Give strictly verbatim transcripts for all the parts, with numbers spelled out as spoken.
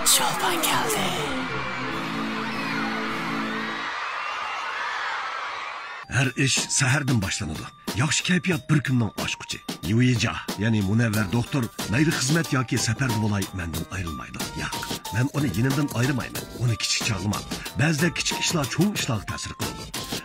چولپان كەلدى. ھەر ئىش سەھەردىن باشلىنىدۇ. ياخشى كەيپىيات بىر كۈننىڭ ئاچقۇچى. يۇيىجا، يەنى مۇنەۋۋەر دوختۇر، مەيلى خىزمەت ياكى سەپەردە بولاي، مەندىن ئايرىلمايدۇ. ياق، مەن ئۇنى يېنىمدىن ئايرىمايمەن. ئۇنى كىچىك چاغلىماڭ. بەزىدە كىچىك ئىشلار چوڭ ئىشلارغا تەسىر قىلىدۇ.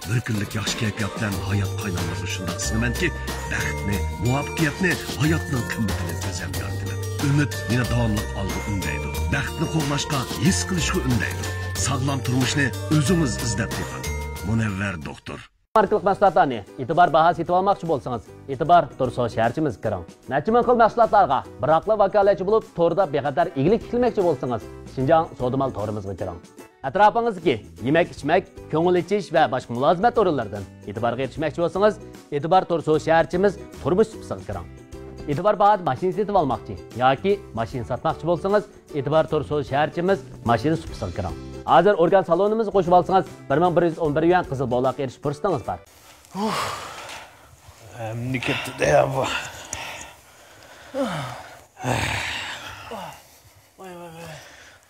بىر كۈنلۈك ياخشى كەيپىيات بىلەن ھايات قايناملىقىنى شۇنداق سىزىمەنكى، بەختنى، مۇۋەپپەقىيەتنى، ھاياتنىڭ قىممىتىنى ئۆزۈم يارىتىمەن. ئۈمىد مېنى داۋاملىق ئالغا ئۈندەيدۇ. بەختنى قوغلاشقا، ھېس قىلىشقا ئۈندەيدۇ. ساغلام تۇرمۇشنى ئۆزىڭىز ئىزدەپ تېپىڭ. مۇنەۋۋەر دوختۇر. ماركىلىق مەھسۇلاتلارنى، ئېتىبار باھا سېتىۋالماقچى بولسىڭىز، ئېتىبار تۇرسو شەھەرچىمىزگە كىرىڭ. نەچچە مىڭ خىل مەھسۇلاتلارغا بىراقلا ۋاكالەتچى بولۇپ، توردا بىخەتەر ئىگىلىك تىكلىمەكچى بولسىڭىز، شىنجاڭ سودا مال تورىمىزغا كىرىڭ. ئەتراپىڭىزدىكى يېمەك-ئىچمەك، كۆڭۈل ئېچىش ۋە باشقا مۇلازىمەت ئورۇنلىرىدىن ئېتىبارغا ئېرىشمەكچى بولسىڭىز، ئېتىبار تۇرسو شەھەرچىمىز تۇرمۇش سۇپىسىغا كىرىڭ. ئېتىبار باھادا ماشىنا سېتىۋالماقچى ياكى ماشىنا ساتماقچى بولسىڭىز، ئېتىبار تۇرسو شەھەرچىمىز ماشىنا سۇپىسىغا كىرىڭ. ھازىر ئورگان سالونىمىزغا قوشۇۋالسىڭىز، بىر مىڭ بىر يۈز ئون بىر يۈەن قىزىل بولاققا ئېرىشىش پۇرسىتىڭىز بار. ئەمدى كەتتى-دە بۇ. ۋاي، ۋاي، ۋاي.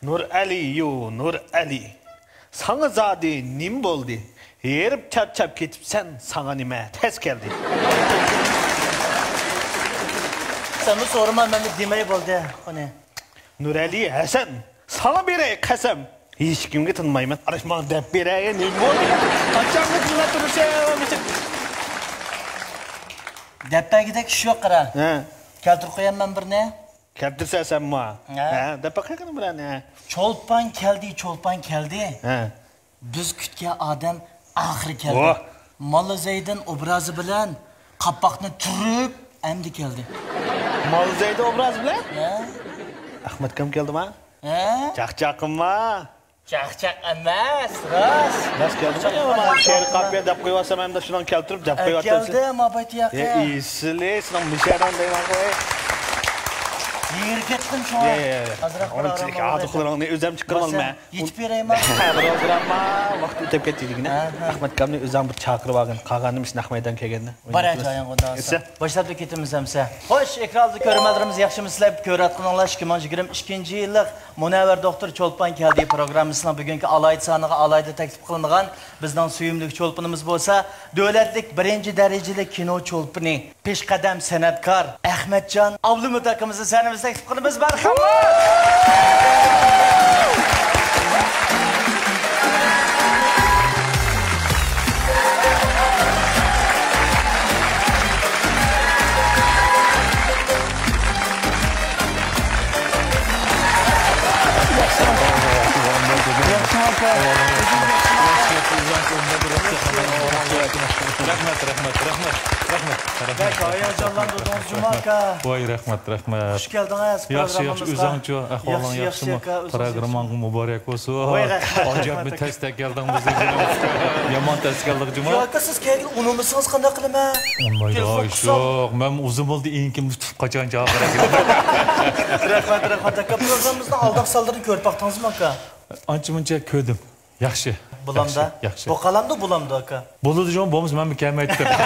نۇرئەلى، يۇ، نۇرئەلى. ساڭا زادى نېمە بولدى؟ ھېرىپ چارچاپ كېتىپسەن، ساڭا نېمە تەس كەلدى؟ سەنمۇ سورىما، مەنمۇ دېمەي بولدى، قېنى. نۇرئەلى ھەسەن، ساڭا بېرەي قەسەم، ھېچكىمگە تىنمايمەن. ئاراش ماڭا دەپ بېرەي، نېمە بولدى؟ قاچانمۇ تىنماي تۇرىسەن؟ دەپ بەرگۈدەك ئىش يوق، قارا. ھە. كەلتۈرۈپ قويامەن بىرنى. كەلتۈرسە سەنمۇ. ھە. ھە، دەپ باقاي قېنى بىرەرنى. چولپان كەلدى، چولپان كەلدى. ھە. بىز كۈتكەن ئادەم ئاخىرى كەلدى. ۋاھ. ماللىزەيدىن ئوبرازى بىلەن قاپاقنى تۈرۈپ ئەمدى كەلدى. ماللىزەيدىن ئوبرازى بىلەن؟ ھە. ئەخمەت ئاكام كەلدىما؟ ھە؟ چاقچاقىما؟ چاقچاق ئەمەس، راست. راست كەلدىما؟ يا، مانا شېئىر قاپىيە دەپ قويۇۋاتسام، ئەمدى شۇنىڭ كەلتۈرۈپ دەپ قويۇۋاتىمەن. كەلدى، ما بايتى ياقى. ئېسىلى، سېنىڭ مىشەدەڭ دەيمەن قوي. يېرى كەتتىم شۇڭا. ئازراق بىر ئارام ئالغاي. ئادىقلىرىڭنى ئۆزۈم چىقىرىۋالمە. يېتىپ بېرەيما؟ بىر ئازراقما ۋاقىت ئۆتۈپ كەتتى دېگىنە. ھە، ھە. ئەخمەت ئاكامنى ئۆزۈڭ بىر چاقىرىۋالغىن. قالغاننى مۇشۇ نەق مەيدان كەلگەندە. بار جايىڭ ئۇنداق بولسا. باشلاپلا كېتىمىز ئەمسە. خوش، ئېكران ئالدىدا كۆرۈرمەنلىرىمىز ياخشىمۇ سىلەر؟ كۆرۈۋاتقىنىڭلار ئىككى مىڭ يىگىرمە ئىككىنچى يىللىق مۇنەۋۋەر دوختۇر چولپان كەلدى پروگراممىسىنىڭ بۈگۈنكى ئالاھىدە سانىغا ئالاھىدە تەكلىپ قىلىنغان بىزنىڭ سۆيۈملۈك چولپىنىمىز بولسا، دۆلەتلىك بىرىنچى دەرىجىلىك كىنو چولپىنى، پېشقەدەم سەنئەتكار ئەخمەتجان ئابلىمىت ئاكىمىزنى سەھنىمىزگە تەكلىپ قىلىمىز. مەرھەمەت! رەھمەت، رەھمەت، رەھمەت، رەھمەت، رەھمەت. بەك ھاياجانلاندۇردىڭىز جۇما ئاكا. ۋاي، رەھمەت، رەھمەت. خۇش كەلدىڭىز. ياخشى، ياخشى، پروگراممىمىزغا. ئۆزۈڭچۇ؟ ئەھۋالىڭ ياخشىمۇ؟ ياخشى ئاكا، ئۆزىڭىز؟ پروگرامماڭ مۇبارەك بولسۇن. ۋاي، رەھمەت، ئاجايىپ رەھمەت بىر ئاكا. تەستە كەلدىڭ بىزگە. يامان تەستە كەلدىڭ جۇما. ياكى سىز كەلگىلى ئۇنىمىسىڭىز قانداق قىلىمەن؟ ئۇنىمايدۇ، تېلېفون ئاي، قىلسام. يوق، مەن ئۇزۇن بولدى ئېنىكىم تۇتۇپ قاچان چاقىرىپ. رەھمەت، رەھمەت ئاكا. پروگراممىمىزنىڭ ئالدىنقى سانلىرىنى كۆرۈپ باقتىڭىزمۇ ئاكا؟ ئانچە مۇنچە كۆردۈم. ياخشى. بولامدا؟ ياخشى، ياخشى. بولۇپ قالامدۇ، بولامدۇ ئاكا؟ بولىدۇ جۇمۇ، بولمىسا مەنمۇ كەلمەيتتىم. رەھمەت،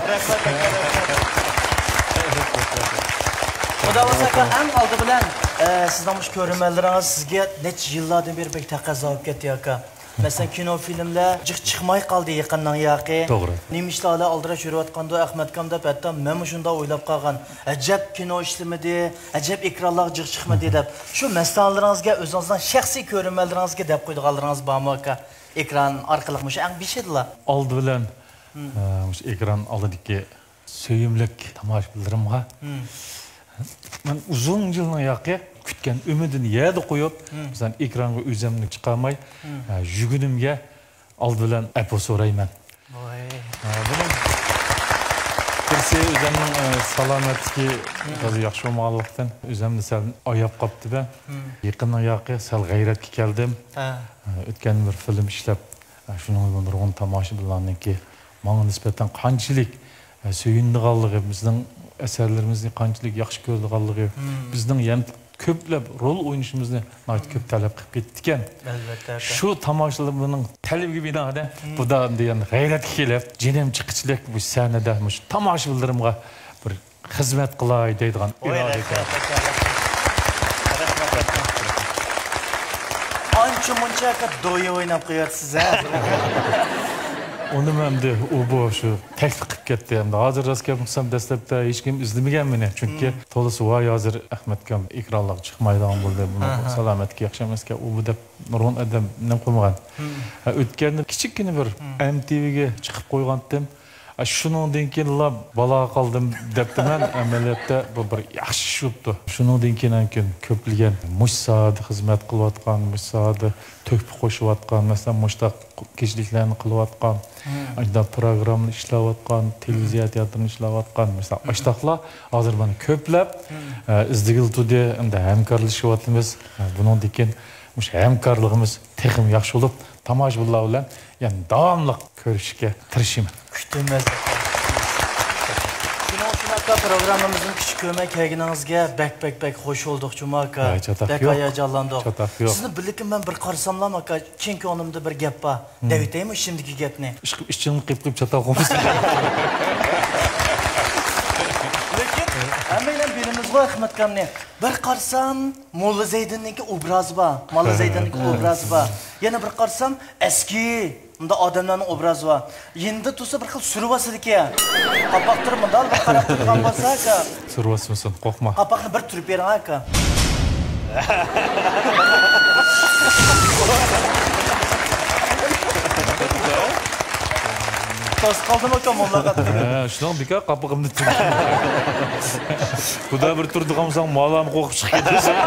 رەھمەت، رەھمەت. خۇدا خالىسا ئاكا، ئەڭ ئالدى بىلەن، ئە، سىزنىڭ مۇشۇ كۆرۈرمەنلىرىڭىز سىزگە نەچچە يىللاردىن بېرى بەك تەقەززا بولۇپ كەتتى ئاكا. مەسىلەن، كىنو، فىلىملەر جىق چىقماي قالدى يېقىننىڭ ياقى. توغرا. نېمە ئىشلار ئالدىراش يۈرۈۋاتقاندۇ ئەخمەت ئاكام دەپ، ھەتتا مەنمۇ شۇنداق ئويلاپ قالغان. ئەجەب كىنو ئىشلىمىدى، ئەجەب ئېكرانلارغا جىق چىقمىدى دەپ. شۇ مەستانىلىرىڭىزگە، ئۆزىڭىزنىڭ شەخسىي كۆرۈرمەنلىرىڭىزگە دەپ قويىدىغانلىرىڭىز بارمۇ ئاكا؟ ئېكران ئارقىلىق مۇشۇ ئەڭ بېشىدىلا. ئالدى بىلەن، ئە، مۇشۇ ئېكران ئالدىدىكى سۆيۈملۈك تاماشىبىنلىرىمغا مەن ئۇزۇن يىلنىڭ ياقى كۈتكەن ئۈمىدىنى يەردە قويۇپ، مەسىلەن، ئېكرانغا ئۆزۈمنى چىقارماي، ئە، يۈگىنىمگە ئالدى بىلەن ئەپۇ سورايمەن. ۋاي. ئە، بۇنىڭ بىرسى ئۆزۈمنىڭ، ئە، سالامەتلىكى تازا ياخشى بولمىغانلىقتىن ئۆزۈمنى سەل ئاياپ قاپتىمەن. يېقىننىڭ ياقى سەل غەيرەتكە كەلدىم. ھە. ئە، ئۆتكەن بىر فىلىم ئىشلەپ، ئە، شۇنىڭ بىلەن نۇرغۇن تاماشىبىنلارنىڭكى ماڭا نىسبەتەن قانچىلىك، ئە، سۆيۈنىدىغانلىقى، بىزنىڭ ئەسەرلىرىمىزنى قانچىلىك ياخشى كۆرىدىغانلىقى، بىزنىڭ يەنە كۆپلەپ رول ئوينىشىمىزنى ناھايىتى كۆپ تەلەپ قىلىپ كېتىدىكەن. ئەلۋەتتە، ئەلۋەتتە. شۇ تاماشىبىننىڭ تەلىپىگە بىنائەن، بۇ دا ئەمدى يەنە غەيرەتكە كېلىپ، جېنىم چىققۇچىلىك بۇ سەھنىدە مۇشۇ تاماشىبىنلىرىمغا بىر خىزمەت قىلاي دەيدىغان ئىرادە ئىكەن. رەھمەت، رەھمەت، رەھمەت. رەھمەت، شۇ مۇنچە دويا ئويناپ قويۇۋاتىسىز، ھە؟ ئۇنىمۇ ئەمدى ئۇ بۇ شۇ تەكلىپ قىلىپ كەتتى. ئەمدى ھازىر راست گەپ قىلسام، دەسلەپتە ھېچكىم ئىزدىمىگەن مېنى. چۈنكى تولىسى ۋاي ھازىر ئەخمەتكام ئېكرانلارغا چىقمايدىغان بولدى. بۇنىڭ سالامەتلىكى ياخشى ئەمەسكەن. ئۇ بۇ دەپ نۇرغۇن ئادەم نېمە قىلمىغان. ھە، ئۆتكەندە كىچىككىنە بىر ئەم تى ۋىگە چىقىپ قويغانتىم. ئە، شۇنىڭدىن كېيىنلا بالاغا قالدىم دەپتىمەن. ئەمەلىيەتتە بۇ بىر ياخشى ئىش بوپتۇ. شۇنىڭدىن كېيىن ئەنكىن كۆپلىگەن مۇشۇ ساھەدە خىزمەت قىلىۋاتقان، مۇشۇ ساھەدە تۆھپە قوشۇۋاتقان، مەسىلەن، مۇشۇنداق كېچىلىكلەرنى قىلىۋاتقان، ئاشۇنداق پروگراممىلار ئىشلەۋاتقان، تېلېۋىزىيە تىياتىرىنى ئىشلەۋاتقان، مەسىلەن، ئاشۇنداقلار ھازىر مانا كۆپلەپ، ئە، ئىزدىگىلى تۇردى، ئەمدى ھەمكارلىشىۋاتىمىز. ئە، بۇنىڭدىن كېيىن مۇشۇ ھەمكارلىقىمىز تېخىمۇ ياخشى بولۇپ، تاماشىبىنلار بىلەن يەنە داۋاملىق كۆرۈشۈشكە تىرىشىمەن. كۈتىمىز. شۇنىڭ ئۈچۈن ئاكا، پروگراممىمىزنى كۈچۈك كۆرمەي كەلگىنىڭىزگە بەك، بەك، بەك خوش بولدۇق جۇما ئاكا. ھە، چاتاق بەك يوق. ھاياجانلاندۇق. چاتاق يوق. سىزنى بىللىكىن مەن بىر قارىساملا ئاكا، چىن كۆڭلۈمدە بىر گەپ بار. دەۋېتەيمۇ ئىچىمدىكى گەپنى؟ ئىشقىلىپ ئىچىڭنى قىيىپ قىيىپ چاتاق قويمىسۇن. لېكىن ھەممەيلەن بىلىمىزغۇ ئەخمەتكامنى. بىر قارىسام، موللا زەيدىننىڭكى ئوبرازى بار. موللا زەيدىننىڭكى ئوبرازى بار. يەنە بىر قارىسام، ئەسكى، مۇنداق ئادەملەرنىڭ ئوبرازى بار. يېنىدا تۇرسا بىر خىل سۈرۈۋاسىدىكەن. قاپاق تۇرۇپ مۇنداق بىر قاراپ تۇرىدىغان بولسا ئاكا. سۈرۈۋاسمىسۇن، قورقما. قاپاقنى بىر تۈرۈپ بېرىڭ ئاكا. تاس قالدىم ئاكا، موللا قاتتى. ھە، شۇنىڭ بىكار قاپىقىمنى تۈرۈپ. خۇدا بىر تۇرىدىغان بولساڭ، مالام قورقۇپ چىقىپ كېتىسەن.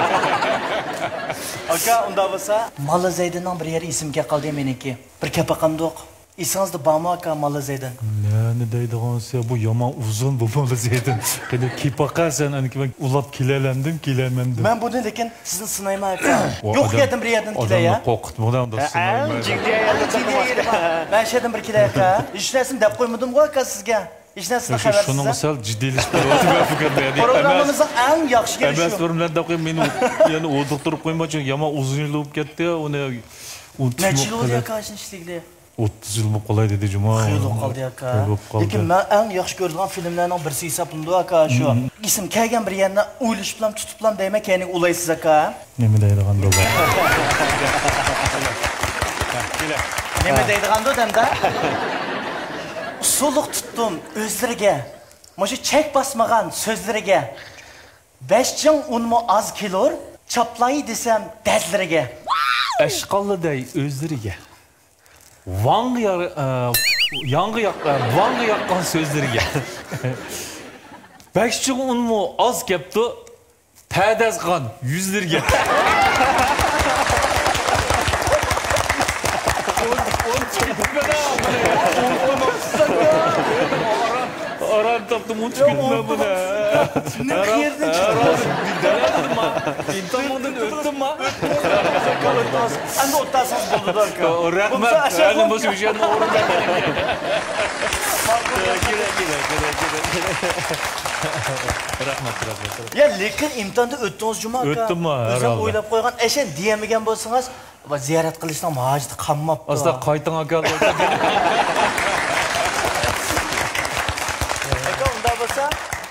ئاكا، ئۇنداق بولسا، ماللا زەيدىننىڭ بىر يېرى ئېسىمگە قالدى مېنىڭكى. بىر كەپ باقامدۇق؟ ئېسىڭىزدە بارمۇ ئاكا، ماللا زەيدىن؟ نەنى دەيدىغانسە، بۇ يامان ئۇزۇن بۇ ماللا زەيدىن. قېنى كېپاقا سەن، ئەنكى مەن ئۇلاپ كېلەلەمدىم، كېلەلمەمدىم. مەن بۇنى لېكىن سىزنى سىنايمەن ئاكا. يوق يەردىن بىر يەردىن كېلەي يا. ئادەمنى قورقۇتمىغىن، ئۇنداق سىنايمەن. مەن شۇ يەردىن بىر كېلەي ئاكا. ھېچ نەرسىنى دەپ قويمىدىمغۇ ئاكا سىزگە. ھېچ نەرسىدىن خەۋەرسىز. شۇنىڭغا سەل جىددىيلىشىپ قېلىۋاتىمەن بۈگۈن. پروگراممىمىزنىڭ ئەڭ ياخشى كېلىشى. ئەمەس، بىر مەن دەپ قويۇپ، مېنى يەنە ئولتۇرتۇرۇپ قويما، چۈنكى يامان ئۇزۇن يىل بولۇپ كەتتى، ئۇنى ئۇنتۇپ. نەچچە يىل بولدى ئاكا ئاشۇنى ئىشلىگىلى؟ ئوتتۇز يىل بولۇپ قالاي دېدى جۇما. خېلى بولۇپ قالدى ئاكا. خېلى بولۇپ قالدى. لېكىن مەن ئەڭ ياخشى كۆرىدىغان فىلىملەرنىڭ بىرسى ھېسابلىنىدۇ ئاكا شۇ. ئېسىم كەلگەن بىر يەرنى ئويلىشىپلام، تۇتۇپلام دەيمەن، كەينىگە ئۇلايسىز ئاكا. نېمە دەيدىغان بۇ؟ نېمە دەيدىغاندۇ دەمدە؟ ئۇسسۇللۇق تۇتتۇم ئۆزلىرىگە، مۇشۇ چەك باسمىغان سۆزلىرىگە. بەش چىڭ ئۇنمۇ ئاز كېلۇر، چاپلاي دېسەم دەزلىرىگە. ئەشقاللا دەي ئۆزلىرىگە. ۋاڭغا يار-، ئە، ياڭغا ياق-، ئە، ۋاڭغا ياققان سۆزلىرىگە. بەش چىڭ ئۇنمۇ ئاز كەپتۇ، تەدەزغان يۈزلىرىگە. ئاران تاپتىم، ئۇنتۇپ كەتتىم مەن بۇنى. ئىمتىھاندىن ئۆتتۈمما؟ ئەمدى ئوتتۇراسىڭىز بولىدۇ ئاكا. رەھمەت. ھەلى مۇشۇ يەرنى ئورۇنداپ. رەھمەت، رەھمەت. يا لېكىن ئىمتىھاندىن ئۆتتىڭىز جۇما ئاكا. ئۆتتۈمما؟ ئۆزۈڭ ئويلاپ قويغان ئەشەن دېيەلمىگەن بولسىڭىز. ۋە زىيارەت قىلىشنىڭ ھاجىتى قالماپتۇ. ئاستا قايتىڭ ئاكا. ئاكا، ئۇنداق بولسا،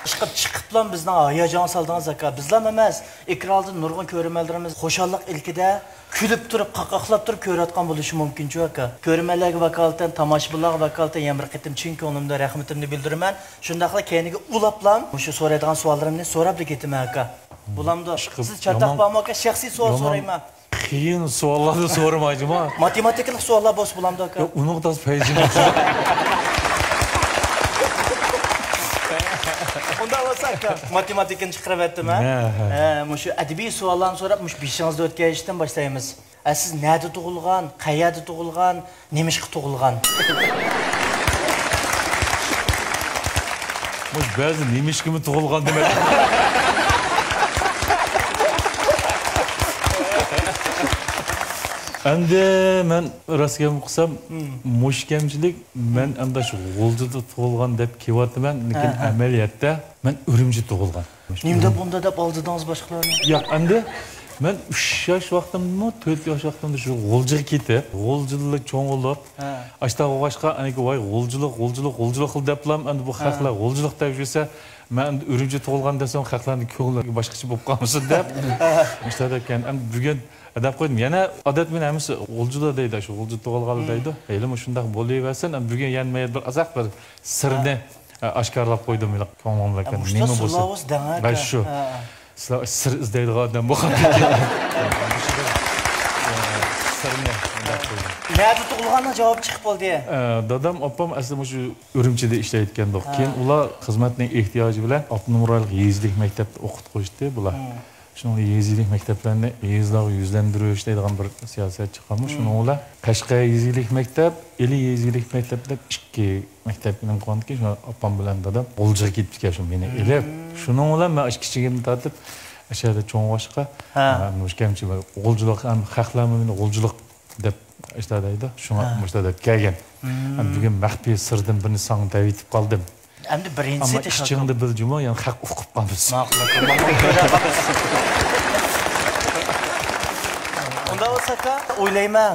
ئىشقىلىپ چىقىپلا بىزنىڭ ھاياجانغا سالدىڭىز ئاكا. بىزلام ئەمەس، ئېكران ئالدىدا نۇرغۇن كۆرۈرمەنلىرىمىز خۇشاللىق ئىلكىدە كۈلۈپ تۇرۇپ، قاقاقلاپ تۇرۇپ كۆرۈۋاتقان بولۇشى مۇمكىنچۇ ئاكا. كۆرۈرمەنلەرگە ۋاكالىتەن، تاماشىبىنلارغا ۋاكالىتەن يەنە بىر قېتىم چىن كۆڭلۈمدىن رەھمىتىمنى بىلدۈرىمەن. شۇنداقلا كەينىگە ئۇلاپلام مۇشۇ سورايدىغان سوئاللىرىمنى سوراپلا كېتىمەن ئاكا. بولامدۇ؟ سىز چاتاق بارمۇ ئاكا؟ شەخسىي سوئال سورايمەن. قىيىن سوئاللارنى سورىماي جۇما. ماتېماتىكىلىق سوئاللار بولسا بولامدۇ ئاكا؟ ياق، ئۇنىڭغا تازا پەيزىم يوق. ئۇنداق بولسا ئاكا، ماتېماتىكىنى چىقىرىۋەتتىم ھە. ھە، ھە. ھە، مۇشۇ ئەدەبىي سوئاللارنى سوراپ، مۇشۇ بېشىڭىزدا ئۆتكەن ئىشتىن باشلايمىز. ھە، سىز نەدە تۇغۇلغان، قەيەردە تۇغۇلغان، نېمىشقا تۇغۇلغان؟ مۇشۇ بەزى نېمىشقىمۇ تۇغۇلغان دېمەك. ئەمدى مەن راست گەپ قىلسام، مۇشۇ كەمچىلىك، مەن ئەمدى شۇ غۇلجىدا تۇغۇلغان دەپ كېلىۋاتىمەن، لېكىن ئەمەلىيەتتە مەن ئۈرۈمچىدە تۇغۇلغان. نېمە دەپ ئۇنداق دەپ ئالدىدىڭىز باشقىلارنى؟ ياق، ئەمدى مەن ئۈچ ياش ۋاقتىمدىمۇ، تۆت ياش ۋاقتىمدا شۇ غۇلجىغا كېتىپ، غۇلجىدا چوڭ بولۇپ، ئاشتا بولغاچقا، ئەنىكى ۋاي غۇلجىلىق، غۇلجىلىق، غۇلجىلىق دەپلام، ئەمدى بۇ خەقلەر غۇلجىلىق دەپ يۈرسە، مەن ئەمدى ئۈرۈمچىدە تۇغۇلغان دېسەم، خەقلەرنىڭ كۆڭلى باشقىچە بولۇپ قالمىسۇن دەپ، مۇشۇنداق ئىكەن. ئەمدى بۈگۈن دەپ قويدۇم. يەنە ئادەت مېنى ھەممىسى غۇلجىدا دەيدۇ، شۇ غۇلجىدا تۇغۇلغانلار دەيدۇ. ھېلىمۇ شۇنداق بولۇۋەرسۇن. ئەمدى بۈگۈن يەنە مەن بىر ئازراق بىر سىرنى، ئە، ئاشكارىلاپ قويدۇم. كۆڭلۈمدىكى نېمە بولسا. سىرلار ئۇزدەڭ ھە، شۇ. سىلەر سىر ئىزدەيدىغان ئادەم بولغاندىكىن. سىرنى مۇنداق قىلدىم. نەدە تۇغۇلغاننىڭ جاۋابى چىقىپ بولدى. ئە، دادام، ئاپام ئەسلى مۇشۇ ئۈرۈمچىدە ئىشلەيدىكەندۇق. ھە. كېيىن ئۇلار خىزمەتنىڭ ئېھتىياجى بىلەن ئاپتونوم رايونلۇق يېزىلىك مەكتەپتە ئوقۇتقۇزۇشتى بۇلار. شۇنىڭ بىلەن يېزىلىك مەكتەپلەرنى يېزىلارغا يۈزلەندۈرۈش دەيدىغان بىر سىياسەت چىققانمۇ. شۇنىڭ بىلەن قەشقەر يېزىلىك مەكتەپ، ئىلى يېزىلىك مەكتەپ دەپ ئىككى مەكتەپكە نېمە قىلغاندىكىن، شۇ ئاپام بىلەن دادام غۇلجىغا كېتىپتىكەن، شۇ مېنى ئېلىپ. شۇنىڭ بىلەن مەن ئاشۇ كىچىكىمدىن تارتىپ ئاشۇ يەردە چوڭ بولغاچقا، ھە، مۇشۇ كەمچىل غۇلجىلىق، ھەم خەقلەرمۇ مېنى غۇلجىلىق دەپ ئاشۇنداق دەيدۇ. شۇڭا مۇشۇنداق دەپ كەلگەن. ئەمدى بۈگۈن مەخپىي سىردىن بىرنى ساڭا دەۋېتىپ قالدىم. ئەمدى بىرىنچىسى ئەمما ئىچىڭدە بىل جۇمۇ، يەنە خەق ئۇقۇپ قالمىسۇن. ماقۇل، ماقۇل. ئۇنداق بولسا ئاكا، ئويلايمەن،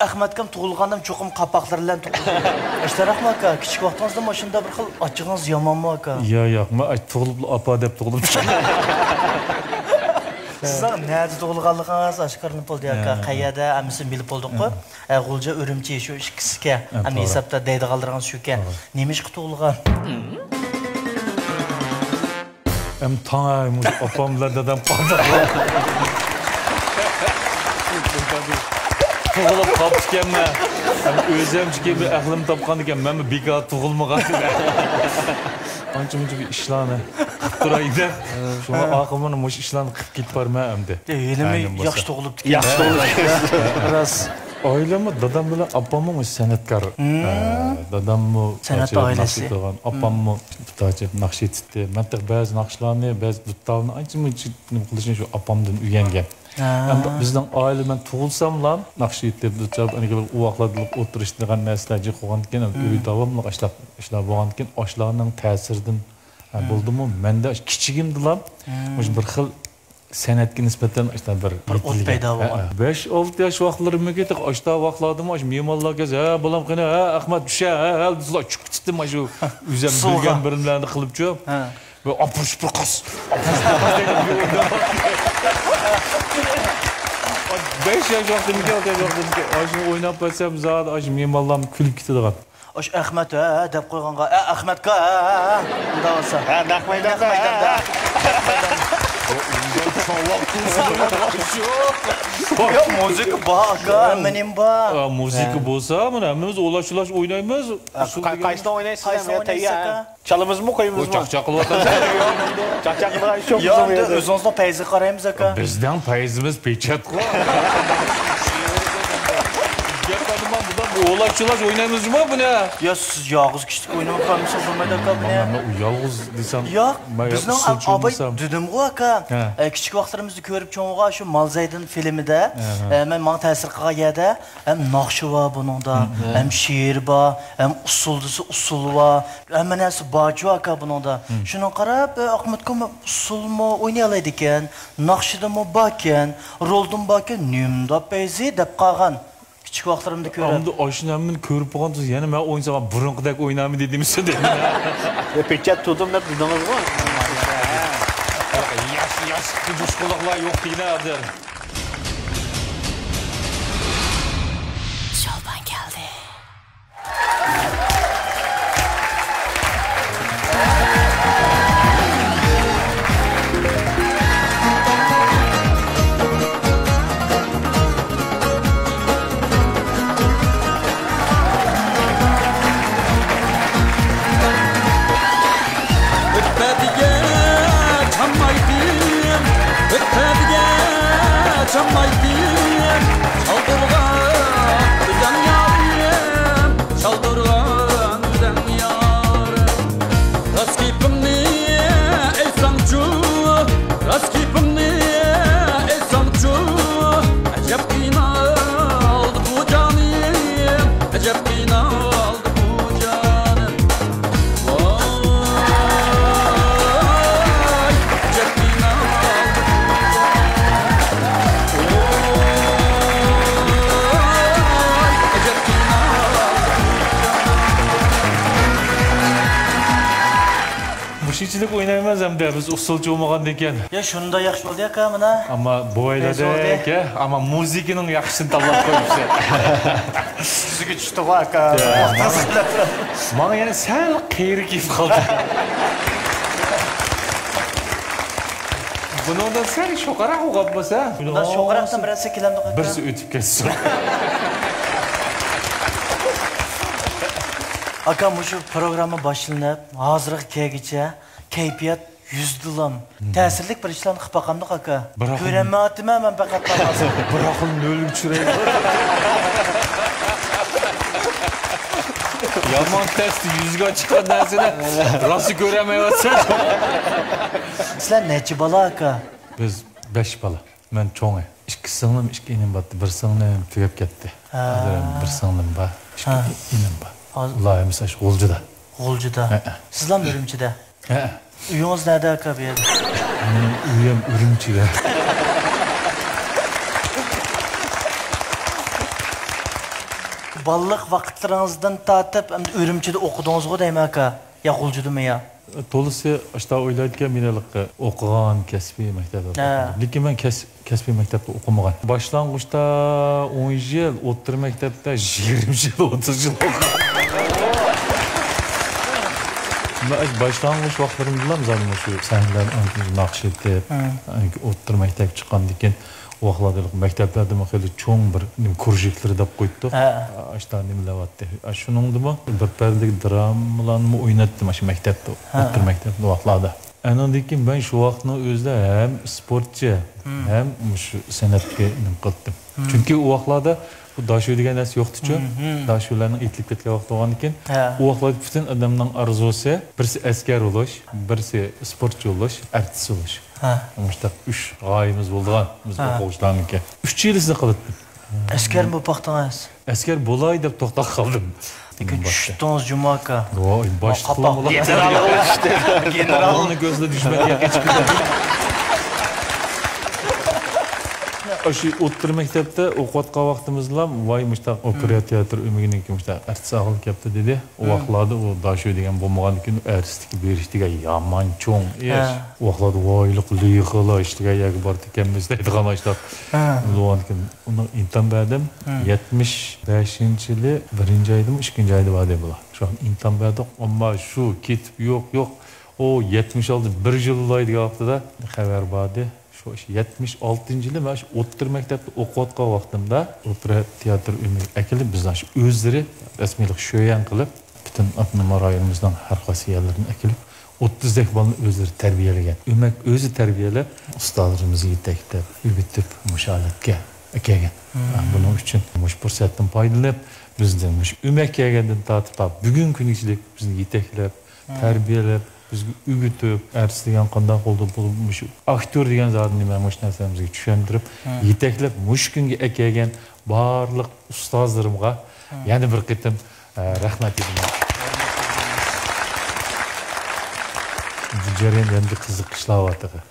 ئەخمەتكەم تۇغۇلغاندىن چوقۇم قاپاقلىرى بىلەن تۇغۇلغان. ئاشۇنداقمۇ ئاكا؟ كىچىك ۋاقتىڭىزدىمۇ ئاشۇنداق بىر خىل ئاچچىقىڭىز يامانمۇ ئاكا؟ يا، ياق، مەن ئاش-، تۇغۇلۇپلا ئاپا دەپ تۇغۇلۇپ چىققان. سىزنىڭ نەدە تۇغۇلغانلىقىڭىز ئاشكارىلىنىپ بولدى ئاكا. ھە. قەيەردە، ھەممىسىنى بىلىپ بولدۇققۇ. ھە. ئە، غۇلجا، ئۈرۈمچى شۇ ئىككىسىكەن. ھە، ئەمدى توغرا. ھېسابتا دەيدىغانلىرىڭىز شۇكەن. توغرا. نېمىشقا تۇغۇلغان؟ ئەم، تاڭاي، مۇشۇ ئاپام بىلەن دادام قالدى. تۇغۇلۇپ قاپتىكەنمەن. ئەم، ئۆزۈم چۈنكى بىر ئەقلىمنى تاپقاندىكەن، مەنمۇ بىكار تۇغۇلمىغان. ئانچە-مۇنچە بىر ئىشلارنى قىلىپ تۇراي دەپ. شۇڭا ئاخىرى مانا مۇشۇ ئىشلارنى قىلىپ كېتىپ بارىمەن ئەمدى. ھېلىمۇ ياخشى تۇغۇلۇپتىكەن. ياخشى تۇغۇلۇپتىكەن. راست. ئائىلەممۇ، دادام بىلەن ئاپاممۇ مۇشۇ سەنئەتكار. ئە، داداممۇ سەنئەت ئائىلىسى. ئاپاممۇ پۇتاچە ناخشا ئېيتتى. مەن تېخى بەزى ناخشىلارنى، بەزى دۇتارنى ئانچە-مۇنچە نېمە قىلىشنى شۇ ئاپامدىن ئۆگەنگەن. ھە. ئەمدى بىزنىڭ ئائىلە، مەن تۇغۇلساملا ناخشا ئېيتىپ، دۇتار، ئۇۋاقلاردا ئولتۇرۇشىدىغان نەرسىلەر جىق بولغاندىكىن، ئۆيدە داۋاملىق ئاشۇنداق ئىشلار بولغاندىكىن، ئاشۇلارنىڭ تەسىرىدىن، ھە، بولدىمۇ، مەندە كىچىكىمدىلا مۇشۇ بىر خىل سەنئەتكە نىسبەتەن ئاشۇنداق بىر ئوت پەيدا بولغان. ھە، ھە. بەش، ئالتە ياش ۋاقىتلىرىمدىكى ئاشۇنداق ۋاقىتلاردىمۇ ئاشۇ مېھمانلار كەلسە، ھە، بالام، قېنى، ھە، ئەخمەت، چۈشە، ھە، ھە، دېسىلا، چۈشۈپ كېتەتتىم، ئاشۇ ئۆزۈم بىلگەن بىرنېمىلەرنى قىلىپچۇ. ھە. بىر ئاپۇر-شۇپۇر قاس. ئاپۇر-شۇپۇر قاس دەيدۇ. بەش ياش ۋاقتىمدىكى، ئالتە ياش ۋاقتىمدىكى ئاشۇنى ئويناپ بەرسەم، زادى ئاشۇ مېھمانلارمۇ كۈلۈپ كېتىدىغان. ئاشۇ ئەخمەت، ھە، ھە، دەپ قويغانغا، ھە، ئەخمەتكا، ھە، ھە، ھە، ئۇنداق بولسا. ھە، نەق مەيداندا، نەق مەيداندا. ھە، ھە. ياق، مۇزىكا بار، ئاكا، ھەممە نېمە بار. ئا، مۇزىكا بولسا، مانا ھەممىمىز ئولاش-شۇلاش ئوينايمىز. قاي-، قايسىنى ئوينايسىز؟ قايسىنى ئوينايسىز، ئاكا؟ چالىمىزمۇ، قويىمىزمۇ؟ چاقچاق قىلىۋاتىمىز. چاقچاق قىلغان ئىش يوق. يا، بىزنىڭ ئەمدى ئۆزىڭىزنىڭ پەيزىگە قارايمىز، ئاكا. بىزنىڭ پەيزىمىز پېچەتقۇ. گەپ ئانىمان، بۇنداق ئولاش-شۇلاش ئوينايمىز جۇما بۇنى. يا، سىز يالغۇز كىشىلىك ئويناپ قالمىسىڭىز بولمايدۇ، ئاكا، بۇنى. مەن، مەن يالغۇز دېسەم، ياق، مەن بىزنىڭ ئۇسسۇلچى ئاباي بولمىسام. دېدىمغۇ، ئاكا. ھە. ئە، كىچىك ۋاقىتلىرىمىزدا كۆرۈپ چوڭ بولغان شۇ مالزەيدىن فىلىمىدە، ھە، ھە. ئە، مەن، ماڭا تەسىر قىلغان يەردە ھەم ناخشا بار بۇنىڭدا، ھە. ھەم شېئىر بار، ھەم ئۇسسۇل دېسە ئۇسسۇل بار. ھەممە نەرسە بارچۇ، ئاكا، بۇنىڭدا. شۇنىڭغا قاراپ، ئە، ئاخمەتكىمۇ ئۇسسۇلمۇ ئوينىيالايدىكەن، ناخشىدىمۇ باركەن، رولدىمۇ باركەن، نېمانداق پەيزى دەپ قالغان. كىچىك ۋاقىتلىرىمدا كۆرۈپ. ئەمدى ئاشۇنى ھەممىنى كۆرۈپ بولغان تۇرسا، يەنە مەن ئوينىسام، بۇرۇنقىدەك ئوينايمەن دېدىمسىز دېدىم. يا، پېچەت تۇردۇم دەپ دېدىڭىزغۇ؟ ياش، ياش جۇشقۇنلۇقلار يوق دېگىنە ھازىر. شولپان كەلدى. ئۆتپە دېگەن چامايدىم، ئۆتپە دېگەن چامايدىم، چالدۇرغان ئۆزەڭ يارىم، چالدۇرغان ئۆزەڭ يارىم. راست گېپىمنى ئېيتساڭچۇ، راست گېپىمنى ئېيتساڭچۇ، ئەجەب قىينالدى بۇ جانىم، ئەجەب قىينالدى بۇ جانىم. ۋاي، ئەجەب قىينالدى بۇ جانىم. دەپ ئوينايمىز ئەمدى، بىز ئۇسسۇلچى بولمىغاندىكىن. يا، شۇنداق ياخشى بولدى ئاكا، مانا. ئەمما بوۋايلاردەك، ئەمما مۇزىكىنىڭ ياخشىسىنى تاللاپ قويۇپسەن. سىزگە چۈشتىغۇ ئاكا. يا. ماڭا يەنە سەل قېرى كېلىپ قالدى. بۇنىڭدىن سەل شوخراق ئوقۇپ بولسا. بۇنداق شوخراقتىن بىرەرسى كېلەمدۇ ئاكا؟ بىرسى ئۆتۈپ كەتسۇن. ئاكا، مۇشۇ پروگرامما باشلىنىپ ھازىرغا كەلگۈچە كەيپىيات يۈزدىلام. تەسىرلىك بىر ئىشلارنى قىلىپ باقامدۇق ئاكا؟ بىراق كۆرەلمەيۋاتىمەن مەن پەقەت ھازىر. بىراق نۆلگە چۈشۈرەيلى. يامان تەستە يۈزگە چىققان نەرسىنى راستى كۆرەلمەيۋاتىسەن. سىلەر نەچچە بالا ئاكا؟ بىز بەش بالا. مەن چوڭى. ئىككى سىڭلىم، ئىككى ئىنىم بارتى. بىر سىڭلىم تۈگەپ كەتتى. ھە. ھازىر ئەمدى بىر سىڭلىم بار، ئىككى ھە. ئىنىم بار. ھازىر ئۇلار ھەممىسى ئاشۇ غۇلجىدا. غۇلجىدا. ھەئە. سىزلام ئۈرۈمچىدە؟ ھەئە. ئۆيىڭىز نەدە ئاكا بۇ يەردە؟ مېنىڭ ئۆيۈم ئۈرۈمچىدە. بالىلىق ۋاقىتلىرىڭىزدىن تارتىپ ئەمدى ئۈرۈمچىدە ئوقۇدىڭىزغۇ دەيمەن ئاكا؟ يا غۇلجىدىمۇ يا؟ تولىسى ئاشتا ئويلايدىكەن، مېنى ھېلىقى ئوقۇغان كەسپىي مەكتەپتە ھە. ئوقۇغان. لېكىن مەن كەس-، كەسپىي مەكتەپتە ئوقۇمىغان. باشلانغۇچتا ئون يىل، ئوتتۇرا مەكتەپتە يىگىرمە يىل، ئوتتۇز يىل ئوقۇغان. مەن باشلانغۇچ ۋاقىتلىرىمدىلا زادى مۇشۇ سەھنىلەردە ناخشا ئېيتىپ، ھە. ئوتتۇرا مەكتەپكە چىققاندىن كېيىن، ئۇ ۋاقىتلاردا مەكتەپلەردىمۇ خېلى چوڭ بىر نېمە، كۇرژۇكلىرى دەپ قويۇپتۇ. ھە. ئاشتا نېمىلەۋاتتى. شۇنىڭدىمۇ بىر پەردىلىك درامىلارنىمۇ ئويناتتىم، ئاشۇ مەكتەپتە، ھە. ئوتتۇرا مەكتەپتە ۋاقىتلاردا. ئەنىڭدىن كېيىن مەن شۇ ۋاقىتنىڭ ئۆزىدە ھەم سپورتچى، ھە. ھەم مۇشۇ سەنئەتكە نېمە قىلدىم. چۈنكى ئۇ ۋاقىتلاردا بۇ داشۆ دېگەن نەرسە يوقتىچۇ. داشۆلەرنىڭ ئېتىلىپ كەتكەن ۋاقتى بولغاندىكىن، ھە. ئۇ ۋاقىتلاردا پۈتۈن ئادەمنىڭ ئارزۇسى بىرسى ئەسكەر بولۇش، بىرسى سپورتچى بولۇش، ئارتىس بولۇش. ھە. مۇشۇنداق ئۈچ غايىمىز بولىدىغان بىز ھە. ئوقۇغۇچىلارنىڭكى. ئۈچىلىسىنى قىلاتتىم. ئەسكەرمۇ بوپاقتىڭىز؟ ئەسكەر بولاي دەپ توختاپ قالدىم. لېكىن چۈشتىڭىز جۇما ئاكا. ۋاي، باشلىق قاپاق. گېنېرال. گېنېرال. ئۇنىڭ كۆزىدە دۈشمەنگە قېچىپ كېتىدۇ. شۇ ئوتتۇرا مەكتەپتە ئوقۇۋاتقان ۋاقتىمىزدىلا، ۋاي، مۇشتاق ئوپېرا تىياتىر ئۆمىكىنىڭكى مۇشتاق ئارتىس ئاغىلى كەپتۇ دېدى. ئۇ ۋاقىتلاردا ئۇ داشۆ دېگەن بولمىغاندىكىن، ئارتىسلىققا بېرىش دېگەن يامان چوڭ ئىش. ھە. ئۇ ۋاقىتلاردا ۋايلىق، لىخىلا ئىشلىگەن يەرگە بارىدىكەنمىز دەيدىغان ئاشلار. ھە. بولغاندىكىن ئۇنىڭ ئىمتىھان بەردىم. ھە. يەتمىش بەشىنچى يىلى بىرىنچى ئايدىمۇ، ئىككىنچى ئايدا بار دەيدۇ بۇلار. شۇ ئىمتىھان بەردۇق، ئەمما شۇ كېتىپ، يوق، يوق، ئۇ يەتمىش ئالتە بىر يىل بولاي دېگەن ۋاقتىدا خەۋەر باردى. شۇ يەتمىش ئالتىنچى يىلى مەن شۇ ئوتتۇرا مەكتەپتە ئوقۇۋاتقان ۋاقتىمدا ئوپېرا تىياتىر ئۆمىكى ئەكېلىپ، بىزنى شۇ ئۆزلىرى رەسمىيلىق شۆيەن قىلىپ، پۈتۈن ئاپتونوم رايونىمىزنىڭ ھەر قايسى يەرلىرىدىن ئەكېلىپ، ئوتتۇزدەك بالىنى ئۆزلىرى تەربىيەلىگەن. ئۆمەك ئۆزى تەربىيەلەپ، ئۇستازلىرىمىزنى يېتەكلەپ، ئۆگىتىپ، مۇشۇ ھالەتكە ئەكەلگەن. بۇنىڭ ئۈچۈن مۇشۇ پۇرسەتتىن پايدىلىنىپ، بىزنى مۇشۇ ئۆمەككە كەلگەندىن تارتىپ، تا بۈگۈنكى كۈنگىچىلىك بىزنى يېتەكلەپ، تەربىيەلەپ، بىزگە ئۆگىتىپ، ئارتىس دېگەن قانداق بولىدۇ، بۇ مۇشۇ ئاكتيور دېگەن زادى نېمە، مۇشۇ نەرسىلەرنى بىزگە چۈشەندۈرۈپ، يېتەكلەپ، مۇشۇ كۈنگە ئەكەلگەن بارلىق ئۇستازلىرىمغا يەنە بىر قېتىم، ئە، رەھمەت ئېيتىمەن. بۇ جەريان يەنە بىر قىزىق ئىشلار بار تېخى.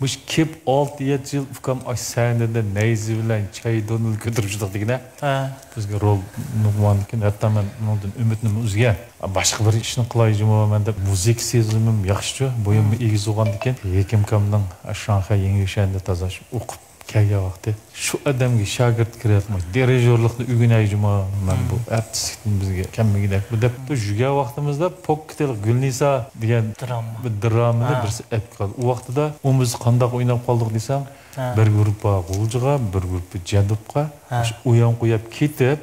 مۇشۇ كېپ ئالتە يەتتە يىل ئۇكام ئاشۇ سەھنىدە نەيزە بىلەن چاي دونىنى كۆتۈرۈپ شۇنداق دېگىنە. ھە. بىزگە رول نۇرغۇنكىن، ھەتتا مەن ئۇنىڭدىن ئۈمىدنىمۇ ئۈزگەن. باشقا بىر ئىشنى قىلاي جۇمۇ مەن دەپ، مۇزىكا سېزىمىم ياخشىچۇ، بويۇممۇ ئېگىز بولغاندىكىن، ھېكىم ئۇكامنىڭ شاڭخەي يېڭى يۈشەندە تازا شۇ ئوقۇپ كەلگەن ۋاقتى. شۇ ئادەمگە شاگىرت كىرىپ، دىرىژورلۇقنى ئۆگىنەي جۇمۇ، مەن بۇ ئارتىسلىقتىن بىزگە كەلمىگۈدەك بۇ دەپ، يۈرگەن ۋاقتىمىزدا پوككىتىلىق گۈلنىسا دېگەن دىرامىنى بىرسى ئەپ قالدى. ئۇ ۋاقتىدا ئۇ بىز قانداق ئويناپ قالدۇق دېسەڭ، بىر گۇرۇپپا غۇلجىغا، بىر گۇرۇپپا جەنۇبقا، ئويان قويۇپ كېتىپ،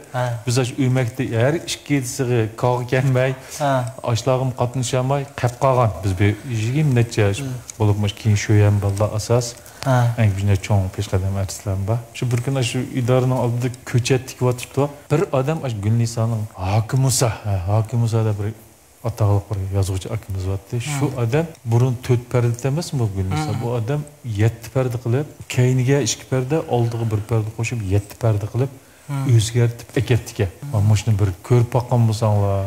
بىز ئاشۇ ئۆمەكتە ھەر ئىككىلىسىغا كاغا كەلمەي، ئاشۇلارغىمۇ قاتنىشالماي قېلىپ قالغان. بىز بىر يىگىرمە نەچچە بولۇپ، مۇشۇ كېيىن شۆيەن بالىلار ئاساس. ئەڭ بىر نەچچە چوڭ پېشقەدەم ئارتىسلارمۇ بار. شۇ بىر كۈنى شۇ ئىدارىنىڭ ئالدىدا كۆچەت تىكىۋاتىپتۇ. بىر ئادەم ئاشۇ گۈلنىسانىڭ ھاكىمۇسا، ھە، ھاكىمۇسا دەپ بىر ئاتاقلىق بىر يازغۇچى ئاكىمىز بارتتى. شۇ ئادەم بۇرۇن تۆت پەردە ئەمەسمۇ بۇ گۈلنىسا؟ بۇ ئادەم يەتتە پەردە قىلىپ، كەينىگە ئىككى پەردە، ئالدىغا بىر پەردە قوشۇپ، يەتتە پەردە قىلىپ، ئۆزگەرتىپ ئەكەپتىكەن. مانا مۇشۇنى بىر كۆرۈپ باققان بولساڭلار.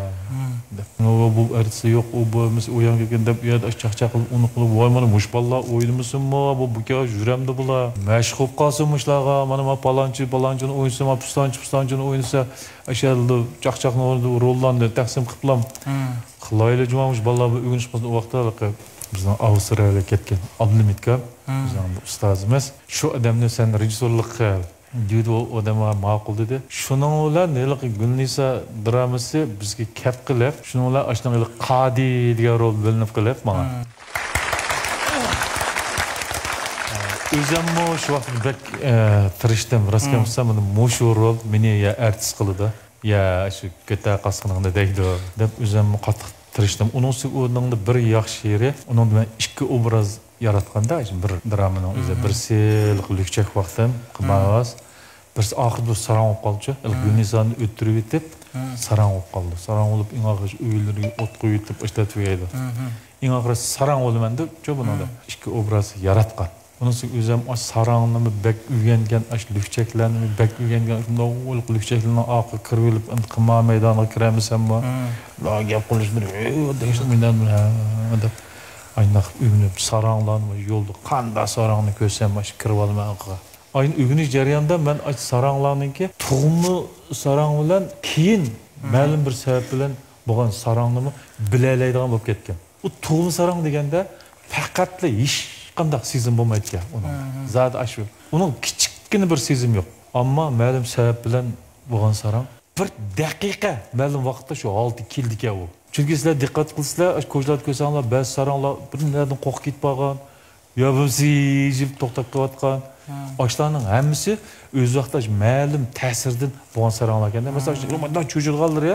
دەپ. ئۇ بۇ ئەتىسى يوق، ئۇ بۇ ئەمىسە ئۇ يەرگە كەتكەن دەپ، ئۇ يەردە چاقچاق قىلىپ، ئۇنى قىلىپ، ۋاي، مانا مۇشۇ بالىلار ئوينىمىسۇنمۇ، بۇ بىكار يۈرەمدۇ بۇلار. مەشىق بولۇپ قالسۇن مۇشۇلارغا، مانا، مانا پالانچى، پالانچىنى ئوينىسا، مانا پۇستانچى، پۇستانچىنى ئوينىسا، ئاشۇ يەردە چاقچاقنى ئورنىدا روللارنى تەقسىم قىلىپلام. قىلايلى جۇما، مۇشۇ بالىلار بىر ئۆگىنىش قىلسۇن. ئۇ ۋاقىتتا ھېلىقى بىزنىڭ ئاۋسترالىيەگە كەتكەن ئابلىمىت ئاكام، بىزنىڭ بىر ئۇستازىمىز. شۇ ئادەمنى سەن رېژىسسورلۇق قىل. دېدى، ئۇ ئادەم ماقۇل دېدى. شۇنىڭ بىلەن ھېلىقى گۈلنىسا درامىسى بىزگە كەپ قېلىپ، شۇنىڭ بىلەن ئاشۇنىڭ ھېلىقى قادى دېگەن رول بۆلۈنۈپ قېلىپ ماڭا. ئۆزۈممۇ شۇ ۋاقىتتا بەك، ئە، تىرىشتىم. راست گەپ بولسا، مانا مۇشۇ رول مېنى يا ئارتىس قىلىدۇ، يا شۇ كۆتەر قاسقىنىڭنى دەيدۇ دەپ ئۆزۈممۇ قاتتىق تىرىشتىم. ئۇنىڭ ئۈستىگە ئۇنىڭدا بىر ياخشى يېرى، ئۇنىڭدا مەن ئىككى ئوبراز ياراتقاندا، بىر درامىنىڭ ئۆزى، بىرسى لۈكچەك ۋاقتىم، قىماس، بىرسى ئاخىرىدا بىر ساراڭ بولۇپ قالدىچۇ. گۈلنىسانى ئۆتتۈرۈۋېتىپ، ساراڭ بولۇپ قالدى. ساراڭ بولۇپ، ئەڭ ئاخىرى ئۆيلىرىگە ئوت قويۇۋېتىپ، ئاشتا تۈگەيدۇ. ئەڭ ئاخىرى ساراڭ بولىمەن دەپ، چۇ بۇنىڭدا ئىككى ئوبراز ياراتقان. ئۇنىڭ ئۈستىگە ئۆزۈم ئاشۇ ساراڭنىمۇ بەك ئۆگەنگەن، ئاشۇ لۈكچەكلەرنىمۇ بەك ئۆگەنگەن، شۇنداق لۈكچەكلەرنىڭ ئارقىغا كىرىۋېلىپ، ئەمدى قىمار مەيدانىغا كىرەلمىسەممۇ، گەپ قىلىش بىر، دەيسەن، مەيدان، ھە، دەپ. ئاينداق ئۆگىنىپ، ساراڭلارنى يولدا قانداق ساراڭنى كۆرسەم، ئاشۇ كىرىۋالىمەن ئارقىغا. ئاينى ئۆگىنىش جەريانىدا مەن ئاشۇ ساراڭلارنىڭكى تۇغما ساراڭ بىلەن كېيىن مەلۇم بىر سەۋەب بىلەن بولغان ساراڭنىمۇ بىلەلەيدىغان بولۇپ كەتكەن. ئۇ تۇغما ساراڭ دېگەندە پەقەتلا ھېچقانداق سېزىم بولمايدىكەن ئۇنىڭ. زادى ئاشۇ. ئۇنىڭ كىچىككىنە بىر سېزىم يوق. ئەمما مەلۇم سەۋەب بىلەن بولغان ساراڭ بىر دەقىقە مەلۇم ۋاقىتتا شۇ ھالەتكە كېلىدىكەن ئۇ. چۈنكى سىلەر دىققەت قىلسىلەر، ئاشۇ كوچىلاردا كۆرسەڭلار، بەزى ساراڭلار بىر نەدىن قورقۇپ كېتىپ قالغان، يا بولمىسا يىجىپ توختاپ قېلىۋاتقان. ئاشۇلارنىڭ ھەممىسى ئۆز ۋاقتىدا مەلۇم تەسىردىن بولغان ساراڭلار ئىكەن. مەسىلەن، ئاشۇ مۇنداق چۆچۈيدىغانلىرى،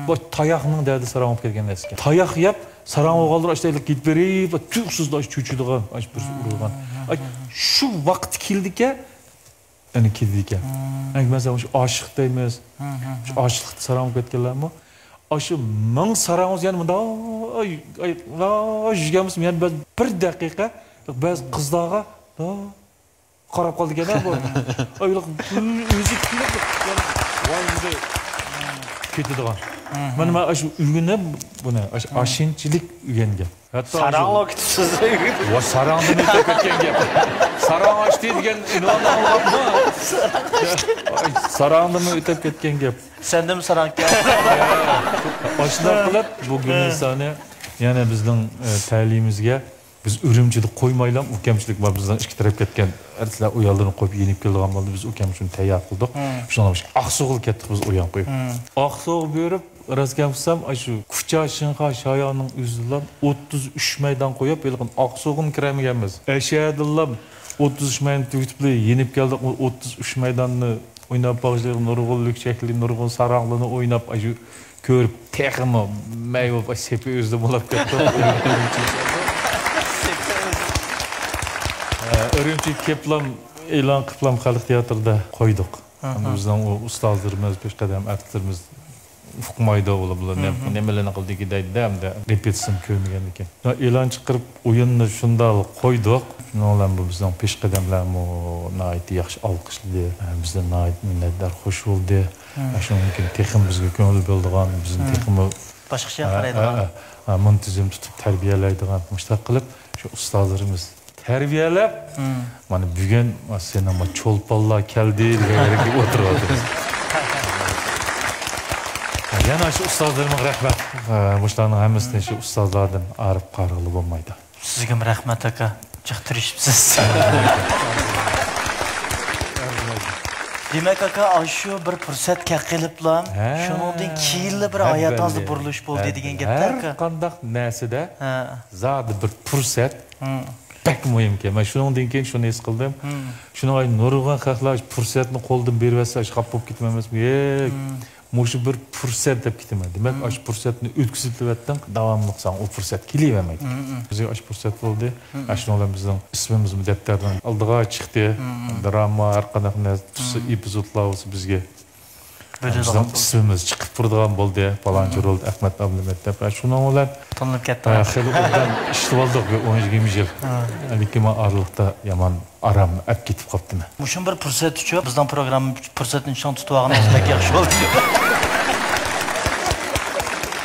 بۇ تاياقنىڭ دەردى ساراڭ بولۇپ كەتكەن نەرسىكەن. تاياق يەپ، ساراڭ بولغانلىرى ئاشۇ يەرلىككە كېتىپ بېرىپ، تۇيۇقسىزلا ئاشۇ چۆچۈيدىغان، ئاشۇ بىرسى ئۇرىدىغان. ئاي، شۇ ۋاقىت كېلىدىكەن، ئەنە كېتىدىكەن. ئەنە مەسىلەن، شۇ ئاشىق دەيمىز. شۇ ئاشىقلىقتا ساراڭ بولۇپ كەتكەنلەرمۇ. ئاشۇ مىڭ ساراڭ بولسا يەنە مۇنداق، ئاي، ئاي، ئاي، يۈرگەن بولسىمۇ يەنە بەزى بىر دەقىقە، بەزى قىزلارغا، قاراپ قالىدىكەن بۇ. ئايلىق ئۆزى كېلىپ، يەنە ۋاي، كېتىدىغان. مانا مەن ئاشۇ ئۆگىنىپ بۇنى، ئاش-، ئاشۇنچىلىك ئۆگەنگەن. ھەتتا ساراڭلار كۈتۈپسىز. ۋا، ساراڭدىن ئۆتۈپ كەتكەن گەپ. ساراڭ ئاشتى دېگەن ئۇنۋاننى ئاڭلاپمۇ؟ ساراڭدىنمۇ ئۆتۈپ كەتكەن گەپ. سەندىنمۇ ساراڭ ئىكەن. ئاشۇنداق قىلىپ، بۇ گۈلنىسانى يەنە بىزنىڭ، ئە، تەلىيىمىزگە بىز ئۈرۈمچىدە قويمايلا، ئۇكەمچىلىك بار، بىزنىڭ ئىككى تەرەپ كەتكەن ئەرلەر ئۇياللىرىنى قويۇپ يېنىپ كېلىدىغان بولدى. بىز ئۇكەمچىنى تەييار قىلدۇق. شۇنىڭ بىلەن ئاقسۇغىلا كەتتۇق بىز ئۇيان قويۇپ. ئاقسۇغا بېرىپ، راست گەپ قىلسام، ئاشۇ كۇچا شىنخا شاياڭنىڭ ئۆزىدىلا ئوتتۇز ئۈچ مەيدان قويۇپ، ھېلىقى ئاقسۇغىنى كىرەلمىگەنمىز. ئەشەدىلا ئوتتۇز ئۈچ مەيدان تۈگىتىپ، يېنىپ كەلدۇق. ئۇ ئوتتۇز ئۈچ مەيداننى ئويناپ باغچىلىرى نۇرغۇن لۈكچەكلى، نۇرغۇن ساراڭلىرىنى ئويناپ، ئاشۇ كۆرۈپ تېخىمۇ مەي بولۇپ، ئاشۇ سېپى ئۆزىدە بولاپ كەتتۇق. ئە، ئۈرۈمچىگە كېلىپلام، ئېلان قىلىپلام خەلق تىياتىرىدا قويدۇق. ئەمدى بىزنىڭ ئۇ ئۇستازلىرىمىز، پېشقەدەم ئارتىسلىرىمىز ئۇقمايدۇ، ئۇلار بۇلار نېمە، نېمىلەرنى قىلدىكى دەيدۇ-دە، ئەمدى رېپېتىتسىيەنى كۆرمىگەندىكىن. ئېلان چىقىرىپ، ئويۇننى شۇنداق قويدۇق. شۇنىڭ بىلەن بۇ بىزنىڭ پېشقەدەملەرمۇ ناھايىتى ياخشى ئالقىشلىدى. بىزدىن ناھايىتى مىننەتدار، خوش بولدى. شۇنىڭدىن كېيىن تېخىمۇ بىزگە كۆڭۈل بۆلىدىغان، بىزنى تېخىمۇ باشقىچە قارايدىغان، مۇنتىزىم تۇتۇپ تەربىيەلەيدىغان، مۇشۇنداق قىلىپ شۇ ئۇستازلىرىمىز تەربىيەلەپ، مانا بۈگۈن سېنىڭ ما چولپانلار كەلدى دېگەن يەرگە ئولتۇرۇۋاتىمىز. يەنە شۇ ئۇستازلىرىمغا رەھمەت. مۇشۇلارنىڭ ھەممىسىنى شۇ ئۇستازلاردىن ئايرىپ قارىغىلى بولمايدۇ. سىزگىمۇ رەھمەت، ئاكا. جىق تىرىشىپسىز. دېمەك، ئاكا، ئاشۇ بىر پۇرسەت كەپ قېلىپلا، شۇنىڭدىن كېيىنلا بىر ھاياتىڭىزدا بۇرۇلۇش بولدى دېگەن گەپتە، ئاكا. ھەر قانداق نەرسىدە زادى بىر پۇرسەت بەك مۇھىمكەن. مەن شۇنىڭدىن كېيىن شۇنى ھېس قىلدىم. شۇنىڭغا نۇرغۇن خەقلەر پۇرسەتنى قولدىن بېرىۋەتسە، خاپا بولۇپ كېتىمەن ئەمەسمۇ؟ ھېي، مۇشۇ بىر پۇرسەت دەپ كېتىمەن. دېمەك، ئاشۇ پۇرسەتنى ئۆتكۈزۈۋەتتىڭ، داۋاملىق ساڭا ئۇ پۇرسەت كېلىۋەرمەيدۇ. بىزگە ئاشۇ پۇرسەت بولدى. شۇنىڭ بىلەن بىزنىڭ ئىسمىمىزمۇ دەپتەرنىڭ ئالدىغا چىقتى. دراما، ھەر قانداق نەرسە تۇتسا، ئېپىزودلار بولسا بىزگە بىزنىڭ ئىسمىمىز چىقىپ تۇرىدىغان بولدى. پالانچى رولدا ئەخمەت ئابلىمىت دەپ. شۇنىڭ بىلەن تونۇلۇپ كەتتى. خېلى ئوبدان ئىشلىۋالدۇق بىر ئون يىگىرمە يىل. لېكىن مانا ئارىلىقتا يامان ئارام ئەپ كېتىپ قاپتىمەن. مۇشۇ بىر پۇرسەت ئۈچۈن بىزنىڭ پروگرامما پۇرسەتنى چىڭ تۇتۇۋالغىنىڭىز بەك ياخشى بولدى.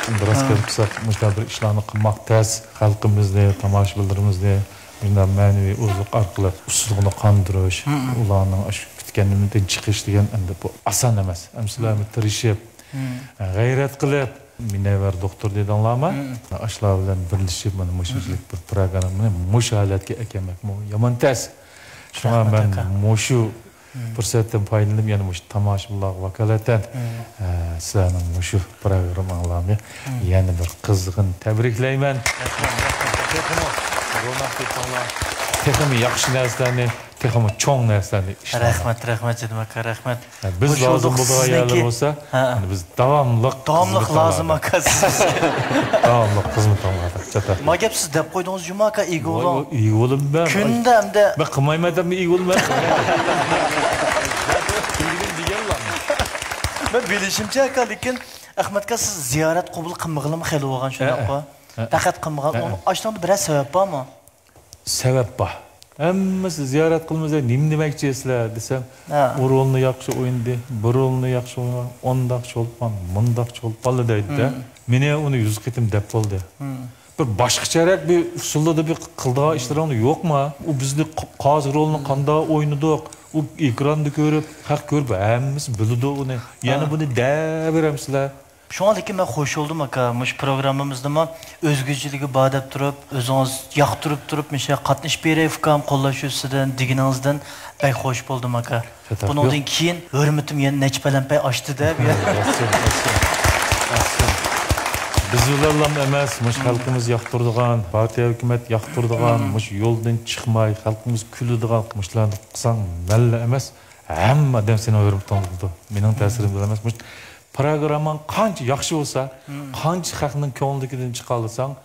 راست گەپ قىلساق، مۇشۇنداق بىر ئىشلارنى قىلماق تەس. خەلقىمىزنى، تاماشىبىنلىرىمىزنى مۇشۇنداق مەنىۋى ئوزۇق ئارقىلىق ئۇسسۇلۇقنى قاندۇرۇش، ئۇلارنىڭ ئاشۇ كۈتكەنلىرىدىن چىقىش دېگەن ئەمدى بۇ ئاسان ئەمەس. ئەمدى سىلەرمۇ تىرىشىپ، غەيرەت قىلىپ، مۇنەۋۋەر دوختۇر دېدىڭلارمۇ؟ ئاشۇلار بىلەن بىرلىشىپ، مانا مۇشۇنچىلىك بىر پروگراممىنى مۇشۇ ھالەتكە ئەكەلمەكمۇ يامان تەس. شۇڭا مەن مۇشۇ پۇرسەتتىن پايدىلىنىپ، يەنە مۇشۇ تاماشىبىنلارغا ۋاكالىتەن، ئە، سىلەرنىڭ مۇشۇ پروگرامماڭلارنى يەنە بىر قىزغىن تەبرىكلەيمەن. تېخىمۇ روناق تېپىڭلار، تېخىمۇ ياخشى نەرسىلەرنى، تېخىمۇ چوڭ نەرسىلەرنى ئىشلەڭلار. رەھمەت، رەھمەت، جېنىم ئاكا، رەھمەت. ھە، بىز لازىم بولىدىغان يەرلەر بولسا، ھە، يەنە بىز داۋاملىق داۋاملىق خىزمىتىڭلاردا. لازىم ئاكا سىز. داۋاملىق خىزمىتىڭلاردا. ما گەپ سىز دەپ قويدىڭىز جۇمۇ ئاكا، ئىگە بولۇڭ. ئىگە بولۇم مەن. كۈندە ئەمدى. مەن قىلمايمەن دەپمۇ ئىگە بولىمەن. مەن بىلىشىمچە ئاكا، لېكىن ئەخمەت ئاكا سىز زىيارەت قوبۇل قىلمىغىلىمۇ خېلى بولغان شۇنداققۇ؟ ھە، ھە. پەقەت قىلمىغان. ھە، ئۇنىڭ ئاشۇنىڭدا بىرەر سەۋەب بارمۇ؟ سەۋەب بار. ھەممىسى زىيارەت قىلىمىز، نېمە دېمەكچى سىلەر دېسەم، ھە، ئۇ رولنى ياخشى ئوينىدى، بۇ رولنى ياخشى ئوينىغان، ئۇنداق چولپان، مۇنداق چولپانلا دەيدۇ-دە. مېنى ئۇنى يۈز قېتىم دەپ بولدى. بىر باشقىچەرەك بىر ئۇسۇلدا بىر قىلىدىغان ئىشلىرىڭ يوقما؟ ئۇ بىزنى ق-، قازى رولىنى قانداق ئوينىدۇق؟ ئۇ ئېكراندا كۆرۈپ، خەق كۆرۈپ، ھەممىسى بىلىدۇ ئۇنى. يەنە بۇنى دەۋېرەمسىلەر؟ شۇڭا لېكىن مەن خوش بولدۇم، ئاكا. مۇشۇ پروگراممىمىزدىمۇ ئۆزگىچىلىكى بار دەپ تۇرۇپ، ئۆزىڭىز ياقتۇرۇپ تۇرۇپ، مۇشۇ قاتنىشىپ بېرەي، ئۇكام، قوللاش يۈزىسىدىن، دېگىنىڭىزدىن بەك خوش بولدۇم، ئاكا. بۇنىڭدىن كېيىن ھۆرمىتىم يەنە نەچچە پەلەمپەي ئاشتى-دە، بۇ يەردە. بىز بىلەنلا ئەمەس، مۇشۇ خەلقىمىز ياقتۇرىدىغان، پارتىيە، ھۆكۈمەت ياقتۇرىدىغان، مۇشۇ يولدىن چىقماي، خەلقىمىز كۈلىدىغان، مۇشۇلارنى قىلساڭ، مەنلا ئەمەس، ھەممە ئادەم سېنىڭ ھۆرمىتىڭنى قىلىدۇ. مېنىڭ تەسىرىم بىلەن ئەمەس، مۇشۇ پروگرامماڭ قانچە ياخشى بولسا، قانچە خەقنىڭ كۆڭلىدىكىدىن چىقالىساڭ،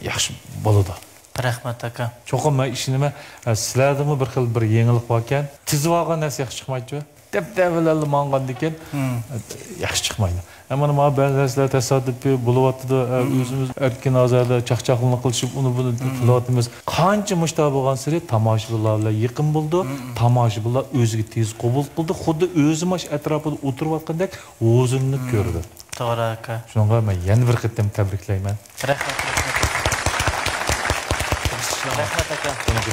ياخشى بولىدۇ. رەھمەت، ئاكا. چوقۇم مەن ئىشىنىمەن، ئە، سىلەردىمۇ بىر خىل بىر يېڭىلىق باركەن. تېزىۋالغان نەرسە ياخشى چىقمايدۇ. دەبدەبىلەرلا ماڭغاندىكىن، ئە، ياخشى چىقمايدۇ. ئە، مانا مانا بەزى نەرسىلەر تاسادىپىي بولۇۋاتىدۇ. ئە، ئۆزىمىز ئەركىن ئازادە چاقچاقلىق قىلىشىپ، ئۇنى بۇنى قىلىۋاتىمىز. قانچە مۇشۇنداق بولغانسېرى تاماشىبىنلار بىلەن يېقىن بولىدۇ. تاماشىبىنلار ئۆزىگە تېز قوبۇل قىلىدۇ. خۇددى ئۆزى ماش ئەتراپىدا ئولتۇرۇۋاتقاندەك ھۇزۇرلىنىپ كۆرىدۇ. توغرا، ئاكا. شۇنىڭغا مەن يەنە بىر قېتىم تەبرىكلەيمەن. رەھمەت، رەھمەت، ئاكا. رەھمەت، ئاكا.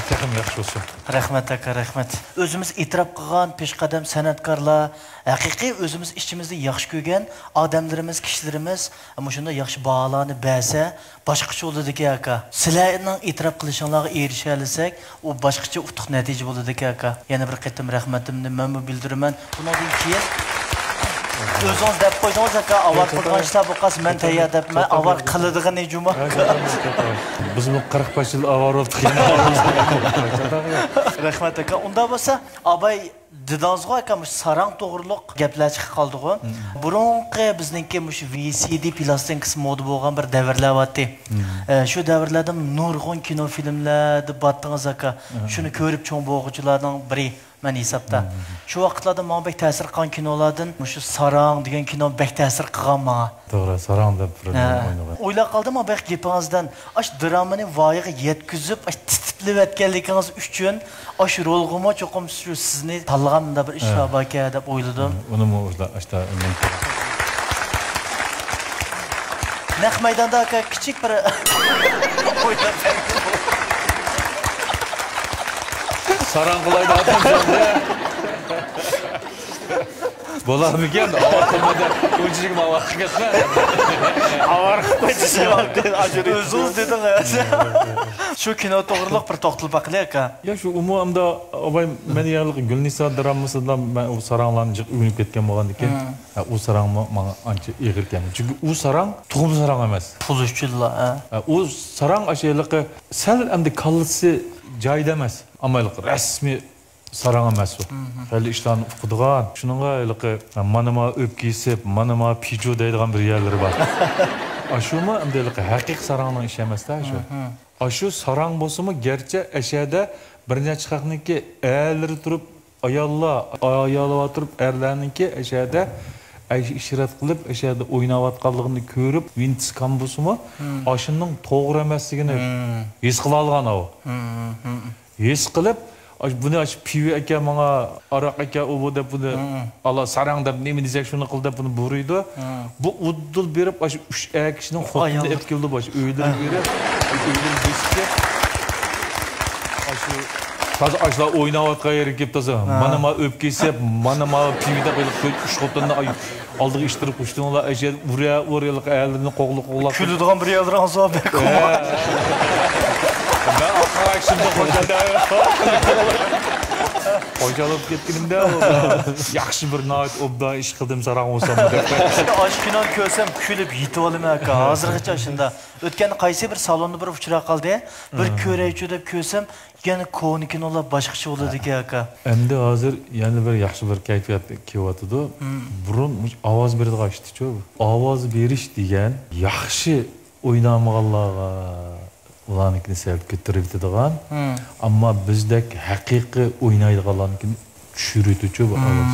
تېخىمۇ ياخشى بولسۇن. رەھمەت، ئاكا، رەھمەت. ئۆزىمىز ئېتىراپ قىلغان پېشقەدەم سەنئەتكارلار، ھەقىقىي ئۆزىمىز ئىچىمىزدە ياخشى كۆرگەن ئادەملىرىمىز، كىشىلىرىمىز مۇشۇنداق ياخشى باھالارنى بەرسە، باشقىچە بولىدىكەن، ئاكا. سىلەرنىڭ ئېتىراپ قىلىشىڭلارغا ئېرىشەلىسەك، ئۇ باشقىچە ئۇتۇق نەتىجە بولىدىكەن، ئاكا. يەنە بىر قېتىم رەھمىتىمنى مەنمۇ بىلدۈرىمەن. بۇنىڭدىن كېيىن ئۆزىڭىز دەپ قويدىڭىز، ئاكا، ئاۋارە قىلىدىغان ئىشلار بولۇپ قالسا، مەن تەييار دەپ، مەن ئاۋارە قىلىدىغىنى جۇمۇ، ئاكا. بىزمۇ قىرىق بەش يىل ئاۋارە بولۇپ قېلىپ. رەھمەت، ئاكا. ئۇنداق بولسا، ئاباي دېدىڭىزغۇ، ئاكا، مۇشۇ ساراڭ توغرۇلۇق گەپلەر چىقىپ قالدىغۇ. بۇرۇنقى بىزنىڭكى مۇشۇ ۋى سى دى پلاستىنكىسى مودا بولغان بىر دەۋرلەر بارتتى. ئە، شۇ دەۋرلەردە نۇرغۇن كىنو فىلىملەردە بارتتىڭىز، ئاكا. شۇنى كۆرۈپ چوڭ بولغۇچىلارنىڭ بىرى مەن ھېسابتا. شۇ ۋاقىتلاردا ماڭا بەك تەسىر قىلغان كىنولاردىن مۇشۇ ساراڭ دېگەن كىنو بەك تەسىر قىلغان ماڭا. توغرا، ساراڭ دەپ بىر نېمە ئوينىغان. ئويلاپ قالدىم، بەك گېپىڭىزدىن. ئاش درامىنى ۋايىغا يەتكۈزۈپ، ئاش تىتىپلىۋەتكەنلىكىڭىز ئۈچۈن، ئاش رولغىمۇ چوقۇم شۇ سىزنى تاللىغان مۇنداق بىر ئىشلار باركەن دەپ ئويلىدىم. ئۇنىمۇ ئاشتا نەق مەيداندا، ئاكا، كىچىك بىر ساراڭ قىلايدۇ ئادەم. بولارمىكەن؟ ئاۋارە قىلمىدى. ئۇنچىلىك ئاۋارە قىلىپ كەتمە. ئاۋارە قىلىپ قويدى. ئۆزىڭىز دېدىڭىز. شۇ كىنو توغرىلىق بىر توختىلىپ باقىلى، ئاكا. يا، شۇ ئۇمۇ ئەمدى ئاباي مەن يەرلىك گۈلنىسا درامىسىدا مەن ئۇ ساراڭلارنى جىق ئۆگىنىپ كەتكەن بولغاندىكىن، ھە، ئۇ ساراڭمۇ ماڭا ئانچە ئېغىر كەلمىدى. چۈنكى ئۇ ساراڭ تۇخۇم ساراڭ ئەمەس. پۇل ئۈچۈنلا، ھە. ھە، ئۇ ساراڭ ئاشۇ ھېلىقى سەل ئەمدى كاللىسى جايىدا ئەمەس. ئەمما ھېلىقى رەسمىي ساراڭ ئەمەس ئۇ. خېلى ئىشلارنى ئۇقىدىغان. شۇنىڭغا ھېلىقى مانا ما ئۆپكە يېسىپ، مانا ما پىجۇ دەيدىغان بىر يەرلىرى بار. ئاشۇمۇ ئەمدى ھېلىقى ھەقىقىي ساراڭنىڭ ئىشى ئەمەس-دە شۇ. ئاشۇ ساراڭ بولسىمۇ، گەرچە ئەشەدە بىر نەچچە خەقنىڭكى ئەرلىرى تۇرۇپ، ئاياللار، ئاياللار تۇرۇپ، ئەرلەرنىڭكى ئەشەدە ئىشرەت قىلىپ، ئەشەدە ئويناۋاتقانلىقىنى كۆرۈپ، ۋىنتىسكان بولسىمۇ، ئاشۇنىڭ توغرا ئەمەسلىكىنى ھېس قىلالىغان ئاۋۇ. ھېس قىلىپ، ئاش، بۇنى ئاش پىۋا ئەكە ماڭا، ئاراق ئەكە ئۇ بۇ دەپ بۇنى، ئالا ساراڭ دەپ نېمە دېسەك شۇنى قىل دەپ بۇنى بۇيرۇيدۇ. بۇ ئۇدۇل بېرىپ ئاش ئۈچ ئەر كىشىنىڭ خوتۇنىنى ئېلىپ كېلىدۇ، باش ئۆيلىرىگە بېرىپ، ئۆيلىرىنى بېسىپ، ئاشۇ تازا ئاشلار ئويناۋاتقان يەرگە كېلىپ تازا، مانا ما ئۆپكە يېسەپ، مانا ما پىۋا دەپ ئېلىپ ئۈچ خوتۇننى ئالدىغا ئىشتىرىپ قوشتۇڭلار، ئەجەل ئۇرە ئۇرىلىق ئەلىنى قوغلا قوغلاپ. كۈلىدىغان بىر يەرلىرىڭىز بار بەك. مەن ئاخىرى شۇنداق خوجادا. خوجا بولۇپ كەتكىنىمدە ياخشى بىر ناھايىتى ئوبدان ئىش قىلدىم ساراڭ بولسام دەپ. ئاشۇ كىنونى كۆرسەم كۈلۈپ يېتىۋالىمەن ئاكا. ھازىرغىچە شۇنداق. ئۆتكەندە قايسى بىر سالوندا بىر ئۇچراپ قالدى. بىر كۆرەيچۇ دەپ كۆرسەم، يەنە كونا كىنولار باشقىچە بولىدىكەن ئاكا. ئەمدى ھازىر يەنە بىر ياخشى بىر كەيپىيات كېلىۋاتىدۇ. بۇرۇن مۇشۇ ئاۋاز بېرىدىغان ئىشتىچۇ. ئاۋاز بېرىش دېگەن ياخشى ئوينالمىغانلارغا ئۇلارنىڭكىنى سەل كۆتۈرۈۋېتىدىغان، ئەمما بىزدەك ھەقىقىي ئوينايدىغانلارنىڭكىنى چۈشۈرۈۋېتىۋېتىچۇ بۇ ئاۋاز.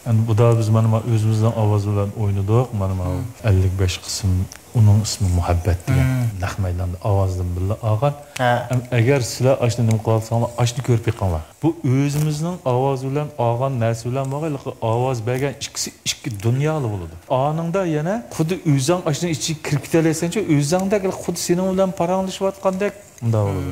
ئەمدى بۇدا بىز مانا ما ئۆزىمىزنىڭ ئاۋازى بىلەن ئوينىدۇق. مانا ما ئەللىك بەش قىسىم، ئۇنىڭ ئىسمى مۇھەببەت دېگەن نەق مەيداندا ئاۋازدىن بىللە ئالغان. ئەم، ئەگەر سىلەر ئاشۇنى نېمە قىلىۋاتساڭلار، ئاشۇنى كۆرۈپ بېقىڭلار. بۇ ئۆزىمىزنىڭ ئاۋازى بىلەن ئالغان نەرسە بىلەن بولغان ھېلىقى ئاۋاز بەرگەن ئىككىسى ئىككى دۇنيالا بولىدۇ. ئانىڭدا يەنە خۇددى ئۆزۈڭ ئاشۇنىڭ ئىچىگە كىرىپ كېتەلەيسەنچۇ، ئۆزۈڭدەك خۇددى سېنىڭ بىلەن پاراڭلىشىۋاتقاندەك ئۇنداق بولىدۇ.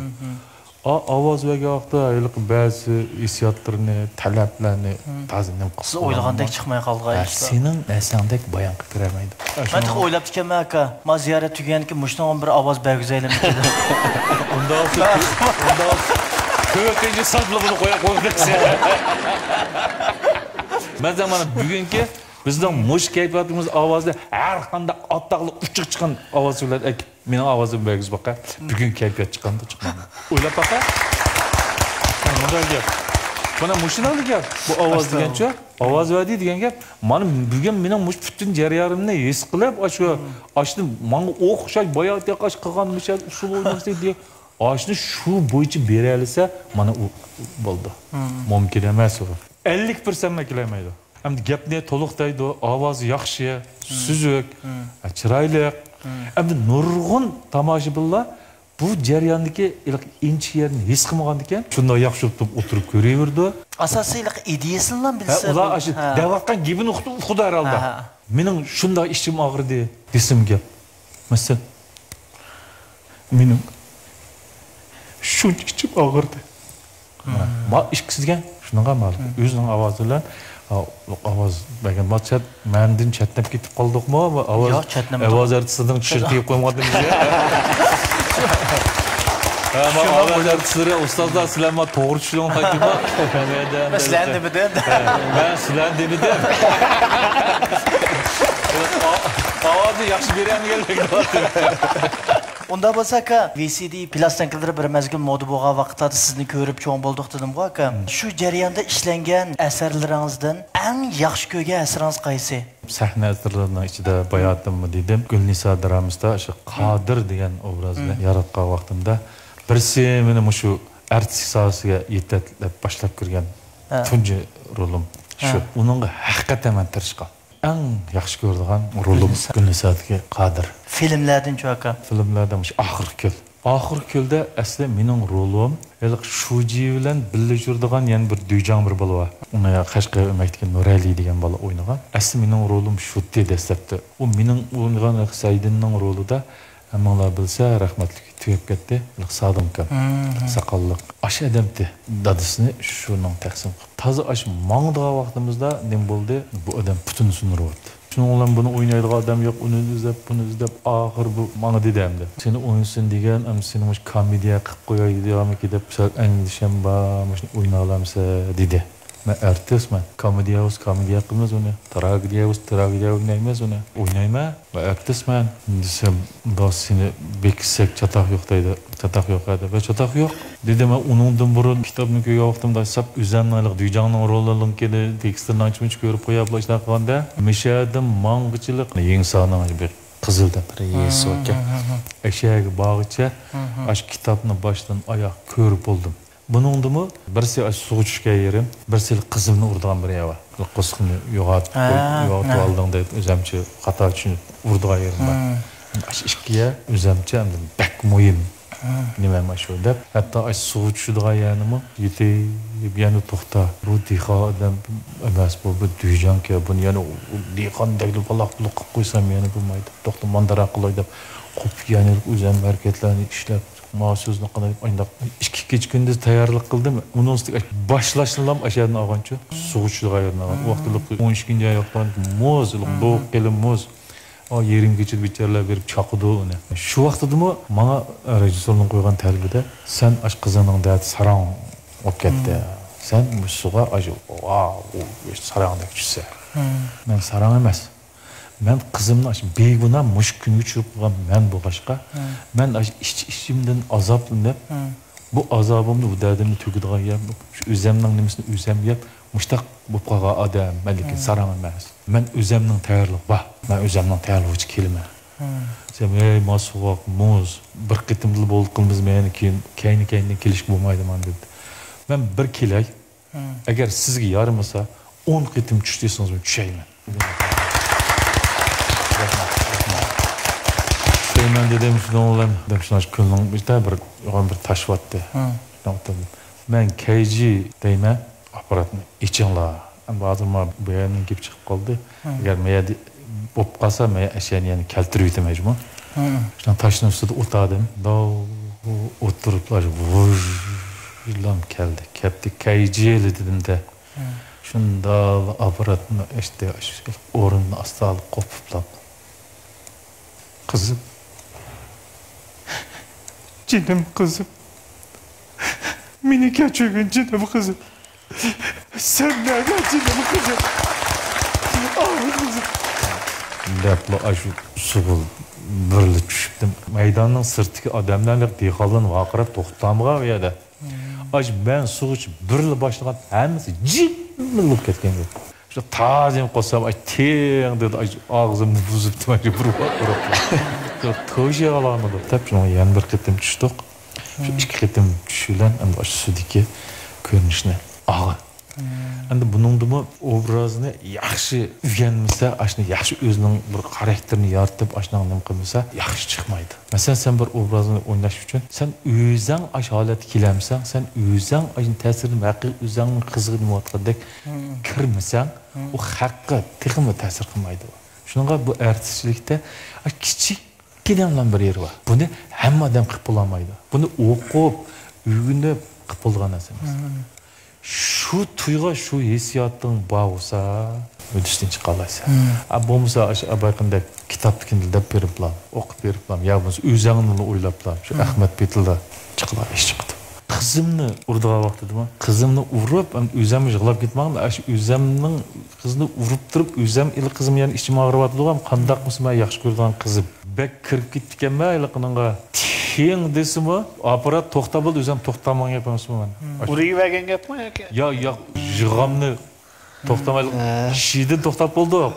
ئا، ئاۋاز بەرگەن ۋاقىتتا ھېلىقى بەزى ھېسسىياتلىرىنى، تەلەپلەرنى تازا نېمە قىلىپ سىز ئويلىغاندەك چىقماي قالىدىغان ھە، ئىشلار. سېنىڭ نەرسەڭدەك بايان قىلىپ بېرەلمەيدۇ. مەن تېخى ئويلاپتىكەنمەن ئاكا. ما زىيارەت تۈگىگەندىن كېيىن مۇشۇنىڭغا بىر ئاۋاز بەرگۈزەيلىمىكىن دېدىم. ئۇنداق بولسا، ئۇنداق بولسا، تۆتىنچى سانپىلا بۇنى قويۇپ قويغۇدەكسەن. مەسىلەن، مانا بۈگۈنكى بىزنىڭ مۇشۇ كەيپىياتىمىز ئاۋازى ھەر قانداق ئاتاقلىق ئۇچۇق چىققان ئاۋاز بىلەن ئەك-، مېنىڭ ئاۋازىمنى بەرگۈزۈپ باقە. بۈگۈن كەيپىيات چىقامدۇ، چىقمامدۇ؟ ئويلاپ باقە. مانا مۇنداق گەپ. مانا مۇشۇنداق گەپ. بۇ ئاۋاز دېگەنچۇ؟ ئاۋاز بەردى دېگەن گەپ. مانا بۈگۈن مېنىڭ مۇشۇ پۈتۈن جەريانىمنى ھېس قىلىپ، ئاشۇ، ئاشۇنى ماڭا ئوخشاش باياتىنقى ئاشۇ قىلغان مۇشۇ ئۇسسۇل ئوينىمىسى دېگەن. ئاشۇنى شۇ بويىچە بېرەلىسە، مانا ئۇ بولدى. مۇمكىن ئەمەس ئۇ. ئەللىك پىرسەنتمۇ كېلەلمەيدۇ. ئەمدى گەپنى تولۇق دەيدۇ، ئاۋازى ياخشى، سۈزۈك، چىرايلىق. ئەمدى نۇرغۇن تاماشىبىنلار بۇ جەرياندىكى ھېلىقى ئىنچىكە يەرنى ھېس قىلمىغاندىكىن، شۇنداق ياخشى ئولتۇرۇپ، ئولتۇرۇپ كۆرۈۋېرىدۇ. ئاساسىي ھېلىقى ئىدىيەسىنىلا ھە، بىلسە ئۇلار بۇ-، ئاشۇ ھە. دەۋاتقان گېپىنى ئۇقتى، ئۇقىدۇ ھەرھالدا. ھە، ھە. مېنىڭ شۇنداق ئىچىم ئاغرىدى دېسىم گەپ. مەسىلەن، مېنىڭ شۇنچە ئىچىم ئاغرىدى. مانا، ما ئىككىسى دېگەن شۇنىڭغا مانا ئۆزىنىڭ ئاۋازى بىلەن، ئا، ئاۋاز بەرگەن. ما چەت، مەندىن چەتنەپ كېتىپ قالدۇقمۇ؟ ما ئاۋاز، ياق، چەتنەمدۇق. ئاۋاز ئارتىسىنىڭ چىشىنى تېگىپ قويمىغاندىمىز يا؟ ھە، ما ئاۋاز ئارتىسلىرى، ئۇستازلار، سىلەر ما توغرا چۈشىنىڭلار. مەن سىلەرنى دېمىدىم. ھە، مەن سىلەرنى دېمىدىم. ئاۋازنى ياخشى بېرەلمىگەنلىكىنى. ئۇنداق بولسا، ئاكا، ۋى سى دى پىلاستىنكىلىرى بىر مەزگىل مودا بولغان ۋاقىتلاردا سىزنى كۆرۈپ چوڭ بولدۇق دېدىمغۇ، ئاكا. شۇ جەرياندا ئىشلەنگەن ئەسەرلىرىڭىزدىن ئەڭ ياخشى كۆرگەن ئەسىرىڭىز قايسى؟ سەھنە ئەسەرلىرىنىڭ ئىچىدە باياتىنمۇ دېدىم، گۈلنىسا درامىسىدا شۇ قادىر دېگەن ئوبرازنى ياراتقان ۋاقتىمدا، بىرسى مېنى مۇشۇ ئارتىسلىق ساھەسىگە يېتەكلەپ باشلاپ كىرگەن تۇنجى رولۇم شۇ. ئۇنىڭغا ھەقىقەتەن مەن تىرىشقان. ئەڭ ياخشى كۆرىدىغان رولۇم گۈلنىسا. گۈلنىسادىكى قادىر. فىلىملەردىنچۇ، ئاكا؟ فىلىملەردە مۇشۇ ئاخىرقى كۆل. ئاخىرقى كۆلدە ئەسلى مېنىڭ رولۇم ھېلىقى شۇجى بىلەن بىللە يۈرىدىغان يەنە بىر دۈيجاڭ بىر بالا بار. ئۇنى قەشقەر ئۆمەكتىكى نۇرئەلى دېگەن بالا ئوينىغان. ئەسلى مېنىڭ رولۇم شۇتى دەسلەپتە. ئۇ مېنىڭ ئوينىغان سەيدىننىڭ رولىدا ھەممىڭلار بىلسە، رەھمەتلىك تۈگەپ كەتتى. سادىم ئاكام. ساقاللىق. ئاشۇ ئادەمتى دادىسىنى شۇنىڭ تەقسىم قىلىپ. تازا ئاشۇ ماڭىدىغان ۋاقتىمىزدا نېمە بولدى؟ بۇ ئادەم پۇتىنى سۇندۇرۇۋەتتى. شۇنىڭ بىلەن بۇنى ئوينايدىغان ئادەم يوق، ئۇنى ئىزدەپ، بۇنى ئىزدەپ، ئاخىر بۇ ماڭا دېدى ئەمدى. سېنى ئوينىسۇن دېگەن، ئەمدى سېنى مۇشۇ كومېدىيە قىلىپ قوياي دېگەنمىكى دەپ سەل ئەندىشەم بار، مۇشۇنى ئويناۋالامسەن دېدى. مەن ئارتىسمەن. كومېدىيە بولسا كومېدىيە قىلىمىز ئۇنى. تراگېدىيە بولسا تراگېدىيە ئوينايمىز ئۇنى. ئوينايمەن. مەن ئارتىسمەن دېسەم، بۇنداق سېنى بېكىتسەك چاتاق يوق دەيدۇ. چاتاق يوق ھە دەپ. ۋە چاتاق يوق. دېدى، مەن ئۇنىڭدىن بۇرۇن كىتابنى كۆرگەن ۋاقتىمدا ھېساب ئۆزەمنىڭ ھېلىقى دۈيجاڭنىڭ رولىنىڭكىنى، تېكىستلىرىنى ئانچە-مۇنچە كۆرۈپ قويۇپ، ئىشلار قىلغاندا، مىشەدىن ماڭغۇچىلىق يېڭىسارنىڭ بىر قىزىل دەپ بىر يېزىسى باركەن. ئەشەگە بارغىچە ئاشۇ كىتابنى باشتىن ئاياق كۆرۈپ بولدۇم. بۇنىڭدىمۇ بىرسى ئاشۇ سۇغا چۈشكەن يېرىم، بىرسى قىزىلنى ئۇرىدىغان بىر يەر بار. قورسىقىنى يوغان-، ھە، يوغىنىپ ھە. ئالدىڭ دەپ ئۆزەمچە خاتا چۈشىنىپ ئۇرىدىغان يېرىم بار. ئاشۇ ئىككى يەر ئۆزەمچە ئەمدى بەك مۇھىم. نېمە مانا شۇ دەپ، ھەتتا ئاشۇ سۇغا چۈشىدىغان يەرنىمۇ يېتىپ، يەنە توختا. بۇ دېھقان ئادەم ئەمەس، بۇ بىر دۈيجاڭكەن. بۇنى يەنە ئۇ دېھقاندەكلا پالاق-پۇلۇق قىلىپ قويسام يەنە بولمايدۇ. توختا ماندىراق قىلاي دەپ، قوپۇپ يەنە ئۆزۈم ھەرىكەتلەرنى ئىشلەپ، مانا سۆزنى قىلىپ، ئانداق ئىككى كېچە-كۈندۈز تەييارلىق قىلدىم. ئۇنىڭ ئۈستىگە باشلاشنىلام ئاشۇ يەردىن ئالغانچۇ، سۇغا چۈشىدىغان يەردىن ئالغان. ئۇ ۋاقىتتا ئون ئىككىنچى ئاياقلار مۇز، لوق قېلىن مۇز. ئا، يېرىم كېچىدە بىچارىلەر بېرىپ چاقىدۇ ئۇنى. شۇ ۋاقتىدىمۇ ماڭا رېژىسسورنىڭ قويغان تەلىپىدە، سەن ئاش قىزىڭنىڭ دەردى ساراڭ بولۇپ كەتتى. سەن مۇشۇ سۇغا ئاش، ۋاۋ، ساراڭدەك چۈشسە. مەن ساراڭ ئەمەس. مەن قىزىمنى ئاش بىگۇناھ مۇشۇ كۈنگە چۈشۈرۈپ قويغان مەن بولغاچقا، مەن ئاش ئىچ-ئىچىمدىن ئازابلىنىپ، بۇ ئازابىمنى، بۇ دەردىمنى تۆكىدىغان يەر شۇ ئۆزەمنىڭ نېمىسىنى ئۆزەم يەپ، مۇشتاق بولۇپ قالغان ئادەم، مەن لېكىن ساراڭ ئەمەس. مەن ئۆزەمنىڭ تەييارلىقى بار. مەن ئۆزەمنىڭ تەييارلىقىچە كېلىمەن. دېسەم، ھەي، ما سوغۇق، مۇز، بىر قېتىمدىلا بولدى قىلىمىز، مەن كېيىن، كەينى-كەينىدىن كېلىشكە بولمايدۇ مانا دېدى. مەن بىر كېلەي، ئەگەر سىزگە يارىمىسا، ئون قېتىم چۈش دېسىڭىزمۇ چۈشەيمەن. رەھمەت، رەھمەت. دەيمەن دېدىم، شۇنىڭ بىلەن دەپ شۇنداق كۆڭلۈڭ بىر، بىر تاشىۋاتتى. مەن كەيجى دەيمەن، ئاپپاراتنى ئېچىڭلار. ئەمدى ھازىر مانا بۇ يەردىن گەپ چىقىپ قالدى. ئەگەر مەيەردە بولۇپ قالسا، مەن ئەشەنى يەنە كەلتۈرۈۋېتىمەن، جۇمۇ. شۇنداق تاشنىڭ ئۈستىدە ئولتۇردۇم. داۋ ئولتۇرۇپلا ۋۇژلام كەلدى. كەپتى، كەيجىلى دېدىم-دە. شۇنداق ئاپپاراتنى ئېچتى، ئورنىنى ئاستا ئالىپ قوپۇپلا. قىزىم. جېنىم قىزىم. مېنى كەچۈرگىن، جېنىم قىزىم. سەن نەدە، جېنىم قىزىم؟ ئاھ، قىزىم. دەپلا ئاشۇ سۇغا بىرلا چۈشۈپتىم. مەيداننىڭ سىرتىدىكى ئادەملەر، دېھقانلار ۋارقىراپ توختىمىغان ئۇ يەردە. ئاش مەن سۇغا چۈشۈپ بىرلا باشلىغان ھەممىسى جىملا بولۇپ كەتكەن گەپ. شۇ تازىم قوسام، ئاش تىڭ دېدى، ئاش ئاغزىمنى بۇزۇپتىم، ئاش بىر ۋاق ئۇرۇپ. شۇ توشۇيالمىدۇق دەپ، شۇنىڭغا يەنە بىر قېتىم چۈشتۇق. شۇ ئىككى قېتىم چۈشۈش بىلەن ئەمدى ئاشۇ سۇدىكى كۆرۈنۈشنى ئالغان. ئەمدى بۇنىڭدىمۇ ئوبرازنى ياخشى ئۆگەنمىسە، ئاشۇنى ياخشى ئۆزىنىڭ بىر خاراكتېرىنى يارىتىپ، ئاشۇنداق نېمە قىلمىسا، ياخشى چىقمايدۇ. مەسىلەن، سەن بىر ئوبرازنى ئويناش ئۈچۈن، سەن ئۆزۈڭ ئاشۇ ھالەتكە كېلەلمىسەڭ، سەن ئۆزۈڭ ئاشۇنى تەسىرلىمە، ھەقىقىي ئۆزۈڭنىڭ قىزىغا نېمە بولۇۋاتقاندەك كىرمىسەڭ، ئۇ خەققە تېخىمۇ تەسىر قىلمايدۇ. شۇنىڭغا بۇ ئارتىسچىلىكتا كىچىككىنە بىر يېرى بار. بۇنى ھەممە ئادەم قىلىپ بولالمايدۇ. بۇنى ئوقۇپ، ئۆگىنىپ قىلىپ بولىدىغان نەرسە ئەمەس. شۇ تۇيغۇ، شۇ ھېسسىياتىڭ بار بولسا، ئۆتۈشتىن چىقالايسەن. ئا، بولمىسا، ئاشۇ ئابايقىندەك كىتابتىكىنى دەپ بېرىپلا، ئوقۇپ بېرىپلا، يا بولمىسا ئۆزۈڭنىلا ئويلاپلا، شۇ ئەخمەت پېتىلا چىقىدىغان ئىش چىقىدۇ. قىزىمنى ئۇرىدىغان ۋاقتىدىمۇ، قىزىمنى ئۇرۇپ، ئەمدى ئۆزۈم يىغلاپ كېتىمەن، ئاشۇ ئۆزۈمنىڭ قىزىنى ئۇرۇپ تۇرۇپ، ئۆزۈم ئىلى قىزىم يەنە ئىچىم ئاغرىۋاتىدۇ، قانداق بولسا مەن ياخشى كۆرىدىغان قىزىم. بەك كىرىپ كېتىپتىكەنمەن ھېلىقىنىڭغا. تىڭ دېسىمۇ، ئاپپارات توختا بولدى، ئۆزۈم توختىمىغان گەپ ئەمەسمۇ مانا. ئۇرۇۋەرگەن گەپمۇ ياكى؟ يا، ياق، يىغامنى توختىماي، شىدىن توختاپ بولدۇق.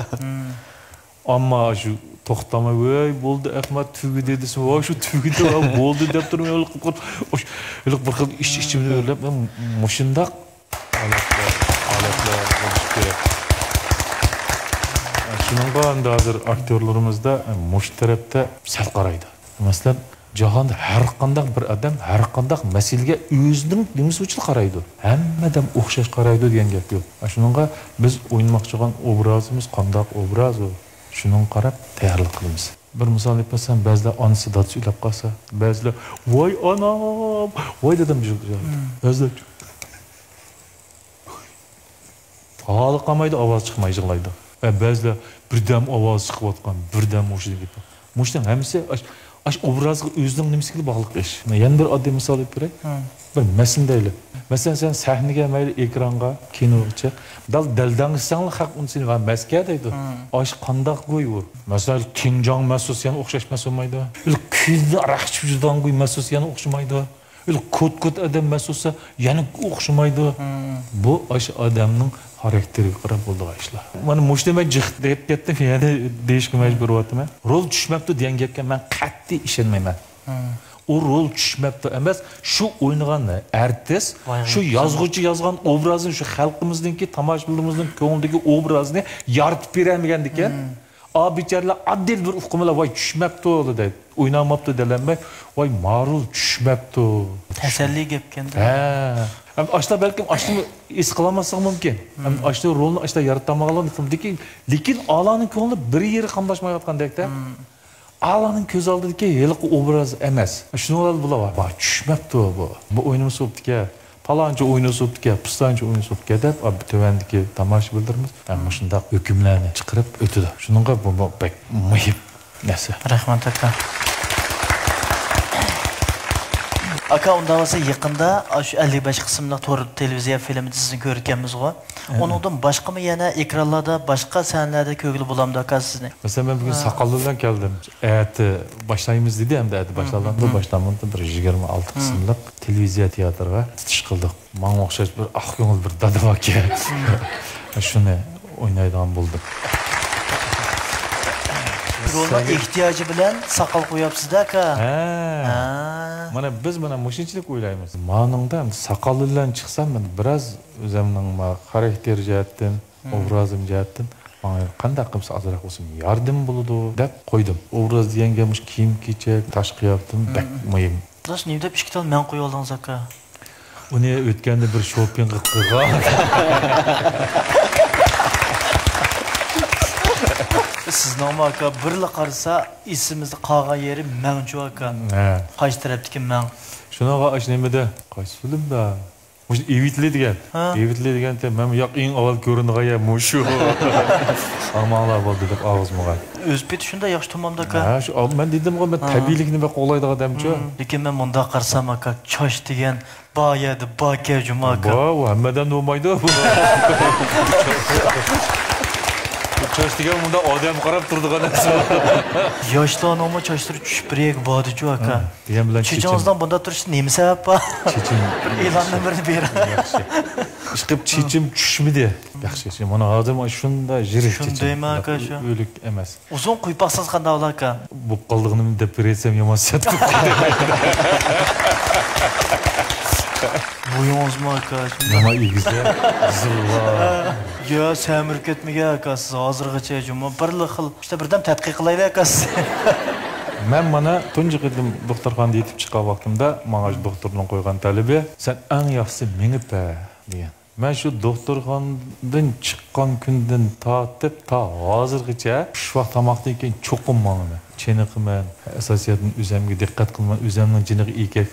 ئەمما شۇ توختىماي، ۋەي، بولدى، ئەخمەت تۈگىدى دېسىمۇ، ۋاي، شۇ تۈگىدى، ۋاي، بولدى دەپ تۇرۇپ، ھېلىقى بىر خىل ئىچ-ئىچىمدىن ئۆرلەپ، مەن مۇشۇنداق ھالەتلەر، ھالەتلەر بولۇشى كېرەك. شۇنىڭغا ئەمدى ھازىر ئاكتيورلىرىمىزدا مۇشۇ تەرەپتە سەل قارايدۇ. مەسىلەن، جاھاندا ھەر قانداق بىر ئادەم ھەر قانداق مەسىلىگە ئۆزىنىڭ نېمىسى بويىچە قارايدۇ. ھەممە ئادەم ئوخشاش قارايدۇ دېگەن گەپ يوق. شۇنىڭغا بىز ئوينىماقچى بولغان ئوبرازىمىز قانداق ئوبراز ئۇ؟ شۇنىڭغا قاراپ تەييارلىق قىلىمىز. بىر مىسال ئېيتىپ بەرسەم، بەزىلەر ئانىسى، دادىسى ئۆلۈپ قالسا، بەزىلەر، ۋاي ئانام، ۋاي دادام، بەزىلەر ھالى قالمايدۇ، ئاۋاز چىقماي يىغلايدۇ. ۋە بەزىلەر بىردەم ئاۋاز چىقىۋاتقان، بىردەم ھوشىدىن كېتىپ. مۇشۇنىڭ ھەممىسى ئاش-، ئاش ئوبرازغا ئۆزىنىڭ نېمىسىگىلا باغلىق ئىش. يەنە بىر ئاددىي مىسال ئېلىپ بېرەي. بىر مەسىلىنى دەيلى. مەسىلەن، سەن سەھنىگە مەيلى ئېكرانغا، كىنوغا چىق. دەل دەلدەڭشىسەڭلا خەق ئۇنى سېنى، ۋە مەسكە دەيدۇ. ئاش قانداق گۇي ئۇ؟ مەسىلەن، تىڭجاڭ مەسۇس يەنە ئوخشاش مەس بولمايدۇ. كۈندە ئاراق ئىچىپ يۈرىدىغان گۇي مەسۇس يەنە ئوخشىمايدۇ. ئۆلە كوت-كوت ئادەم مەس بولسا، يەنە ئوخشىمايدۇ. بۇ ئاشۇ ئادەمنىڭ خاراكتېرىگە قاراپ بولىدىغان ئىشلار. مانا مۇشۇنى مەن جىق دەپ كەتتىم، يەنە دېيىشكە مەجبۇر بولۇۋاتىمەن. رول چۈشمەپتۇ دېگەن گەپكە مەن قەتئىي ئىشەنمەيمەن. ئۇ رول چۈشمەپتۇ ئەمەس، شۇ ئوينىغان ئارتىس، شۇ يازغۇچى يازغان ئوبرازنى، شۇ خەلقىمىزنىڭكى، تاماشىبىنلىرىمىزنىڭ كۆڭلىدىكى ئوبرازنى يارىتىپ بېرەلمىگەندىكىن، ئا بىچارىلەر ئاددىي بىر ئۇقۇم بىلەن، ۋاي، چۈشمەپتۇ دەيدۇ. ئوينالماپتۇ دېيەلمەي، ۋاي، مارۇل چۈشمەپتۇ. تەسەللى گەپكەندە. ھە. ھەم ئاشۇلار بەلكىم ئاشۇنى ھېس قىلالماسلىقى مۇمكىن. ھەم ئاشۇ رولنى ئاشۇلار يارىتالمىغانلىقىنى، لېكىن، لېكىن ئالارنىڭ كۆڭلى بىر يېرى قاملاشمايۋاتقاندەكتە. ئالارنىڭ كۆز ئالدىدىكى ھېلىقى ئوبراز ئەمەس. شۇنىڭغا بۇلار بار. ۋاي، چۈشمەپتۇ بۇ. بۇ ئوينىمىسا بوپتىكەن. پالانچە ئوينىسا بوپتىكەن، پۇستانچە ئوينىسا بوپتىكەن دەپ، تۆۋەندىكى تاماشىبىنلىرىمىز مۇشۇنداق ھۆكۈملەرنى چىقىرىپ ئۆتىدۇ. شۇنىڭغا بۇ، بۇ بەك مۇھىم نەرسە. رەھمەت، ئاكا. ئاكا، ئۇنداق بولسا يېقىندا شۇ ئەللىك بەش قىسىملىق تور تېلېۋىزىيە فىلىمىدا سىزنى كۆرگەنمىزغۇ؟ ئۇنىڭدىن باشقىمۇ يەنە ئېكرانلاردا، باشقا سەھنىلەردە كۆرگىلى بولامدۇ، ئاكا، سىزنى؟ مەسىلەن، مەن بۈگۈن ساقال بىلەن كەلدىم. ئەتە باشلايمىز دېدى، ئەمدى ئەتە باشلانامدۇ، باشلانمامدۇ، بىر يىگىرمە ئالتە قىسىملىق تېلېۋىزىيە تىياتىرىغا چىقىش قىلدۇق. ماڭا ئوخشاش بىر ئاق كۆڭۈل بىر دادا باركەن. شۇنى ئوينايدىغان بولدۇم. رولنىڭ ئېھتىياجى بىلەن ساقال قويۇپسىز-دە، ئاكا. ھە. ھە. مانا بىز مانا مۇشۇنچىلىك ئويلايمىز. مانىڭدا ئەمدى ساقال بىلەن چىقسام، مەن بىراز ئۆزۈمنىڭ ما-، خاراكتېر جەھەتتىن، ئوبرازىم جەھەتتىن ماڭا قانداق قىلسا ئازراق بولسۇن ياردىمى بولىدۇ دەپ قويدۇم. ئوبراز دېگەنگە مۇشۇ كىيىم-كېچەك، تاشقى قىياپىتىم بەك مۇھىم. راست، نېمە دەپ ئىككى تال مەڭ قويۇۋالدىڭىز، ئاكا؟ ئۇنى ئۆتكەندە بىر شوپپىڭغا قىلغان. سىزنىڭمۇ، ئاكا، بىرلا قارىسا ئېسىمىزدە قالغان يېرى مەڭچۇ، ئاكا. ھە. قايسى تەرەپتىكى مەڭ؟ شۇنىڭغا ئاشۇ نېمىدە، قايسى فىلىمدا؟ مۇشۇ ئېۋىتلى دېگەن. ھە. ئېۋىتلى دېگەن تېم-، مەن ياق، ئېڭى ئاۋۋال كۆرۈنىدىغان يەر مۇشۇ. ئامانلار بولدى دەپ ئاغزىمغا. ئۆز پېتى شۇنداق ياخشى تۇرمامدۇ، ئاكا. ھە، شۇ، مەن دېدىمغۇ، مەن تەبىئىيلىكنى بەك قوغلايدىغان ئادەمچۇ. لېكىن مەن مۇنداق قارىسام، ئاكا، چاچ دېگەن بار يەردە باركەن جۇمۇ، ئاكا. بار، ئۇ ھەممىدەم بولمايدۇ. چاچ دېگەن مۇنداق ئادەمگە قاراپ تۇرىدىغان نەرسە. ياشلارنىڭمۇ چاچلىرى چۈشۈپ بىر يەرگە باردىچۇ، ئاكا. دېگەن بىلەن چېچىڭىزنىڭ بۇنداق تۇرۇشىدا نېمە سەۋەب بار؟ چېچىم. ئېلاننىڭ بىرىنى بېرىڭ. ياخشى. ئىشقىلىپ چېچىم چۈشمىدى. ياخشى، ياخشى. مانا ھازىر مانا شۇنداق يىرىك چېچىم. شۇندايمۇ، ئاكا، شۇ؟ ئۆلۈك ئەمەس. ئۇزۇن قويۇپ باقسىڭىز قانداق بولا، ئاكا؟ بولۇپ قالىدىغىنىمنى دەپ بېرەيسەم يامان سەت قىلىپ كېتىمەن. بويىڭىزمۇ، ئاكا، شۇنداق. يامان ئېگىز-دە، زىلۋا. يا، سەمرىپ كەتمىگەن، ئاكا، سىز ھازىرغىچە جۇمۇ بىرلا خىل. ئىشتە بىردەم تەتقىق قىلايلى، ئاكا، سىز. مەن مانا تۇنجى قېتىم دوختۇرخانىدا يېتىپ چىققان ۋاقتىمدا ماڭا شۇ دوختۇرنىڭ قويغان تەلىپى، سەن ئەڭ ياخشىسى مېڭىپ بەر، دېگەن. مەن شۇ دوختۇرخانىدىن چىققان كۈندىن تارتىپ تا ھازىرغىچە ئۈچ ۋاق تاماقتىن كېيىن چوقۇم ماڭىمەن. چېنىقىمەن، ئاساسىيەتتىن ئۆزۈمگە دىققەت قىلىمەن، ئۆزۈمنىڭ جېنىغا ئېگىز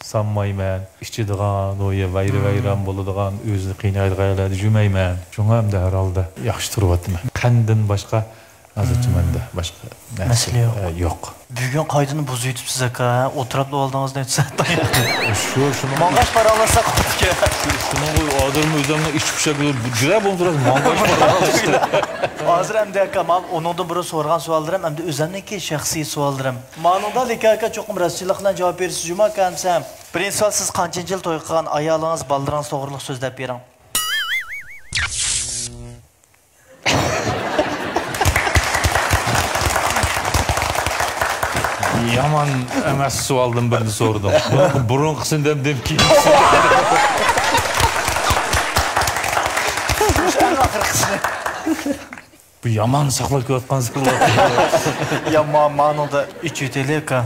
سالمايمەن. ئىچىدىغان، ئۇ يە ۋەيرە-ۋەيران بولىدىغان، ئۆزىنى قىينايدىغان يەرلەردە يۈرمەيمەن. شۇڭا ئەمدى ھەر ھالدا ياخشى تۇرۇۋاتىمەن. قەندىن باشقا ھازىرچە مەندە باشقا نەرسە، مەسىلە يوق. ئە، يوق. بۈگۈن قائىدىنى بۇزۇۋېتىپسىز، ئاكا. ئولتۇرۇپلا ئالدىڭىز نەچچە سائەت. شۇ، شۇنىڭ ماڭغاچ پاراڭلاشساق بوپتىكەن. شۇ، شۇنىڭغۇ ھازىرمۇ ئۆزۈمنىڭ ئىچ پۇشاق بىلەن جۈرە بولۇپ تۇرىسىز، ماڭغاچ پاراڭلاشتى. ھازىر ئەمدى، ئاكا، مانا ئۇنىڭدىن بۇرۇن سورىغان سوئاللىرىم ئەمدى ئۆزۈمنىڭكى شەخسىي سوئاللىرىم. مانىڭدا لېكىن، ئاكا، چوقۇم راستچىللىق بىلەن جاۋاب بېرىسىز جۇمۇ، ئاكا، ئەمسە. بىرىنچى سوئال، سىز قانچىنچى يىل توي قىلغان ئايالىڭىز، بالىلىرىڭىز توغرىلىق سۆزلەپ بېرىڭ. يامان ئەمەس سوئالدىن بىرنى سورىدىڭ. بۇرۇنقىسىنى دەم، دەم كېيىنكىسىنى. ئەڭ ئاخىرقىسىنى. بۇ يامان ساقلاپ كېلىۋاتقان سىرلار. يا، ما-، مانىڭدا ئېچىۋېتەيلى، ئاكا.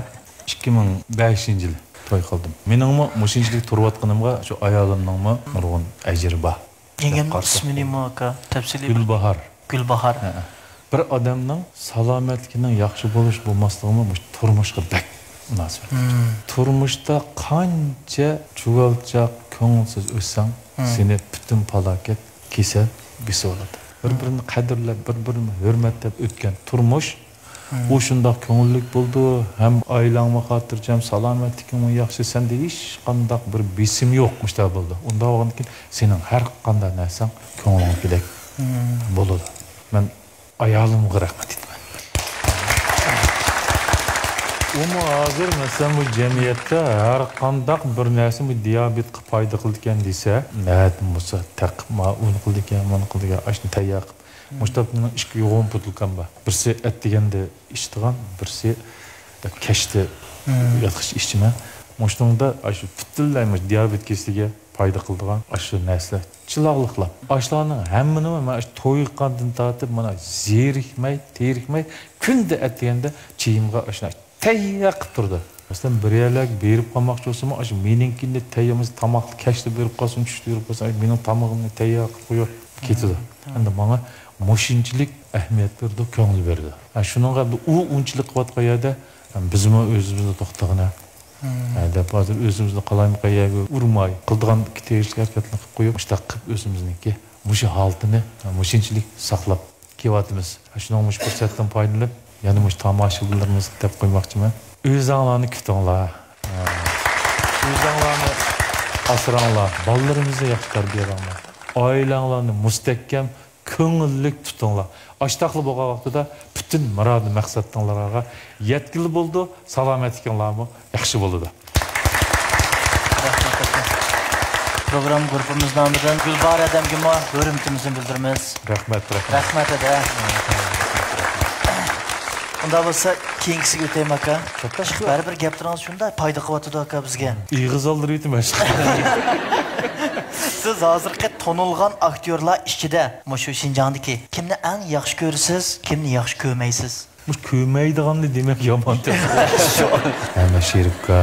ئىككى مىڭ بەشىنچى يىلى توي قىلدىم. مېنىڭمۇ مۇشۇنچىلىك تۇرۇۋاتقىنىمغا شۇ ئايالىمنىڭمۇ نۇرغۇن ئەجرى بار. يەڭگەمنىڭ ئىسمى نېمە، ئاكا؟ تەپسىلىي بىر. گۈلباھار. گۈلباھار. ھە. بىر ئادەمنىڭ سالامەتلىكىنىڭ ياخشى بولۇش بولماسلىقىمۇ مۇشۇ تۇرمۇشقا بەك مۇناسىۋەتلىك. تۇرمۇشتا قانچە چۇۋالچاق، كۆڭۈلسىز ئۆتسەڭ، سېنى پۈتۈن پالاكەت، كېسەل بېسىۋالىدۇ. بىر-بىرىنى قەدىرلەپ، بىر-بىرىنى ھۆرمەتلەپ ئۆتكەن تۇرمۇش، ئۇ شۇنداق كۆڭۈللۈك بولىدۇ، ھەم ئائىلەڭمۇ خاتىرجەم، سالامەتلىكىڭمۇ ياخشى، سەندە ھېچقانداق بىر بېسىم يوق، مۇشۇنداق بولىدۇ. ئۇنداق بولغاندىن كېيىن سېنىڭ ھەر قانداق نەرسەڭ كۆڭلۈڭدىكىدەك بولىدۇ. مەن ئايالىمغا رەھمەت ئېيتىمەن. ئۇمۇ ھازىر، مەسىلەن، بۇ جەمئىيەتتە ھەر قانداق بىر نەرسە بۇ دىيابېتقا پايدا قىلىدىكەن دېسە، نەدىن بولسا تېقىپ، ما ئۇنى قىلىدىكەن، مۇنى قىلىدىكەن، ئاشۇنى تەييار قىلىپ. مۇشۇنداق مېنىڭ ئىككى يوغان بوتۇلكام بار. بىرسى ئەتىگەندە ئىچىدىغان، بىرسى كەچتە ياتقىچە ئىچىمەن. مۇشۇنىڭدا ئاشۇ پۈتۈنلەي مۇشۇ دىيابېت كېسىلىگە پايدا قىلىدىغان ئاشۇ نەرسىلەر چىراغلىقلار. ئاشۇلارنىڭ ھەممىنىمۇ مەن ئاشۇ توي قىلغاندىن تارتىپ مانا زېرىكمەي، تېرىكمەي كۈندە ئەتىگەندە چېيىمغا ئاشۇ تەييار قىلىپ تۇرىدۇ. مەسىلەن، بىر يەرلەرگە بېرىپ قالماقچى بولسىمۇ، ئاشۇ مېنىڭكىنى تەييار، مەسىلەن، تاماقتا كەچتە بېرىپ قالسۇن، چۈشتە بېرىپ قالسۇن، ئاشۇ مېنىڭ تامىقىمنى تەييار قىلىپ قويۇپ كېتىدۇ. ھە، ھە. ئەمدى ماڭا مۇشۇنچىلىك ئەھمىيەت بېرىدۇ، كۆڭۈل بېرىدۇ. ھە، شۇنىڭغا ئەمدى ئۇ ئۇنچىلىق قىلىۋاتقان يەردە، ھە، بىزمۇ ئۆزىمىزنى توختىغىنە. ھە، دەپ ھازىر ئۆزىمىزنى قالايمىقان يەرگە ئۇرماي، قىلىدىغان تېگىشلىك ھەرىكەتلەرنى قىلىپ قويۇپ، مۇشۇنداق قىلىپ ئۆزىمىزنىڭكى مۇشۇ ھالىتىنى، ھە، مۇشۇنچىلىك ساقلاپ كېلىۋاتىمىز. شۇنىڭ مۇشۇ پۇرسەتتىن پايدىلىنىپ، يەنە مۇشۇ تاماشىبىنلىرىمىزغا دەپ قويماقچىمەن. ئۆزۈڭلارنى كۈتۈڭلار. ئۆزۈڭلارنى ئاسراڭلار. بالىلىرىمىزنى ياخشى تەربىيەلەڭلار. ئائىلەڭلارنى مۇستەھكەم، كۆڭۈللۈك تۇتۇڭلار. ئاشتاقلا بولغان ۋاقتىدا پۈتۈن مۇراد مەقسەتلىرىڭلارغا يەتكىلى بولىدۇ. سالامەتلىكىڭلارمۇ ياخشى بولىدۇ. رەھمەت، ئاكا. پروگرامما گۇرۇپپىمىز نامىدىن گۈلباھار ھەدەمگىمۇ ھۆرمىتىمىزنى بىلدۈرىمىز. رەھمەت، رەھمەت. رەھمەت، ھەدە. ئۇنداق بولسا، كېيىنكىسىگە ئۆتەيمۇ، ئاكا. بەرىبىر گەپلىرىڭىز شۇنداق پايدا قىلىۋاتىدۇ، ئاكا، بىزگە. ئېغىز ئالدۇرۇۋېتىمەن. سىز ھازىرقى تونۇلغان ئاكتيورلار ئىچىدە مۇشۇ شىنجاڭدىكى كىمنى ئەڭ ياخشى كۆرىسىز، كىمنى ياخشى كۆرمەيسىز؟ بۇ كۆرمەيدىغاننى دېمەك يامان. ھەممە شېرىپ ئاكا،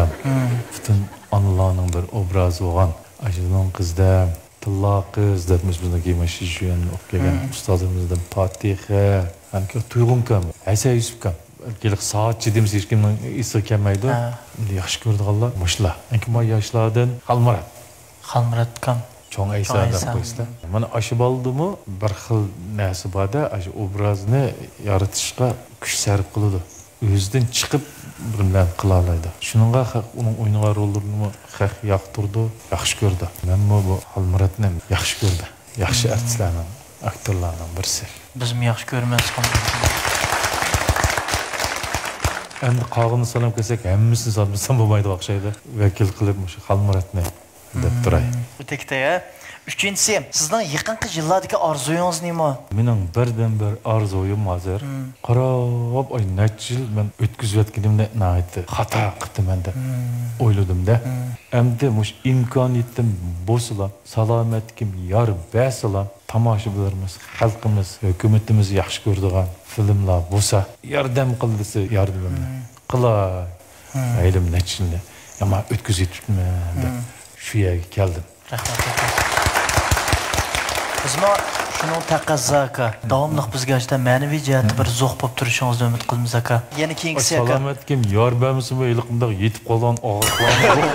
پۈتۈن ئانىلارنىڭ بىر ئوبرازى بولغان، ئاشۇنىڭ قىزىدا تىللا قىز دەپ بىزنىڭكى مۇشۇ شىجۈەن ئوقۇپ كەلگەن ئۇستازىمىزدىن پاتىخە، ھەم تۇيغۇن ئاكام، ھەسەن يۈسۈپ ئاكام. ھېلىقى سائەتچى دېمىسە ھېچكىمنىڭ ئېسىگە كەلمەيدۇ. ھە. ياخشى كۆرىدىغانلار مۇشۇلار. ئەنكى ما ياشلاردىن خالمۇرات. خالمۇرات ئاكام. چوڭ ئەيسا چوڭ دەپ ئەيسا. قويسىلەر. مانا ئاشۇ بالىدىمۇ بىر خىل نەرسە بار-دە، ئاشۇ ئوبرازنى يارىتىشقا كۈچ سەرپ قىلىدۇ. ئۆزىدىن چىقىپ بىر نېمىلەرنى قىلالايدۇ. شۇنىڭغا خەق ئۇنىڭ ئوينىغان روللىرىنىمۇ خەق ياقتۇرىدۇ، ياخشى كۆرىدۇ. مەنمۇ بۇ خالمۇراتنى ياخشى كۆردۈم. ياخشى ئارتىسلارنىڭ، ئاكتيورلارنىڭ بىرسى. بىزمۇ ياخشى كۆرىمىز خالمۇراتنى. ئەمدى قالغىنىنى ساناپ كەلسەك، ھەممىسىنى سانىمىسام بولمايدىغان ئوخشايدۇ. ۋەكىل قىلىپ مۇشۇ خالمۇراتنى دەپ تۇراي. ئۆتەكتە، يا. ئۈچىنچىسى، سىزنىڭ يېقىنقى يىللاردىكى ئارزۇيىڭىز نېمە؟ مېنىڭ بىردىنبىر ئارزۇيۇم ھازىر، قاراپ، ئاي، نەچچە يىل مەن ئۆتكۈزۈۋەتكىنىمنى ناھايىتى خاتا قىپتىمەن دەپ ئويلىدىم-دە. ئەمدى مۇشۇ ئىمكانىيىتىم بولسىلا، سالامەتلىكىم يار بەرسىلا، تاماشىبىنلىرىمىز، خەلقىمىز، ھۆكۈمىتىمىز ياخشى كۆرىدىغان فىلىملار بولسا، ياردەم قىل دېسە، ياردىمىمنى قىلاي. ھەيلىم نەچچە يىلنى يامان ئۆتكۈزۈۋېتىپتىمەن دەپ شۇ يەرگە كەلدىم. رەھمەت، رەھمەت. بىزمۇ شۇنىڭ تەقەززا، ئاكا. داۋاملىق بىزگە ئاشۇنداق مەنىۋى جەھەتتە بىر زوق بولۇپ تۇرۇشىڭىزنى ئۈمىد قىلىمىز، ئاكا. يەنە كېيىنكىسى، ئاكا. سالامەتلىكىم يار بەرمىسىمۇ، ھېلىقى مۇنداق يېتىپ قالغان ئاغرىقلارنى.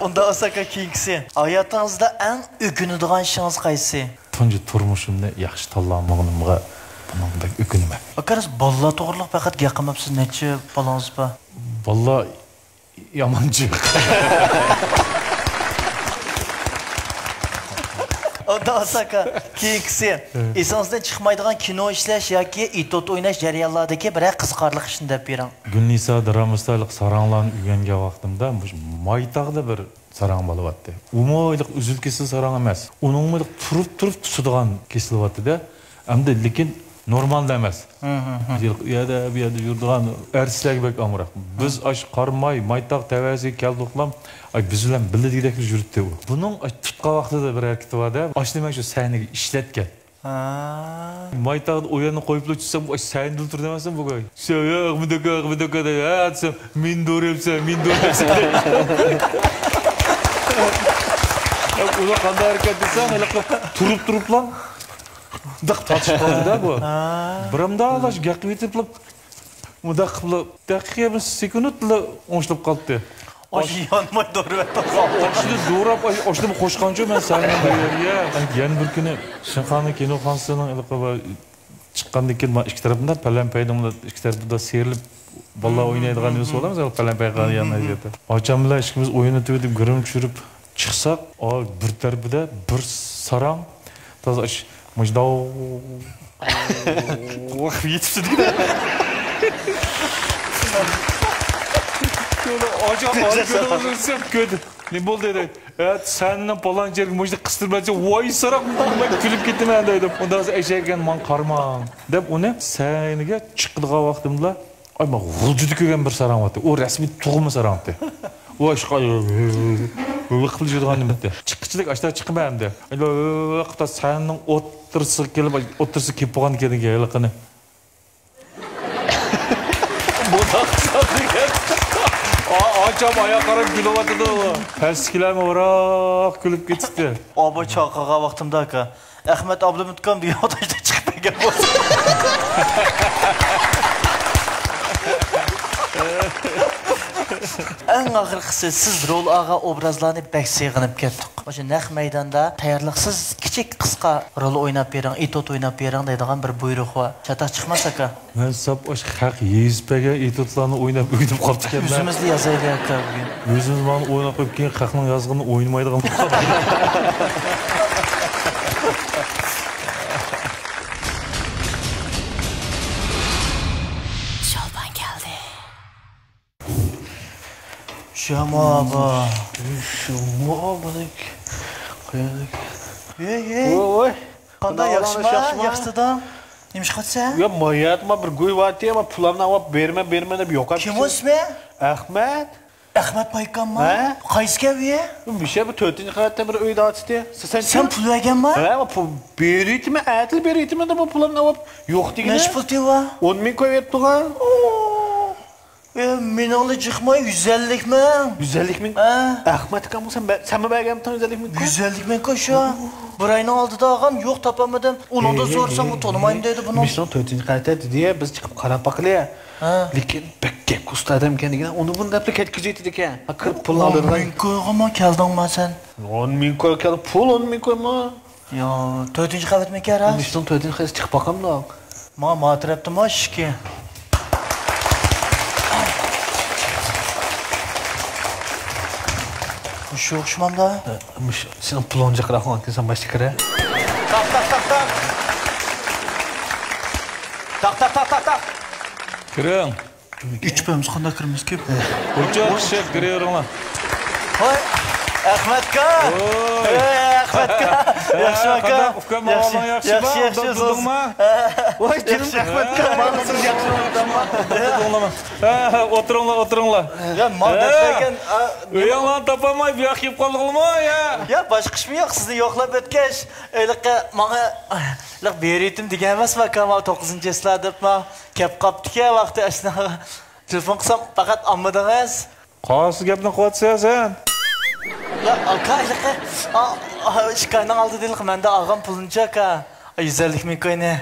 ئۇنداق بولسا، ئاكا، كېيىنكىسى. ھاياتىڭىزدا ئەڭ ئۆكۈنىدىغان ئىشىڭىز قايسى؟ تۇنجى تۇرمۇشۇمنى ياخشى تاللالمىغىنىمغا بۇنىڭغا بەك ئۆكۈنىمەن. ئاكا، راست بالىلار توغرىلىق پەقەت گەپ قىلماپسىز. نەچچە بالىڭىز بار؟ بالىلار يامان جىق. ئۇنداق بولسا، ئاكا، كېيىنكىسى. ئېسىڭىزدىن چىقمايدىغان كىنو ئىشلەش ياكى ئېتوت ئويناش جەريانلاردىكى بىرەر قىزىقارلىق ئىشنى دەپ بېرىڭ. گۈلنىسا درامىسىدا ھېلىقى ساراڭلارنى ئۆگەنگەن ۋاقتىمدا مۇشۇ مايتاغدا بىر ساراڭ بولۇۋاتتى. ئۇمۇ ھېلىقى ئۈزۈل-كېسىل ساراڭ ئەمەس. ئۇنىڭمۇ ھېلىقى تۇرۇپ-تۇرۇپ تۇتىدىغان كېسىلى بارتتى-دە. ئەمدى لېكىن نورمالدا ئەمەس. ھېلىقى ئۇ يەردە، بۇ يەردە يۈرىدىغان ئارتىسلارغا بەك ئامراق. بىز ئاشۇ قاراماي، مايتاغ تەۋەسىگە كەلدۇقلا، ئاي، بىز بىلەن بىللە دېگۈدەك يۈرۈتتى ئۇ. بۇنىڭ، ئاي، تۇتقان ۋاقتىدا بىر ھەرىكىتى بار-دە. ئاشۇنى مەن شۇ سەھنىگە ئىشلەتكەن. ھا. مايتاغدا ئۇ يەرنى قويۇپلا چۈشسەم، ئاي، سەھنىدىلا تۇر دەمەسمۇ بۇ گاي. سەن، يا، ئەغمىدەكە، ئەغمىدەكە دەپ، ھە دېسەم، مېنى دورىياپسەن، مېنى دورىياپسەن. ئۇلار قانداق ھەرىكەت دېسەم، ھېلىقى تۇرۇپ تۇرۇپلا مۇنداق تارتىشىپ قالدى-دە بۇ. ھا. بىرەمدە ئالاش گەقىۋېتىپلا مۇنداق قىلىپ، دەقىقە بىر سېكۇنتلا ئوڭشىلىپ قالدى. ئاشۇ يانماي دورىۋەتتىڭىز. ئاشۇنى دوراپ، ئاشۇنى قوشقانچۇ مەن سەھنىدە. يەنە بىر كۈنى شىنخانا كىنوخانىسىنىڭ ھېلىقى بىر چىققاندىن كېيىن، مانا ئىككى تەرىپىدە پەلەمپەينىڭ ئىككى تەرىپىدە سىيرىلىپ بالىلار ئوينايدىغان نېمىسى بولىمىز، پەلەمپەي قىلغان يەرلەر. ئاچام بىلەن ئىككىمىز ئوينىتىۋېتىپ، گىرىم چۈشۈرۈپ چىقساق، ئا، بىر تەرىپىدە بىر ساراڭ تازا ئىش، مۇشۇنداق يېتىپسىدىكىدە. ئاچام، كۆردى. نېمە بولدى دەيدۇ. ھە، سەھنىنىڭ پالانچى يېرىگە مۇشۇنى قىستۇرۇپ بەرسە، ۋاي ساراق، مەن كۈلۈپ كېتىمەن دەيدۇ. ئۇنداق بولسا ئەشەگەن ماڭا قارىماڭ دەپ ئۇنى سەھنىگە چىقىدىغان ۋاقتىمدا ئاي، مانا غۇلجىدا كۆرگەن بىر ساراڭ بارتى. ئۇ رەسمىي تۇغما ساراڭتى. ئۇ ئىشقا لىقىپ يۈرىدىغان نېمىتى. چىققۇچىلىك ئاشتا چىقىمەن ئەمدى. قاتا سەھنىنىڭ ئوتتۇرىسىغا كېلىپ، ئوتتۇرىسىغا كېلىپ بولغان كېيىن ھېلىقىنى. بۇنداق دېگەن. ئاچام ئاياغ قاراپ كۈلۈۋاتىدۇ. پەسكىلەرمۇ ۋاراق كۈلۈپ كېتىشتى. ئابا چاقىرغان ۋاقتىمدا ئاكا، ئەخمەت ئابلىمىتكام دېگەن ئاتاشتا چىقىپ بەرگەن بولسا. ئەڭ ئاخىرقىسى، سىز رول ئالغان ئوبرازلارنى بەك سېغىنىپ كەتتۇق. مۇشۇ نەق مەيداندا تەييارلىقسىز كىچىك قىسقا رول ئويناپ بېرىڭ، ئېتيۇد ئويناپ بېرىڭ دەيدىغان بىر بۇيرۇق بار. چاتاق چىقماس ئاكا. مەن ساپ ئاشۇ خەق يېزىپ بەرگەن ئېتيۇدلارنى ئويناپ ئۆگىنىپ قاپتىكەنمەن. ئۆزىمىزلا يازايلى ئاكا بۈگۈن. ئۆزىمىز مانا ئويناپ قويۇپ كېيىن خەقنىڭ يازغىنىنى ئوينىمايدىغان بولۇپ قالدۇق. شولپان كەلدى. شامابا. شامابا. قويايلى. ھەي، ھەي. ۋوي، ۋوي. قانداق، ياخشىمۇ؟ ياخشىمۇ؟ ياخشى دادا. نېمە ئىش قىلىسەن؟ يا، ماياتما بىر گۇي بارتى، ما پۇلامنى ئاۋاپ بېرىمەن، بېرىمەن دەپ يوقاپ كېتىپتۇ. كىم ئۇ ئىسمى؟ ئەخمەت. ئەخمەت بايكاممۇ؟ ھە؟ قايسى كەۋى؟ مۇشۇ بىر تۆتىنچى قەۋەتتە بىر ئۆيدە ئاتىتى. سەن، سەن پۇل بەرگەنمۇ؟ ھە، پۇل بېرىۋېتىمەن، ئەتىلا بېرىۋېتىمەن دەپ، پۇلامنى ئاۋاپ يوق دېگىنى. نەچچە پۇل تېۋە؟ ئون مىڭ كوي بېرىپتىغۇ. ئو. ئە، مېنىڭلا جىقماي يۈز ئەللىك مىڭ. يۈز ئەللىك مىڭ؟ ھە. ئەخمەت ئاكام، سەن بە-، سەنمۇ بەرگەنمىتىڭ يۈز ئەللىك مىڭ؟ يۈز ئەللىك مىڭ كوي شۇ. بىر ئاينىڭ ئالدىدا ئالغان، يوق، تاپالمىدىم. ئۇنىڭدىن سورىسام، ئۇ تونۇمايمەن دەيدۇ بۇنى. مىشنىڭ تۆتىنچى قەۋىتى دېدى، بىز چىقىپ قاراپ باقىلى. ھە. لېكىن بەك گەپ ئۇستا ئادەمكەن دېگەن، ئۇنى بۇنى دەپلا كەتكۈزۈۋېتىدىكەن. ھە، كىرىپ پۇلنى ئالىدىغان. مىڭ كويغىمۇ كەلدىڭما سەن؟ ئون مىڭ كوي كەلدى، پۇل ئون مىڭ كويمۇ؟ يا، تۆتىنچى قەۋەتمىكەن راست؟ مىشنىڭ تۆتىنچى قەۋىتى، چىقىپ باقامدۇق. ما، ما تەرەپتىمۇ ئىشىكى. مۇشۇ ئوخشىمامدا؟ مۇشۇ سېنىڭ پۇلۇڭ جىقراق ئوڭاتكىن سەن باشتا كىرە. تاق، تاق، تاق، تاق. تاق، تاق، تاق، تاق، تاق. كىرىڭ. ئىچىپ بەرمىسە قانداق كىرىمىزكى؟ ئوچاق ئىشىك كىرىۋېرىڭلار. ھوي، ئەخمەتكا. ھوي. ھەي، ئەخمەتكا. ھە، ياخشىمۇ ئاكا؟ قانداق ئۇكام، ياخشى، ئاۋازىڭ ياخشىمۇ؟ ياخشى، ياخشى، ئۇدۇلدۇڭما؟ ھە. ۋاي، جېنىم ياخشى. ئەخمەتكا، بالىسىز ياخشىمۇ؟ ئۇدۇلدۇڭما؟ ھە، ئولتۇرۇڭلار، ئولتۇرۇڭلار. يا، ما دەپ بەرگەن، ئا، ئۆيۈڭلارنى تاپالماي بۇ ياققا كېلىپ قالدىڭلارمۇ يا؟ يا، باشقا ئىشمۇ يوق، سىزنى يوقلاپ ئۆتكەچ، ھېلىقى ماڭا ھېلىقى بېرىۋېتىم دېگەن ئەمەسمۇ ئاكا، ماۋۇ توققۇزىنچى چىسلا دەپ، ماۋۇ كەپ قاپتىكەن ۋاقتى ئاشۇنداق. تېلېفون قىلسام پەقەت ئالمىدىڭىز. قايسى گەپنى قىلىۋاتىسەن سەن؟ يا ئاكا، ھېلىقى، ئا، ئا، ئىككى ئاينىڭ ئالدىدا ھېلىقى مەندىن ئالغان پۇلنىچۇ ئاكا؟ يۈز ئەللىك مىڭ كوينى.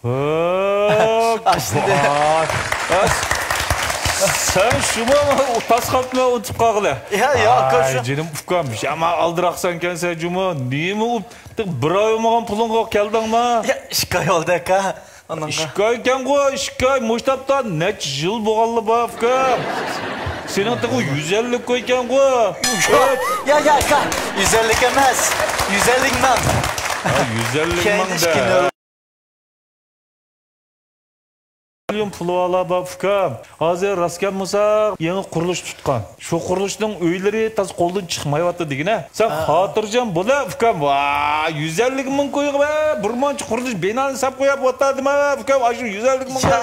ھە، ئاشۇنداق. ۋاي. سەن شۇمۇ تاس قاپتىمەن ئۇنتۇپ قالغىلى. يا، يا، ئاكا، ئاي، شۇ. جېنىم ئۇكام، يامان ئالدىراقسەن ئىكەنسەن جۇمۇ. نېمە ئۇ، بىر ئاي بولمىغان پۇلۇڭغا كەلدىڭما؟ يا، ئىككى ئاي بولدى ئاكا. ئانىڭغا. ئىككى ئاي ئىكەنغۇ، ئىككى ئاي، مۇشۇ تاپتا نەچچە يىل بولغانلا بار، ئۇكام. سېنىڭ تېخى يۈز ئەللىك كوي ئىكەنغۇ. يا، يا، يا، ئاكا، يۈز ئەللىك ئەمەس، يۈز ئەللىك مىڭ. ھە، يۈز ئەللىك مىڭ دە. مىليون پۇلى بارلار بار، ئۇكام. ھازىر راست گەپ بولسا، يېڭى قۇرۇلۇش تۇتقان. شۇ قۇرۇلۇشنىڭ ئۆيلىرى تازا قولدىن چىقمايۋاتىدۇ دېگىنە. سەن خاتىرجەم بول، ئۇكام. ۋاي، يۈز ئەللىك مىڭ كويغا بىر مۇنچە قۇرۇلۇش بىنانى ساپ قويۇپ ئولتۇردىم، ئۇكام. ئاشۇ يۈز ئەللىك مىڭ. يا،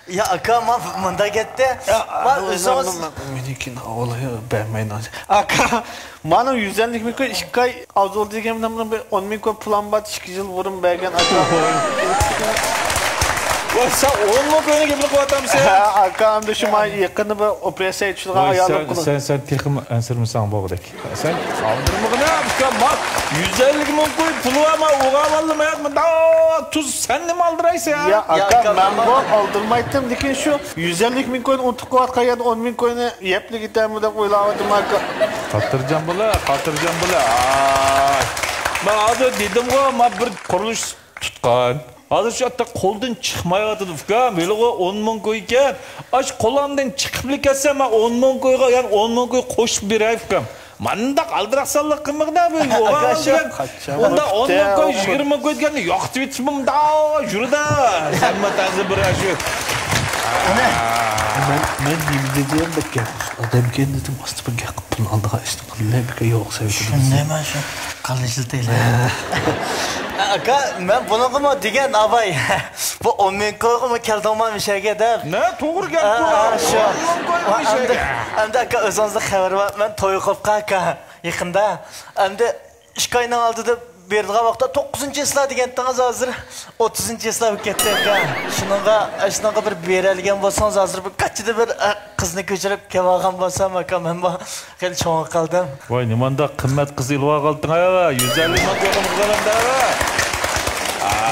يا، ئاكا، ما مۇنداق گەتتە. ما ئۆزىڭىز. مېنىڭكىنى ئاۋۋال بەرمەيدۇ. ئاكا، مانا يۈز ئەللىك مىڭ كوي ئىككى ئاي ئاز بولدى دېگەن، مانا بىر ئون مىڭ كوي پۇلام بار، ئىككى يىل بۇرۇن بەرگەن ئاكا. ۋاي، سەن ئون مىڭ كوينىڭ گېپىنى قىلىۋاتامسەن؟ ھە، ئاكا، ئەمدى شۇ ما يېقىندا بىر ئوپېراتسىيە چۈشىدىغان ئايالىم. سەن، سەن تېخىمۇ ئەنسىرىمىسەڭ بولغۇدەك. سەن ئالدىرىمىغىنە، ئۇكام، ما يۈز ئەللىك مىڭ كوي پۇلى بار، ما ئوغا بالىلىرىم ھايات، مۇنداق تۇز، سەن نېمە ئالدىرايسەن؟ يا، ئاكا، مەنمۇ ئالدىرمايتتىم، لېكىن شۇ يۈز ئەللىك مىڭ كوينى ئۇنتۇپ قويۇۋاتقان يەردە ئون مىڭ كوينى يەپلا كېتەرمۇ دەپ ئويلاۋاتىمەن، ئاكا. خاتىرجەم بولا، خاتىرجەم بولا. ئاي. مەن ھازىر دېدىمغۇ، ما بىر قۇرۇلۇش تۇتقان. ھازىر شۇ يەردە قولدىن چىقمايۋاتىدۇ، ئۇكام. ھېلىغۇ ئون مىڭ كوي ئىكەن. ئاشۇ قولۇمدىن چىقىپلا كەتسە، مەن ئون مىڭ كويغا يەنە ئون مىڭ كوي قوشۇپ بېرەي، ئۇكام. مانداق ئالدىراقسانلىق قىلمىغىن، بۇ ئوغا دېگەن. ئۇنداق ئون مىڭ كوي، يىگىرمە كوي دېگەننى يوقىتىۋېتىشمۇ مۇنداق يۈرىدۇ. سەن مانا ھازىر بىر شۇ. مەن، مەن نېمە دېدىم، بىر گەپ. ئادەمكەن دېدىم، ئاستا بىر گەپ قىلىپ پۇلنى ئالىدىغان ئىشنى قىلدى، بىكار يوق سەۋىتىدە. شۇندايمەن شۇ. قالىشىلتەيلى. ئاكا، مەن بۇنىڭغىمۇ دېگەن ئاباي. بۇ ئون مىڭ كويغىمۇ كەلدىڭما مۇشەگە دەپ. نە، توغرا گەپقۇ. ھە، ھە، شۇ. ئون مىڭ كوي مۇشەگە. ئەمدى، ئەمدى ئاكا، ئۆزىڭىزنى خەۋىرى بار. مەن توي قوپقان ئاكا، يېقىندا. ئەمدى ئىككى ئاينىڭ ئالدىدا بېرىدىغان ۋاقىتتا، توققۇزىنچى چىسلا دېگەنتىڭىز، ھازىر ئوتتۇزىنچى چىسلا بولۇپ كەتتى ئاكا. شۇنىڭغا، شۇنىڭغا بىر بېرەلىگەن بولسىڭىز، ھازىر بىر كاچچىدا بىر، ئە، قىزنى كۆچۈرۈپ كېلىۋالغان بولسام ئاكا، مەنمۇ خېلى چوڭىيىپ قالدىم. ۋاي، نېمانداق قىممەت قىز ئېلىۋالغانتىڭ ھە، يۈز ئەللىك مىڭ كويغا قىلغاندا.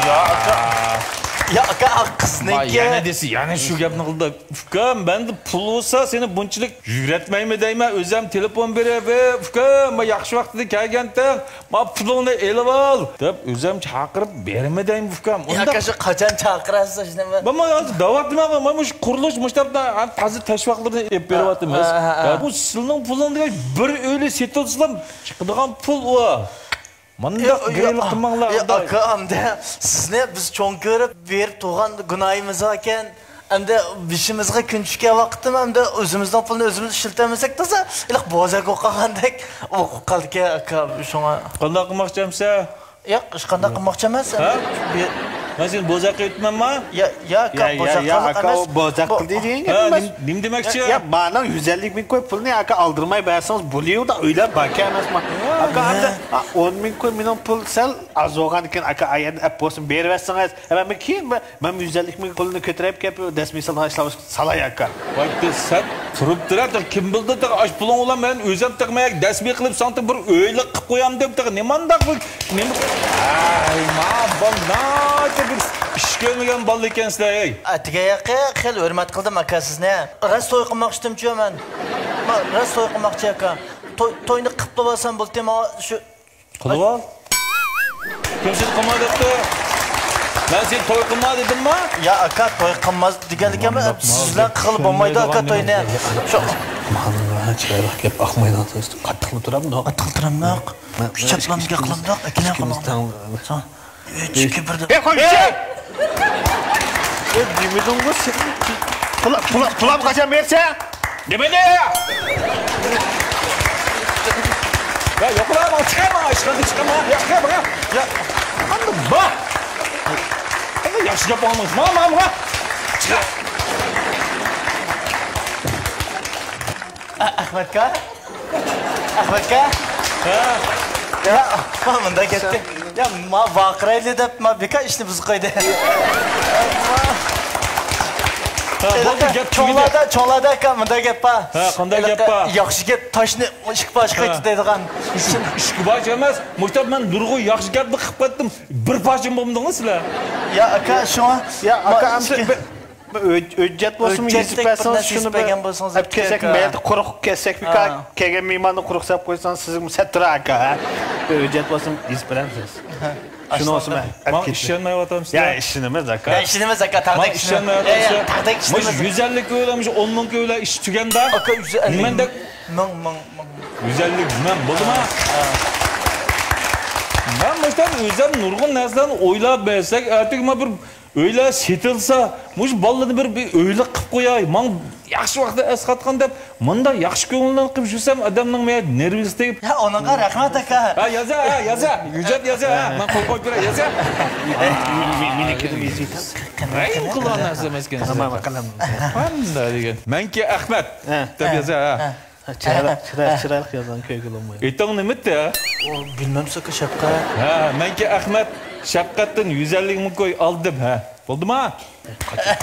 يا ئاكا. يا ئاكا، ئا، قىزنىڭكى. يەنە دېسە، يەنە شۇ گەپنى قىلدى. ئۇكام، مەندە پۇل بولسا سېنى بۇنچىلىك يۈگرەتمەيمەن دەيمەن، ئۆزۈم تېلېفون بېرىپ، ئۇكام، مانا ياخشى ۋاقتىدا كەلگەنتىڭ، مانا پۇلۇڭنى ئېلىۋال دەپ ئۆزۈم چاقىرىپ بېرىمەن دەيمەن، ئۇكام. يا ئۇنداق. ئاكا، شۇ قاچان چاقىراسىز شۇنى؟ مانا ھازىر دەۋاتىمەن، مانا مۇشۇ قۇرۇلۇش، مۇشۇ تەرەپتە تازا تەشۋىقاتلىرىنى ئېلىپ بېرىۋاتىمىز. ھە، ھە، ھە. يا، بۇ سىلىنىڭ پۇلۇڭ دېگەن بىر ئۆيلە سېتىلسىلا چىقىدىغان پۇل ئۇ. مۇنداق يا، گېرىلىق قىلماڭلار، يا، ئۇنداق. ئاكا، ئەمدى سىزنى بىز چوڭ كۆرۈپ بېرىپ تۇرغان گۇناھىمىز باركەن. ئەمدى بېشىمىزغا كۈن چۈشكەن ۋاقىتتىمۇ ئەمدى ئۆزىمىزنىڭ پۇلىنى ئۆزىمىز ئىشلىتەلمىسەك، تازا ھېلىقى بوزەك بولۇپ قالغاندەك بولۇپ قالدىكەن، ئاكا، شۇڭا. قانداق قىلماقچى ئەمسە؟ ياق، ھېچقانداق قىلماقچى ئەمەس. ھە؟ بى- مەن سېنى بوزەك قىلىۋېتىپمەنما؟ يا، يا، ئاكا، يا، يا، بوزەك يا، قىلىق ئاكا، ئەمەس. ئۇ بوزەك بۇ قىلدى دېگەن گەپ ھە، ئەمەس. نېم-، نېمە دېمەكچى؟ يا، يا، مانىڭ يۈز ئەللىك مىڭ كوي پۇلنى، ئاكا، ئالدىرماي بەرسىڭىز بولىدۇ، ئۆيلەر باركەن ئەمەسما. يا، ئاكا، يا. ئەمدى، ئا، ئون مىڭ كوي مېنىڭ پۇل سەل ئاز بولغاندىكىن، ئاكا، ئا، يەنە ئەپ بولسۇن، بېرىۋەتسىڭىز. ھە، مەن كېيىن، مەن، مەن يۈز ئەللىك مىڭ كوينى كۆتۈرۈپ كېلىپ، دەسمىي سالغان ئىشلار سالاي، ئاكا. ۋاي، سەن تۇرۇپ تۇرە، تېخى كىم بىلدى، تېخى ئاش پۇلۇڭ بىلەن مەن ئۆزۈم تېخى مەن دەسمىي قىلىپ، ساڭا بىر ئۆيلۈك قىلىپ قويامدۇ دەپ، تېخى نېمانداق بىر، نېمە، ئەي، ما، بال، ناچە بىر ئىش كۆرمىگەن بالا ئىكەنسىلەر، ئەي. ئەتىگەن ياقى خېلى ھۆرمەت قىلدىم، ئاكا، سىزنى. راست توي قىلماقچىدىمچۇ مەن؟ ما، راست توي قىلماقچى، ئاكا. توي، توينى قىپلا بولسام بولدى، ماڭا شۇ قىلىۋال. كىم سېنى قىلما دەپتۇ؟ مەن سېنى توي قىلما دېدىمما؟ يا ئاكا، توي قىلماس دېگەنلىكىم، سىز بىلەن قىلغىلى بولمايدۇ ئاكا توينى. شۇ. مانا چىرايلىق گەپ ئاقمايدۇ. قاتتىقلا تۇرامدۇ؟ قاتتىقلا تۇرامدۇ؟ ئۈچ چاپلامدىن گەپ قىلامدۇق، ئىككىلەن قىلامدۇق. ئۈچ، ئىككى، بىر دەپ. ئەي، قوي، ئىككى! ئەي، دېمىدىڭغۇ سەن. پۇلا-، پۇلا-، پۇلام قاچان بېرىسەن؟ دېمىدى! يا، يوقلا، ماڭا چىقار، ماڭا، ھېچقانداق چىقار، ماڭا. يا، يا، ماڭا. يا، ئاندىن بار. ئاندىن ياخشى گەپ ئاڭلىمايسىز. ماڭا، ماڭا، ماڭا. چىقار. ئە-، ئەخمەتكا؟ ئەخمەتكە؟ ھە. يا، ما مۇنداق گەپتى. يا، ما ۋارقىرايلى دەپ، ما بىكار ئىشنى بۇزۇپ قويدى. ھە، بولدى، گەپ تۈگىدى. چوڭلاردا، چوڭلاردا ئاكا، مۇنداق گەپ بار. ھە، قانداق گەپ بار؟ ياخشى گەپ تاشنى ئىككى پارچە قىلىۋېتىدۇ دەيدىغان. ئىككى، ئىككى پارچە ئەمەس، مۇشۇنداق مەن نۇرغۇن ياخشى گەپنى قىلىپ قويدۇم. بىر پارچە بولمىدىڭىز سىلەر. يا، ئاكا، شۇڭا. يا، ما ئاكا، ئەمدى ئىككى بىر ھۆج-، ھۆججەت بولسىمۇ يېزىپ بەرسىڭىز، شۇنى بىر ئەپ كەلسەك، مەيلى قۇرۇق كەلسەك، بىكار كەلگەن مېھماننى قۇرۇق سېلىپ قويسىڭىز، سىزگىمۇ سەت تۇرار ئاكا، ھە؟ بىر ھۆججەت بولسىمۇ يېزىپ بېرەمسىز؟ شۇنى بولسىمۇ ئەپ كېتىڭ. ماڭا ئىشەنمەيۋاتامسىلەر؟ يا، ئىشىنىمىز ئاكا. يا، ئىشىنىمىز ئاكا، تاغدەك ئىشىنىمىز. يا، يا، تاغدەك ئىشىنىمىز. مۇشۇ يۈز ئەللىك كويلار، مۇشۇ ئون مىڭ كويلار ئىش تۈگەندە، ئاكا، يۈز ئەللىك مىڭ، مىڭ، مىڭ. يۈز ئەللىك مىڭ بولدىما؟ ھە. مەن مۇشۇنداق ئۆزۈم نۇرغۇن نەرسىلەرنى ئويلاپ بەرسەك، ئەتىگە مانا بىر ئۆيلەر سېتىلسا، مۇشۇ بالىلارنى بىر، بىر ئۆيلۈك قىلىپ قوياي، ماڭا ياخشى ۋاقىتتا ئەسقاتقان دەپ، مۇنداق ياخشى كۆڭۈلدىن قىلىپ يۈرسەم، ئادەمنىڭ مەيلى نېرۋىسى تېگىپ. ھە، ئۇنىڭغا رەھمەت، ئاكا. ھە، يازا، ھە، يازا، ھۆججەت يازا، ھە، مەن قول قويۇپ بېرەي، يازا. مېنىڭكىنى يېزىۋېتىڭ. ھەي، قىلغان نەرسە ئەمەسكەن. قانداق دېگەن. مەنكى ئەخمەت دەپ يازا، ھە. چىرايلىق، چىراي-، چىرايلىق يازغان كۆرگىلى بولمايدۇ. ئېتىڭ نېمىتى؟ ئۇ، بىلمەمسىز ئاكا، شەپقەت. ھە، مەنكى ئەخمەت شەپقەتتىن يۈز ئەللىك مىڭ كوي ئالدىم، ھە. بولدىما؟ قاچان،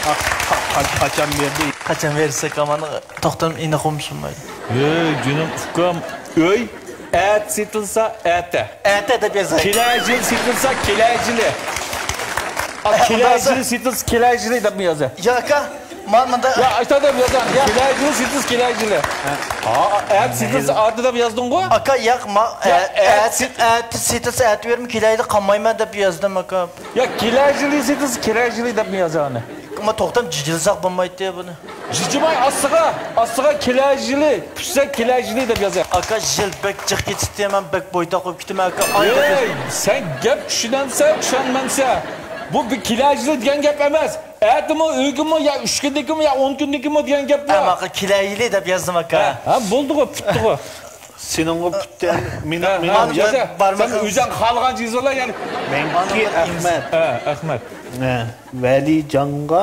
قا-، قا-، قاچان بەردى؟ قاچان بەرسەك ئامان، توختام ئېنىق بولمىسۇن. ھەي، جېنىم ئۇكام، ئۆي ئەتە سېتىلسا ئەتە. ئەتە دەپ يازاي. كېلەر يىل سېتىلسا كېلەر يىلى. ئا، كېلەر يىلى سېتىلسا كېلەر يىلى دەپمۇ يازاي. ياق ئاكا، مانا مۇندا. يا، ئاشتا دەپ يازاي. يا. كېلەر يىلى سېتىلسا كېلەر يىلى. ھا، ئەتە سېتىلسا ئەتە دەپ يازدىڭغۇ؟ ئاكا، ياق، ما-، يا، ئە-، ئەتە ئەتە سېت-، ئەتە سېتىلسا ئەتە بېرىمەن، كېلەر يىلى قالمايمەن دەپ يازدىم ئاكا. يا، كېلەر يىلى سېتىلسا كېلەر يىلى دەپمۇ يازاي ئۇنى. ئەمما توختام جىجىلىساق بولمايتتى بۇنى. جىجىماي ئاستىغا، ئاستىغا كېلەر يىلى، پۈتسە كېلەر يىلى دەپ يازاي. ئاكا، يىل بەك جىق كېتىپتۇ، مەن بەك بويتاق بولۇپ كېتىمەن ئاكا. ئاي، ئەي، سەن گەپ چۈشىنەمسەن، چۈشەنمەمسەن؟ بۇ بىر كېلەر يىلى دېگەن گەپ ئەمەس. ئەتىمۇ، ئۆگۈنمۇ، يا ئۈچ كۈندىكىمۇ، يا ئون كۈندىكىمۇ دېگەن گەپ بۇ. ئەمما ئاكا، كېلەر يىلى دەپ يازدىم ئاكا. ھە، ھە، بولدىغۇ، پۈتتىغۇ. سېنىڭغۇ پۈتتى. مېنىڭ، ھە، مېنىڭ ھە، يازا. سەن ئۆزۈڭ خالىغانچە يېزىۋال، يەنى. مەنكى ئەخمەت. ھە، ئەخمەت. ھە، ۋەلىجانغا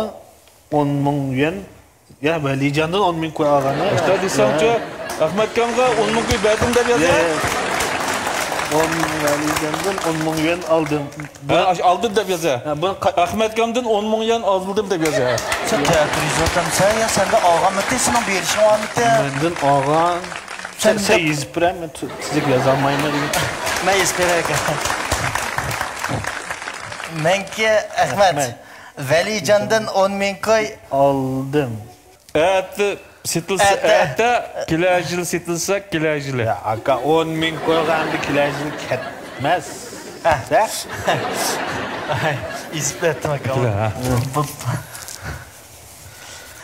ئون مىڭ يۈەن. يا، ۋەلىجاندىن ئون مىڭ كوي ئالغان. ئاشتا دېسەڭچۇ، ھە. ئەخمەتكامغا ئون مىڭ كوي بەردىم دەپ يازا. يا، يا. ئون، ۋەلىجاندىن ئون مىڭ يۈەن ئالدىم. ھە، ئاش-، ئالدىم دەپ يازا. ھە، بۇنى قا- ئەخمەتكامدىن ئون مىڭ يۈەن ئالدىم دەپ يازا. سەن تەتۈر يېزىۋاتامسەن يا، سەندە ئالغانمىتى، سېنىڭ بېرىشىڭ بارمىتى؟ مەندىن ئالغان. سەن سەن دەپ يېزىپ بېرە، مەن تۈ-، تۈزۈك يازالمايمەن دېگەن. مەن يېزىپ بېرەي ئاكا. مەنكى ئەخمەت. ئەخمەت. ۋەلىجاندىن ئون مىڭ كوي. ئالدىم. ئەتە سېتىلسا ئەتە. ئەتە، كېلەر يىل سېتىلسا كېلەر يىلى. يا، ئاكا، ئون مىڭ كويغا ئەمدى كېلەر يىل كەتمەس. ھە. دە؟ ئاي، ئېزىپ ئەتتىم ئاكا. بىلە، ھە. بۇ-،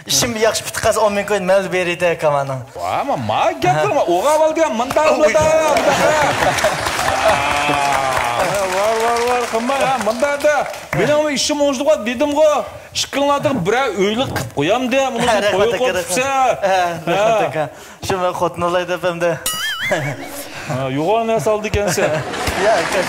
ئىشىم ياخشى پۈتۈپ قالسا، ئون مىڭ كوي مەن بېرىدە كامانىڭ. ۋا، ما، ما گەپ قىلما. ئوغا بالدىغان مۇنداق، مۇنداق، مۇنداق. ۋار، ۋار، ۋار، قىلما، ھە، مۇنداق دە. مېنىڭ ئىشىم ئوڭشىدىغۇ دېدىمغۇ. ئىككىڭلارغا بىرەر ئۆيلۈك قىلىپ قويامدىم، ئۇنى قويۇپ قويۇپسەن. ھە، رەھمەت ئاكا. شۇ مەن خوتۇن ئالاي دەپ ئەمدى. ھە، يوغان نەرسە ئالدى ئىكەنسەن. يا، ئاكا.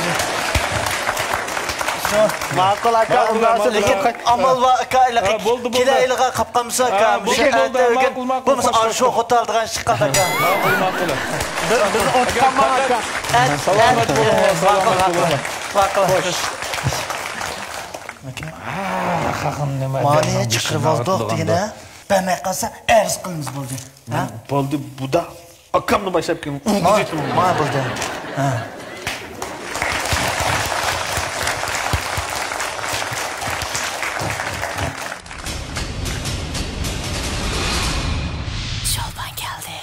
شۇ. ماقۇل ئاكا، ماقۇل، ئۇنداق ماقۇل. لېكىن ئامال بار ئاكا، ھە، بولدى، بولدى. كېلەر يىلىغا قاپ قالمىسا ئاكا، ھە، بولدى، بولدى، ماقۇل، ماقۇل، بولمىسا خوش، ئارشۇ خوش. خوتۇن ئالىدىغان ئىش چىققان ئاكا. ماقۇل، ماقۇل. بىز، بىز ئۇنتۇپ قالماڭ ئاكا. سالامەت بولۇڭ، ماقۇل، سالامەت ماقۇل. بولۇڭ. ماقۇل. خوش. ئاكا. ئا، خەقنى نېمە مانى دەيمەن، چىقىرىۋالدۇق دېگىنە. بەرمەي قالسا ئەرز قىلىمىز بولدى. ھە؟ بولدى، بۇدا. ئاكامنى باشلاپ كېلىڭ. ماڭا، ماڭا بولدى. ھە. شالبان كەلدى.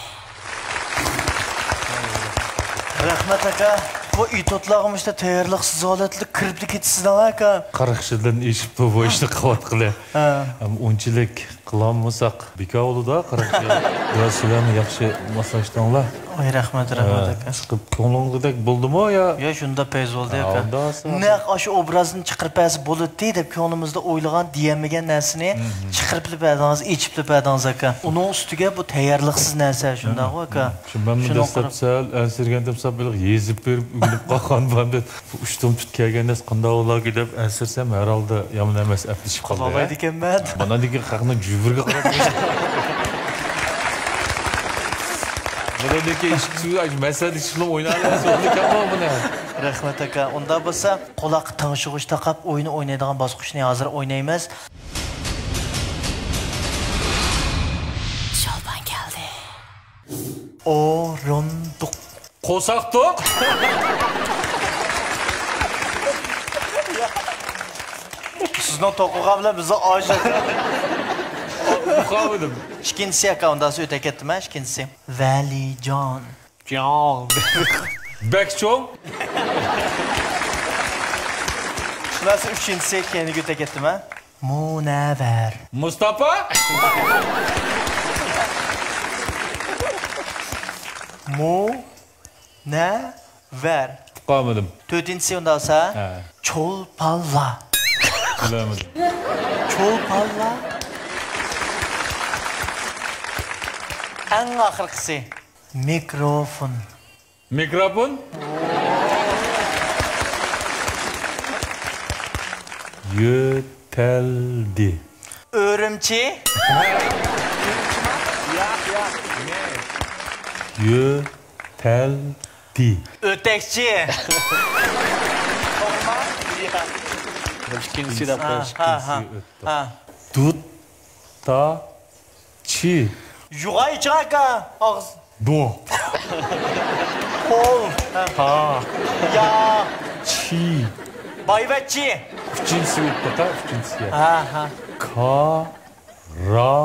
رەھمەت ئاكا. بۇ ئېتوتلارغا مۇشۇنداق تەييارلىقسىز ھالەتتە كىرىپلا كېتىسىز ئاكا. قىرىق يىلدىن ئېشىپتۇ بۇ ئىشنى قىلىۋاتقىلى. ھە. ئەم، ئۇنچىلىك قىلالمىساق بىكار بولىدۇ، قىرىق يىل. بىراز سىلەرمۇ ياخشى ماسلاشتىڭلار. ۋاي، رەھمەت، رەھمەت ھە، ئاكا. ئىشقىلىپ كۆڭلۈڭلۈكىدەك بولدىمۇ يا؟ يا، شۇنداق پەيز بولدى ھە، ئاكا. ئۇنداق بولسا. نەق ئاشۇ ئوبرازنى چىقىرىپ بەرسە بولاتتى دەپ كۆڭلىمىزدە ئويلىغان، دېيەلمىگەن نەرسىنى مم. چىقىرىپلا بەردىڭىز، ئېچىپلا بەردىڭىز ئاكا. ئۇنىڭ ئۈستىگە بۇ تەييارلىقسىز نەرسە، شۇنداقغۇ ئاكا؟ مم. شۇ مەنمۇ شۇنىڭ دەسلەپ قىلىپ سەل ئەنسىرىگەندىم، سەل بىر يېزىپ بېرىپ ئۆگىنىپ قالغان بۇ ئەمدى. بۇ ئۇشتۇمتۇت كەلگەن نەرسە قانداق بولاركى دەپ ئەنسىرىسەم، ھەر ھالدا يامان ئەمەس، ئەپلىشىپ قالدى. قىلالايدىكەنمەن. مانا دېگەن خەقنىڭ جۈۋىرىگە قاراپ. بۇنىڭدىكى ئىشىك سۈيى، مەسەلدە ئىشىك بىلەن ئويناۋەرسە بولىدىكەنمۇ بۇنى. رەھمەت ئاكا. ئۇنداق بولسا، قۇلاققا تىڭشىغۇچ تاقاپ ئويۇن ئوينايدىغان باسقۇچنى ھازىر ئوينايمىز. شالبان كەلدى. ئورۇندۇق. قورساق توق. سىزنىڭ توقىغان بىلەن بىزنىڭ ئاش. ئۇقالمىدىم. ئىككىنچىسى ئاكا، ئۇنداقسا ئۆتە كەتتىم ھە، ئىككىنچىسى. ۋەلىجان. جان. بەك چوڭ. شۇنداقسا ئۈچىنچىسى كەينىگە ئۆتە كەتتىم ھە. مۇنەۋۋەر. مۇستاپا. مۇ نەۋەر. ئۇقالمىدىم. تۆتىنچىسى ئۇنداق بولسا، ھە. چولپانلار. بىلەلمىدىم. چولپانلار. ئەڭ ئاخىرقىسى. مىكروفون. مىكروفون. يۆتەلدى. ئۈرۈمچى. يا، يا. يۆ تەلدى. ئۆتەكچى. ئىككىنچىسى دەپ ھە، قويۇش. ھە، ھە، ئىككىنچىسى ئۆتتى. ھە. دۇتتاچى. يۇغايچى ئاكا. ئاغزى. دو. قول. تا. يا. چى. بايۋەچچى. ئۈچىنچىسى ئۆتتى، ئۈچىنچىسى. ھە، ھە. كارامەت.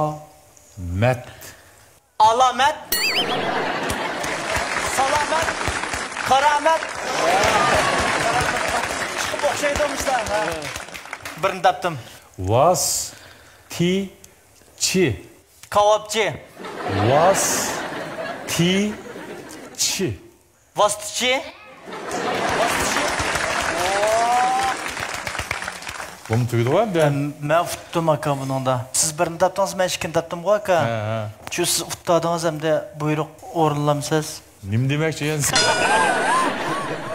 ئالامەت. سالامەت. قارامەت. چىقىپ ئوخشايدۇ مۇشۇلار. بىرنى تاپتىم. ۋاسىتىچى. كاۋاپچى. ۋاسىتىچى. ۋاسىتىچى. بۇمۇ تۈگىدىغۇ ئەمدى. مەن ئۇتتۇم ئاكا بۇنىڭدا. سىز بىرنى تاپتىڭىز، مەن ئىككىنى تاپتىمغۇ ئاكا. ھە، ھە. شۇ سىز ئۇتتادىڭىز ئەمدى بۇيرۇق ئورۇنلامسىز؟ نېمە دېمەكچى ئىكەنسىز؟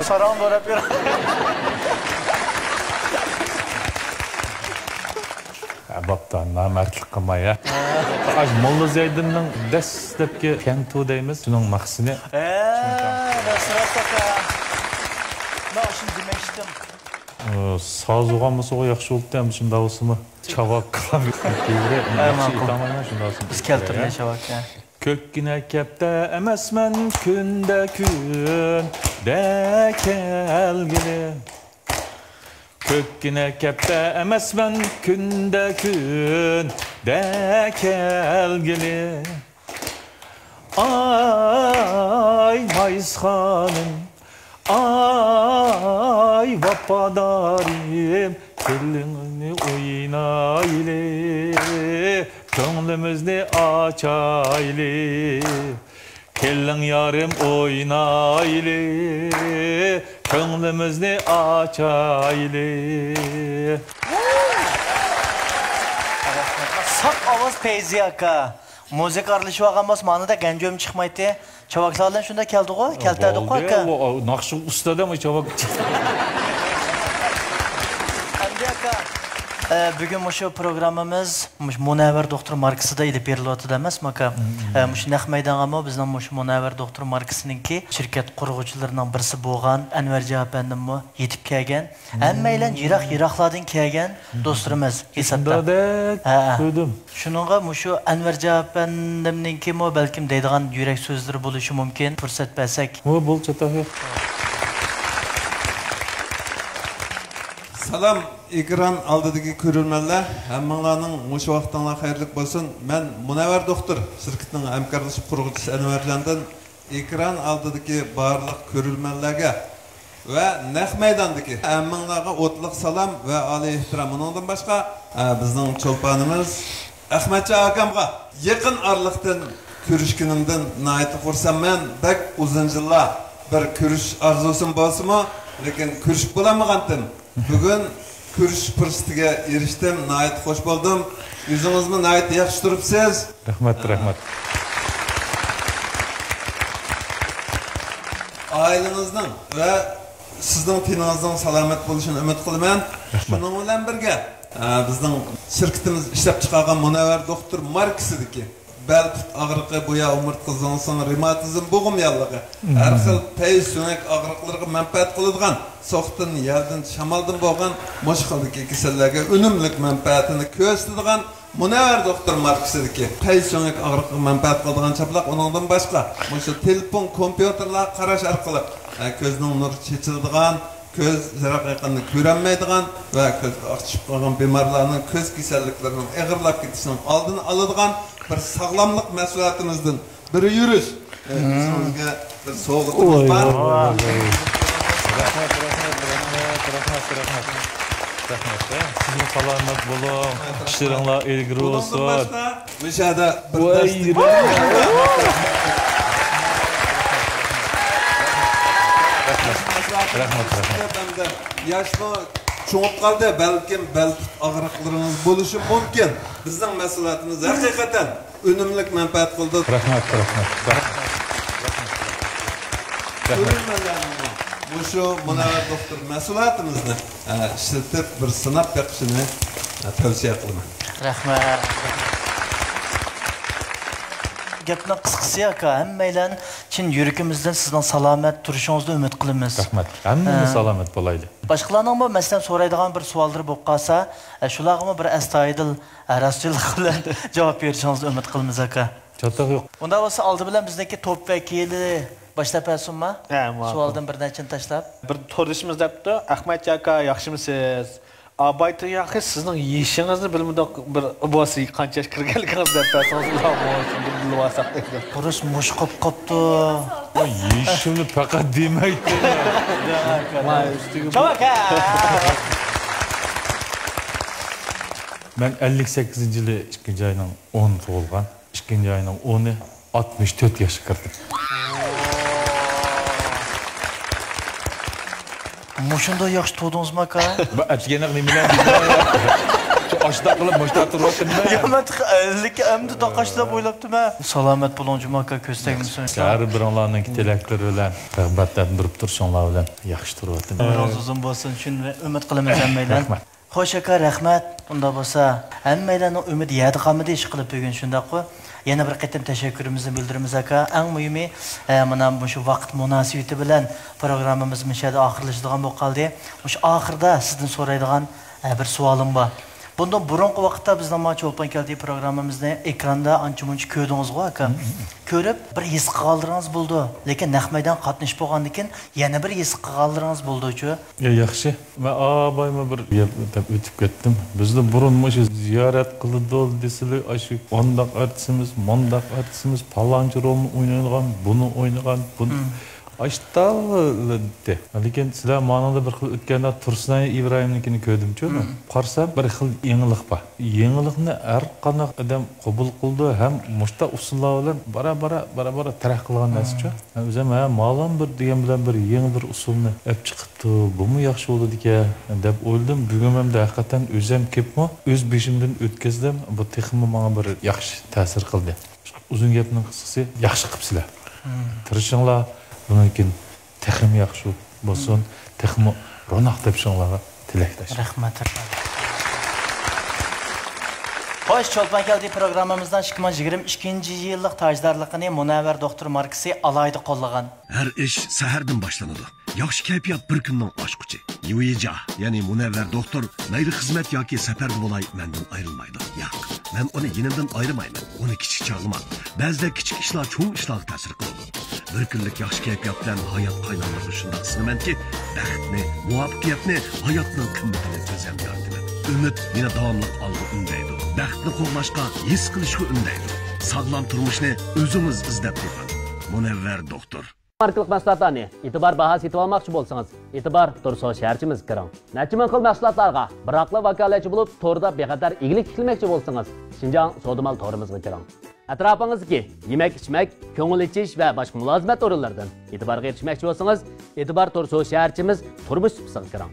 ساراڭ دوراپ يۈر. ھە، بوپتۇ، نامەردلىك قىلماي، ھە. ئاش موللا زەيدىننىڭ دەسلەپكى كەنتۇ دەيمىز، شۇنىڭ مەخسىنى. ھە، دەسلەپ ئاكا. مەن شۇنى دېمەكچىدىم. ئۇ، ساز ئوغانمىسىغۇ ياخشى بولۇپتۇ، ئەمدى شۇنداق بولسىمۇ. چاۋاك. ھە، ياخشى ماقۇل. ئېيتالمايمەن، شۇنداق بولسىمۇ. بىز كەلتۈرگەن چاۋاك، ھە. كۆككىنە كەپتە ئەمەسمەن كۈندە كۈندە كەلگىلى. كۆككىنە كەپتە ئەمەسمەن كۈندە كۈندە كەلگىلى. ئاي مايسخانىم، ئاي ۋاپادارىم، كېلىڭنى ئوينايلى، كۆڭلىمىزنى ئاچايلى. كېلىڭ يارىم ئوينايلى، كۆڭلىمىزنى ئاچايلى. ساپ ئاۋاز پەيزى ئاكا. مۇزىكا ئارىلىشىۋالغان بولسا مانىدەك گەنجۈم چىقمايتتى. چاۋاكلار بىلەن شۇنداق كەلدىغۇ، كەلتەردۇققۇ ئاكا. ناخشا ئۇستا دەم چاۋاك. ئەمدى ئاكا، ئە، بۈگۈن مۇشۇ پروگراممىمىز مۇشۇ مۇنەۋۋەر دوختۇر ماركىسىدا ئېلىپ بېرىلىۋاتىدۇ ئەمەسمۇ ئاكا؟ ئە، مۇشۇ نەق مەيدانغىمۇ بىزنىڭ مۇشۇ مۇنەۋۋەر دوختۇر ماركىسىنىڭكى شىركەت قۇرغۇچىلىرىنىڭ بىرسى بولغان ئەنۋەرجان ئەپەندىممۇ يېتىپ كەلگەن. ھەممەيلەن يىراق-يىراقلاردىن كەلگەن دوستلىرىمىز ھېسابتا. شۇنداقدەك ھە، ھە. كۆردۈم. شۇنىڭغا مۇشۇ ئەنۋەرجان ئەپەندىمنىڭكىمۇ بەلكىم دەيدىغان يۈرەك سۆزلىرى بولۇشى مۇمكىن. پۇرسەت بەرسەك. ھو، بول، چاتاق يوق. سالام، ئېكران ئالدىدىكى كۆرۈرمەنلەر، ھەممىڭلارنىڭ مۇشۇ ۋاقتىڭلار خەيرلىك بولسۇن. مەن مۇنەۋۋەر دوختۇر شىركىتىنىڭ ھەمكارلىشىپ قۇرغۇچىسى ئەنۋەرجاندىن ئېكران ئالدىدىكى بارلىق كۆرۈرمەنلەرگە ۋە نەق مەيداندىكى ھەممىڭلارغا ئوتلۇق سالام ۋە ئالىي ئېھتىرام. ئۇنىڭدىن باشقا، ئە، بىزنىڭ چولپانىمىز ئەخمەتجان ئاكامغا يېقىن ئارىلىقتىن كۆرۈشكىنىمدىن ناھايىتى خۇرسەنمەن. بەك ئۇزۇن يىللار بىر كۆرۈش ئارزۇسىم بولسىمۇ، لېكىن كۆرۈشۈپ بولالمىغانتىم. بۈگۈن كۆرۈشۈش پۇرسىتىگە ئېرىشتىم، ناھايىتى خۇش بولدۇم. ئۆزىڭىزمۇ ناھايىتى ياخشى تۇرۇپسىز. رەھمەت، رەھمەت. ئائىلىڭىزنىڭ ۋە سىزنىڭ تېنىڭىزنىڭ سالامەت بولۇشىنى ئۈمىد قىلىمەن. رەھمەت. شۇنىڭ بىلەن بىرگە، ئە، بىزنىڭ شىركىتىمىز ئىشلەپچىقارغان مۇنەۋۋەر دوختۇر ماركىسىدىكى بەل پۇت ئاغرىقى، بويا ئومۇرتقا زىڭسىڭ، رېماتىزم، بوغۇم ياللۇغى، ھەر خىل پەي سۆڭەك ئاغرىقلىرىغا مەنپەئەت قىلىدىغان، سوغۇقتىن، يەلدىن، شامالدىن بولغان مۇشۇ خىلدىكى كېسەللەرگە ئۈنۈملۈك مەنپەئەتىنى كۆرسىتىدىغان مۇنەۋۋەر دوختۇر ماركىسىدىكى پەي سۆڭەك ئاغرىقىغا مەنپەئەت قىلىدىغان چاپلاق، ئۇنىڭدىن باشقا مۇشۇ تېلېفون، كومپيۇتېرلارغا قاراش ئارقىلىق، ئە، كۆزنىڭ نۇرى چېچىلىدىغان، كۆز يىراق يېقىننى كۆرەلمەيدىغان ۋە كۆزگە ئاق چۈشۈپ قالغان بىمارلارنىڭ كۆز كېسەللىكلىرىنىڭ ئېغىرلاپ كېتىشىنىڭ ئالدىنى ئالىدىغان بىر ساغلاملىق مەھسۇلاتىمىزدىن بىر يۈرۈش، ئە، ئۆزىڭىزگە بىر سوۋغىتىمىز بار. ۋاي، ۋاي، ۋاي. رەھمەت، رەھمەت، رەھمەت، رەھمەت، رەھمەت. رەھمەت، ھە؟ سىزمۇ سالامەت بولۇڭ. ئىشلىرىڭلار ئىلگىرى بولسۇن. بۇنىڭدىن باشقا، مۇشۇ يەردە بىر ۋاي، دەستە رەھمەت. رەھمەت، رەھمەت، رەھمەت. ياشمۇ چوڭۇپ قالدى، بەلكىم بەل پۇت ئاغرىقلىرىڭىز بولۇشى مۇمكىن. بىزنىڭ مەھسۇلاتىمىز ھەقىقەتەن ئۈنۈملۈك مەنپەئەت قىلدى. رەھمەت، رەھمەت، رەھمەت. رەھمەت. كۆرۈرمەنلەرنىڭ مۇشۇ مۇنەۋۋەر دوختۇر مەھسۇلاتىمىزنى، ئە، ئىشلىتىپ، بىر سىناپ بېقىشىنى، ئە، تەۋسىيە قىلىمەن. رەھمەت. گەپنىڭ قىسقىسى، ئاكا، ھەممەيلەن چىن يۈرىكىمىزدىن سىزنىڭ سالامەت تۇرۇشىڭىزنى ئۈمىد قىلىمىز. رەھمەت. ھەممىمىز ھە. سالامەت بولايلى. باشقىلارنىڭمۇ، مەسىلەن، سورايدىغان بىر سوئاللىرى بولۇپ قالسا، ئە، شۇلارغىمۇ بىر ئەستايىدىل، ئە، راستچىللىق بىلەن جاۋاب بېرىشىڭىزنى ئۈمىد قىلىمىز، ئاكا. چاتاق يوق. ئۇنداق بولسا، ئالدى بىلەن بىزنىڭكى توپ ۋەكىلى باشلاپ بەرسۇنما؟ ھە، ماقۇل. سوئالدىن بىر نەچچىنى تاشلاپ. بىر توردىشىمىز دەپتۇ، «ئەخمەتجان ئاكا، ياخشىمۇسىز؟ ئابايتۇ ياخى، سىزنىڭ يېشىڭىزنى بىلمىدۇق، بىر بولسا قانچە ياش كىرگەنلىكىڭىزنى دەپ بەرسىڭىز، بىلىۋالساق» دەيدۇ. خۇرۇس مۇشۇ قوپ قاپتۇ. ۋاي، يېشىمنى پەقەت دېمەيتتىڭلار. ماي ئۈستىگە چاۋاك، ھە. مەن ئەللىك سەككىزىنچى يىلى ئىككىنچى ئاينىڭ ئون تۇغۇلغان. ئىككىنچى ئاينىڭ ئونى، ئاتمىش تۆت ياشقا كىردىم. مۇشۇنداق ياخشى تۇغدىڭىزمۇ، ئاكا؟ بۇ ئەتىگەنلىك نېمىلەر دېدى؟ ئاشۇنداق قىلىپ مۇشۇنداق تۇرۇۋاتىمەن. يا، مەن تېخى ئەللىككە ئەمدى تاقاشلاپ ئويلاپتىمەن. سالامەت بولۇڭ، جۇمۇ ئاكا، كۆز تەگمىسۇن. ھەر بىرىڭلارنىڭكى تىلەكلىرى بىلەن، رىغبەتلەندۈرۈپ تۇرۇشۇڭلار بىلەن ياخشى تۇرۇۋاتىمەن. ئۆمرىڭىز ئۇزۇن بولسۇن، شۇنى ئۈمىد قىلىمىز ھەممەيلەن. رەھمەت. خوش ئاكا، رەھمەت. ئۇنداق بولسا، ھەممەيلەننىڭ ئۈمىدى يەردە قالمىدى، ئىشقىلىپ بۈگۈن شۇنداققۇ. يەنە بىر قېتىم تەشەككۈرىمىزنى بىلدۈرىمىز، ئاكا. ئەڭ مۇھىمى، ئە، مانا مۇشۇ ۋاقىت مۇناسىۋىتى بىلەن پروگراممىمىز مۇشۇ يەردە ئاخىرلىشىدىغان بولۇپ قالدى. مۇشۇ ئاخىردا سىزدىن سورايدىغان، ئە، بىر سوئالىم بار. بۇندىن بۇرۇنقى ۋاقىتتا بىزنىڭ مانا چولپان كەلدى پروگراممىمىزنى ئېكراندا ئانچە-مۇنچە كۆردىڭىزغۇ، ئاكا. كۆرۈپ، بىر ھېس قىلغانلىرىڭىز بولىدۇ. لېكىن نەق مەيدانغا قاتنىشىپ بولغاندىن كېيىن يەنە بىر ھېس قىلغانلىرىڭىز بولىدۇچۇ؟ يا، ياخشى. مەن ئاۋايمۇ بىر گەپ دەپ ئۆتۈپ كەتتىم. بىزنى بۇرۇن مۇشۇ زىيارەت قىلىدۇ دېسىلى، ئاشۇ ئانداق ئارتىسىمىز، مۇنداق ئارتىسىمىز، پالانچى رولنى ئوينايدىغان، بۇنى ئوينىغان، بۇنى ئاشتالا دېدى. لېكىن سىلەر مانىڭدا بىر خىل ئۆتكەندە تۇرسۇنئاي ئىبراھىمنىڭكىنى كۆردۈمچۇ. قارىسام، بىر خىل يېڭىلىق بار. يېڭىلىقنى ھەر قانداق ئادەم قوبۇل قىلىدۇ ھەم مۇشۇنداق ئۇسۇللار بىلەن بارا-بارا، بارا-بارا تەرەققىي قىلغان نەرسىچۇ. مەن ئۆزۈم، ھە، مالام بىر دېگەن بىلەن بىر يېڭى بىر ئۇسۇلنى ئەپ چىقىپتۇ، بۇمۇ ياخشى بولىدىكەن دەپ ئويلىدىم. بۈگۈن مەن ئەقىقەتەن ئۆزۈم كېلىپمۇ ئۆز بېشىمدىن ئۆتكۈزدۈم. بۇ تېخىمۇ ماڭا بىر ياخشى تەسىر قىلدى. ئۇزۇن گەپنىڭ قىسقىسى، ياخشى قىپسىلەر. تىرىشىڭلار، بۇنىڭدىن كېيىن تېخىمۇ ياخشى بولسۇن، تېخىمۇ روناق تېپىشىڭلارغا تىلەكداش. رەھمەت، رەھمەت. خوش، چولپان كەلدى پروگراممىمىزنىڭ ئىككى مىڭ يىگىرمە ئىككىنچى يىللىق تاجدارلىقىنى مۇنەۋۋەر دوختۇر ماركىسى ئالاھىدە قوللىغان. ھەر ئىش سەھەردىن باشلىنىدۇ. ياخشى كەيپىيات بىر كۈننىڭ ئاچقۇچى. يۇيىجا، يەنى مۇنەۋۋەر دوختۇر مەيلى خىزمەت ياكى سەپەردە بولاي، مەندىن ئايرىلمايدۇ. ياق، مەن ئۇنى يېنىمدىن ئايرىمايمەن. ئۇنى كىچىك چاغلىما. بەزىدە كىچىك ئىشلار چوڭ ئىشلارغا تەسىر قىلىدۇ. بىر كۈنلۈك ياخشى كەيپىيات بىلەن ھايات قايناملىقىنى شۇنداق سىزىمەنكى، بەختنى، مۇۋەپپەقىيەتنى، ھاياتنىڭ قىممىتىنى ئۆزۈم يارىتىمەن. ئۈمىد يەنە داۋاملىق ئالغا ئۈندەيدۇ. بەختنى قوغلاشقا، ھېس قىلىشقا ئۈندەيدۇ. ساغلام تۇرمۇشنى ئۆزىڭىز ئىزدەپ تېپىڭ. مۇنەۋۋەر دوختۇر. ماركىلىق مەھسۇلاتلارنى ئېتىبار باھا سېتىۋالماقچى بولسىڭىز، ئېتىبار تۇرسو شەھەرچىمىزگە كىرىڭ. نەچچە مىڭ خىل مەھسۇلاتلارغا بىراقلا ۋاكالەتچى بولۇپ، توردا بىخەتەر ئىگىلىك تىكلىمەكچى بولسىڭىز، شىنجاڭ سودا مال تورىمىزغا كىرىڭ. ئەتراپىڭىزدىكى يېمەك-ئىچمەك، كۆڭۈل ئېچىش ۋە باشقا مۇلازىمەت ئورۇنلىرىدىن ئېتىبارغا ئېرىشمەكچى بولسىڭىز، ئېتىبار تۇرسو شەھەرچىمىز تۇرمۇش سۇپىسىغا كىرىڭ.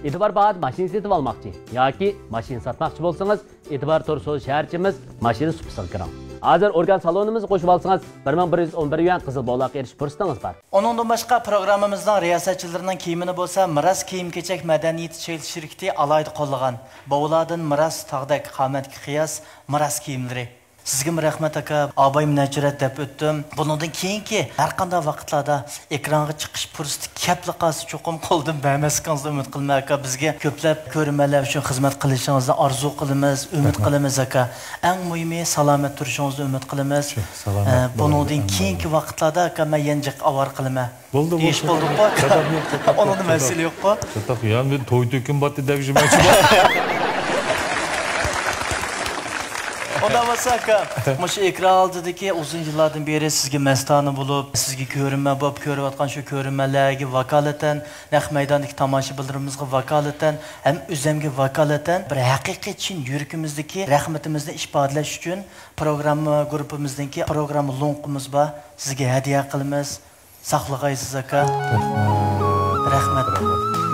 ئېتىبار باھادا ماشىنا سېتىۋالماقچى ياكى ماشىنا ساتماقچى بولسىڭىز، ئېتىبار تۇرسو شەھەرچىمىز ماشىنا سۇپىسىغا كىرىڭ. ھازىر ئورگان سالونىمىزغا قوشۇۋالسىڭىز، بىر مىڭ بىر يۈز ئون بىر يۈەن قىزىل بولاققا ئېرىشىش پۇرسىتىڭىز بار. ئۇنىڭدىن باشقا، پروگراممىمىزنىڭ رىياسەتچىلىرىنىڭ كىيىمىنى بولسا مىراس كىيىم-كېچەك مەدەنىيىتى چېگرىلىش شىركىتى ئالاھىدە قوللىغان. باۋلاردىن مىراس، تاغدەك قامەتكە قىياس مىراس كىيىملىرى. سىزگىمۇ رەھمەت، ئاكا. ئابايمۇ نەچچە رەت دەپ ئۆتتۈم. بۇنىڭدىن كېيىنكى ھەر قانداق ۋاقىتلاردا ئېكرانغا چىقىش پۇرسىتى كەپلا قالسا، چوقۇم قولدىن بەرمەسلىكىڭىزنى ئۈمىد قىلىمەن، ئاكا. بىزگە كۆپلەپ كۆرۈرمەنلەر ئۈچۈن خىزمەت قىلىشىڭىزنى ئارزۇ قىلىمىز، ئۈمىد قىلىمىز، ئاكا. ئەڭ مۇھىمى، سالامەت تۇرۇشىڭىزنى ئۈمىد قىلىمىز. شۇ، سالامەت ئە، بولۇڭ، بۇنىڭدىن ئەڭ كېيىنكى مۇھىمى. ۋاقىتلاردا، ئاكا، مەن يەنە جىق ئاۋارە قىلىمەن. بولدى، دېيىش بولدى. بولدۇققۇ، ئاكا. ئۇنىڭدا مەسىلە يوققۇ. چاتاق، يا، مەن توي تۆكۈن باتتى دەپ يۈرمەكچى بار. ئۇنداق بولسا، ئاكا، مۇشۇ ئېكران ئالدىدىكى ئۇزۇن يىللاردىن بېرى سىزگە مەستانە بولۇپ، سىزگە كۆرۈرمەن بولۇپ كۆرۈۋاتقان شۇ كۆرۈرمەنلەرگە ۋاكالىتەن، نەق مەيداندىكى تاماشىبىنلىرىمىزغا ۋاكالىتەن ھەم ئۆزۈمگە ۋاكالىتەن بىر ھەقىقىي چىن يۈرىكىمىزدىكى رەھمىتىمىزنى ئىپادىلەش ئۈچۈن پروگرامما گۇرۇپپىمىزنىڭكى پروگرامما لوڭقىمىز بار. سىزگە ھەدىيە قىلىمىز. ساقلىغايسىز، ئاكا. رەھمەت. رەھمەت.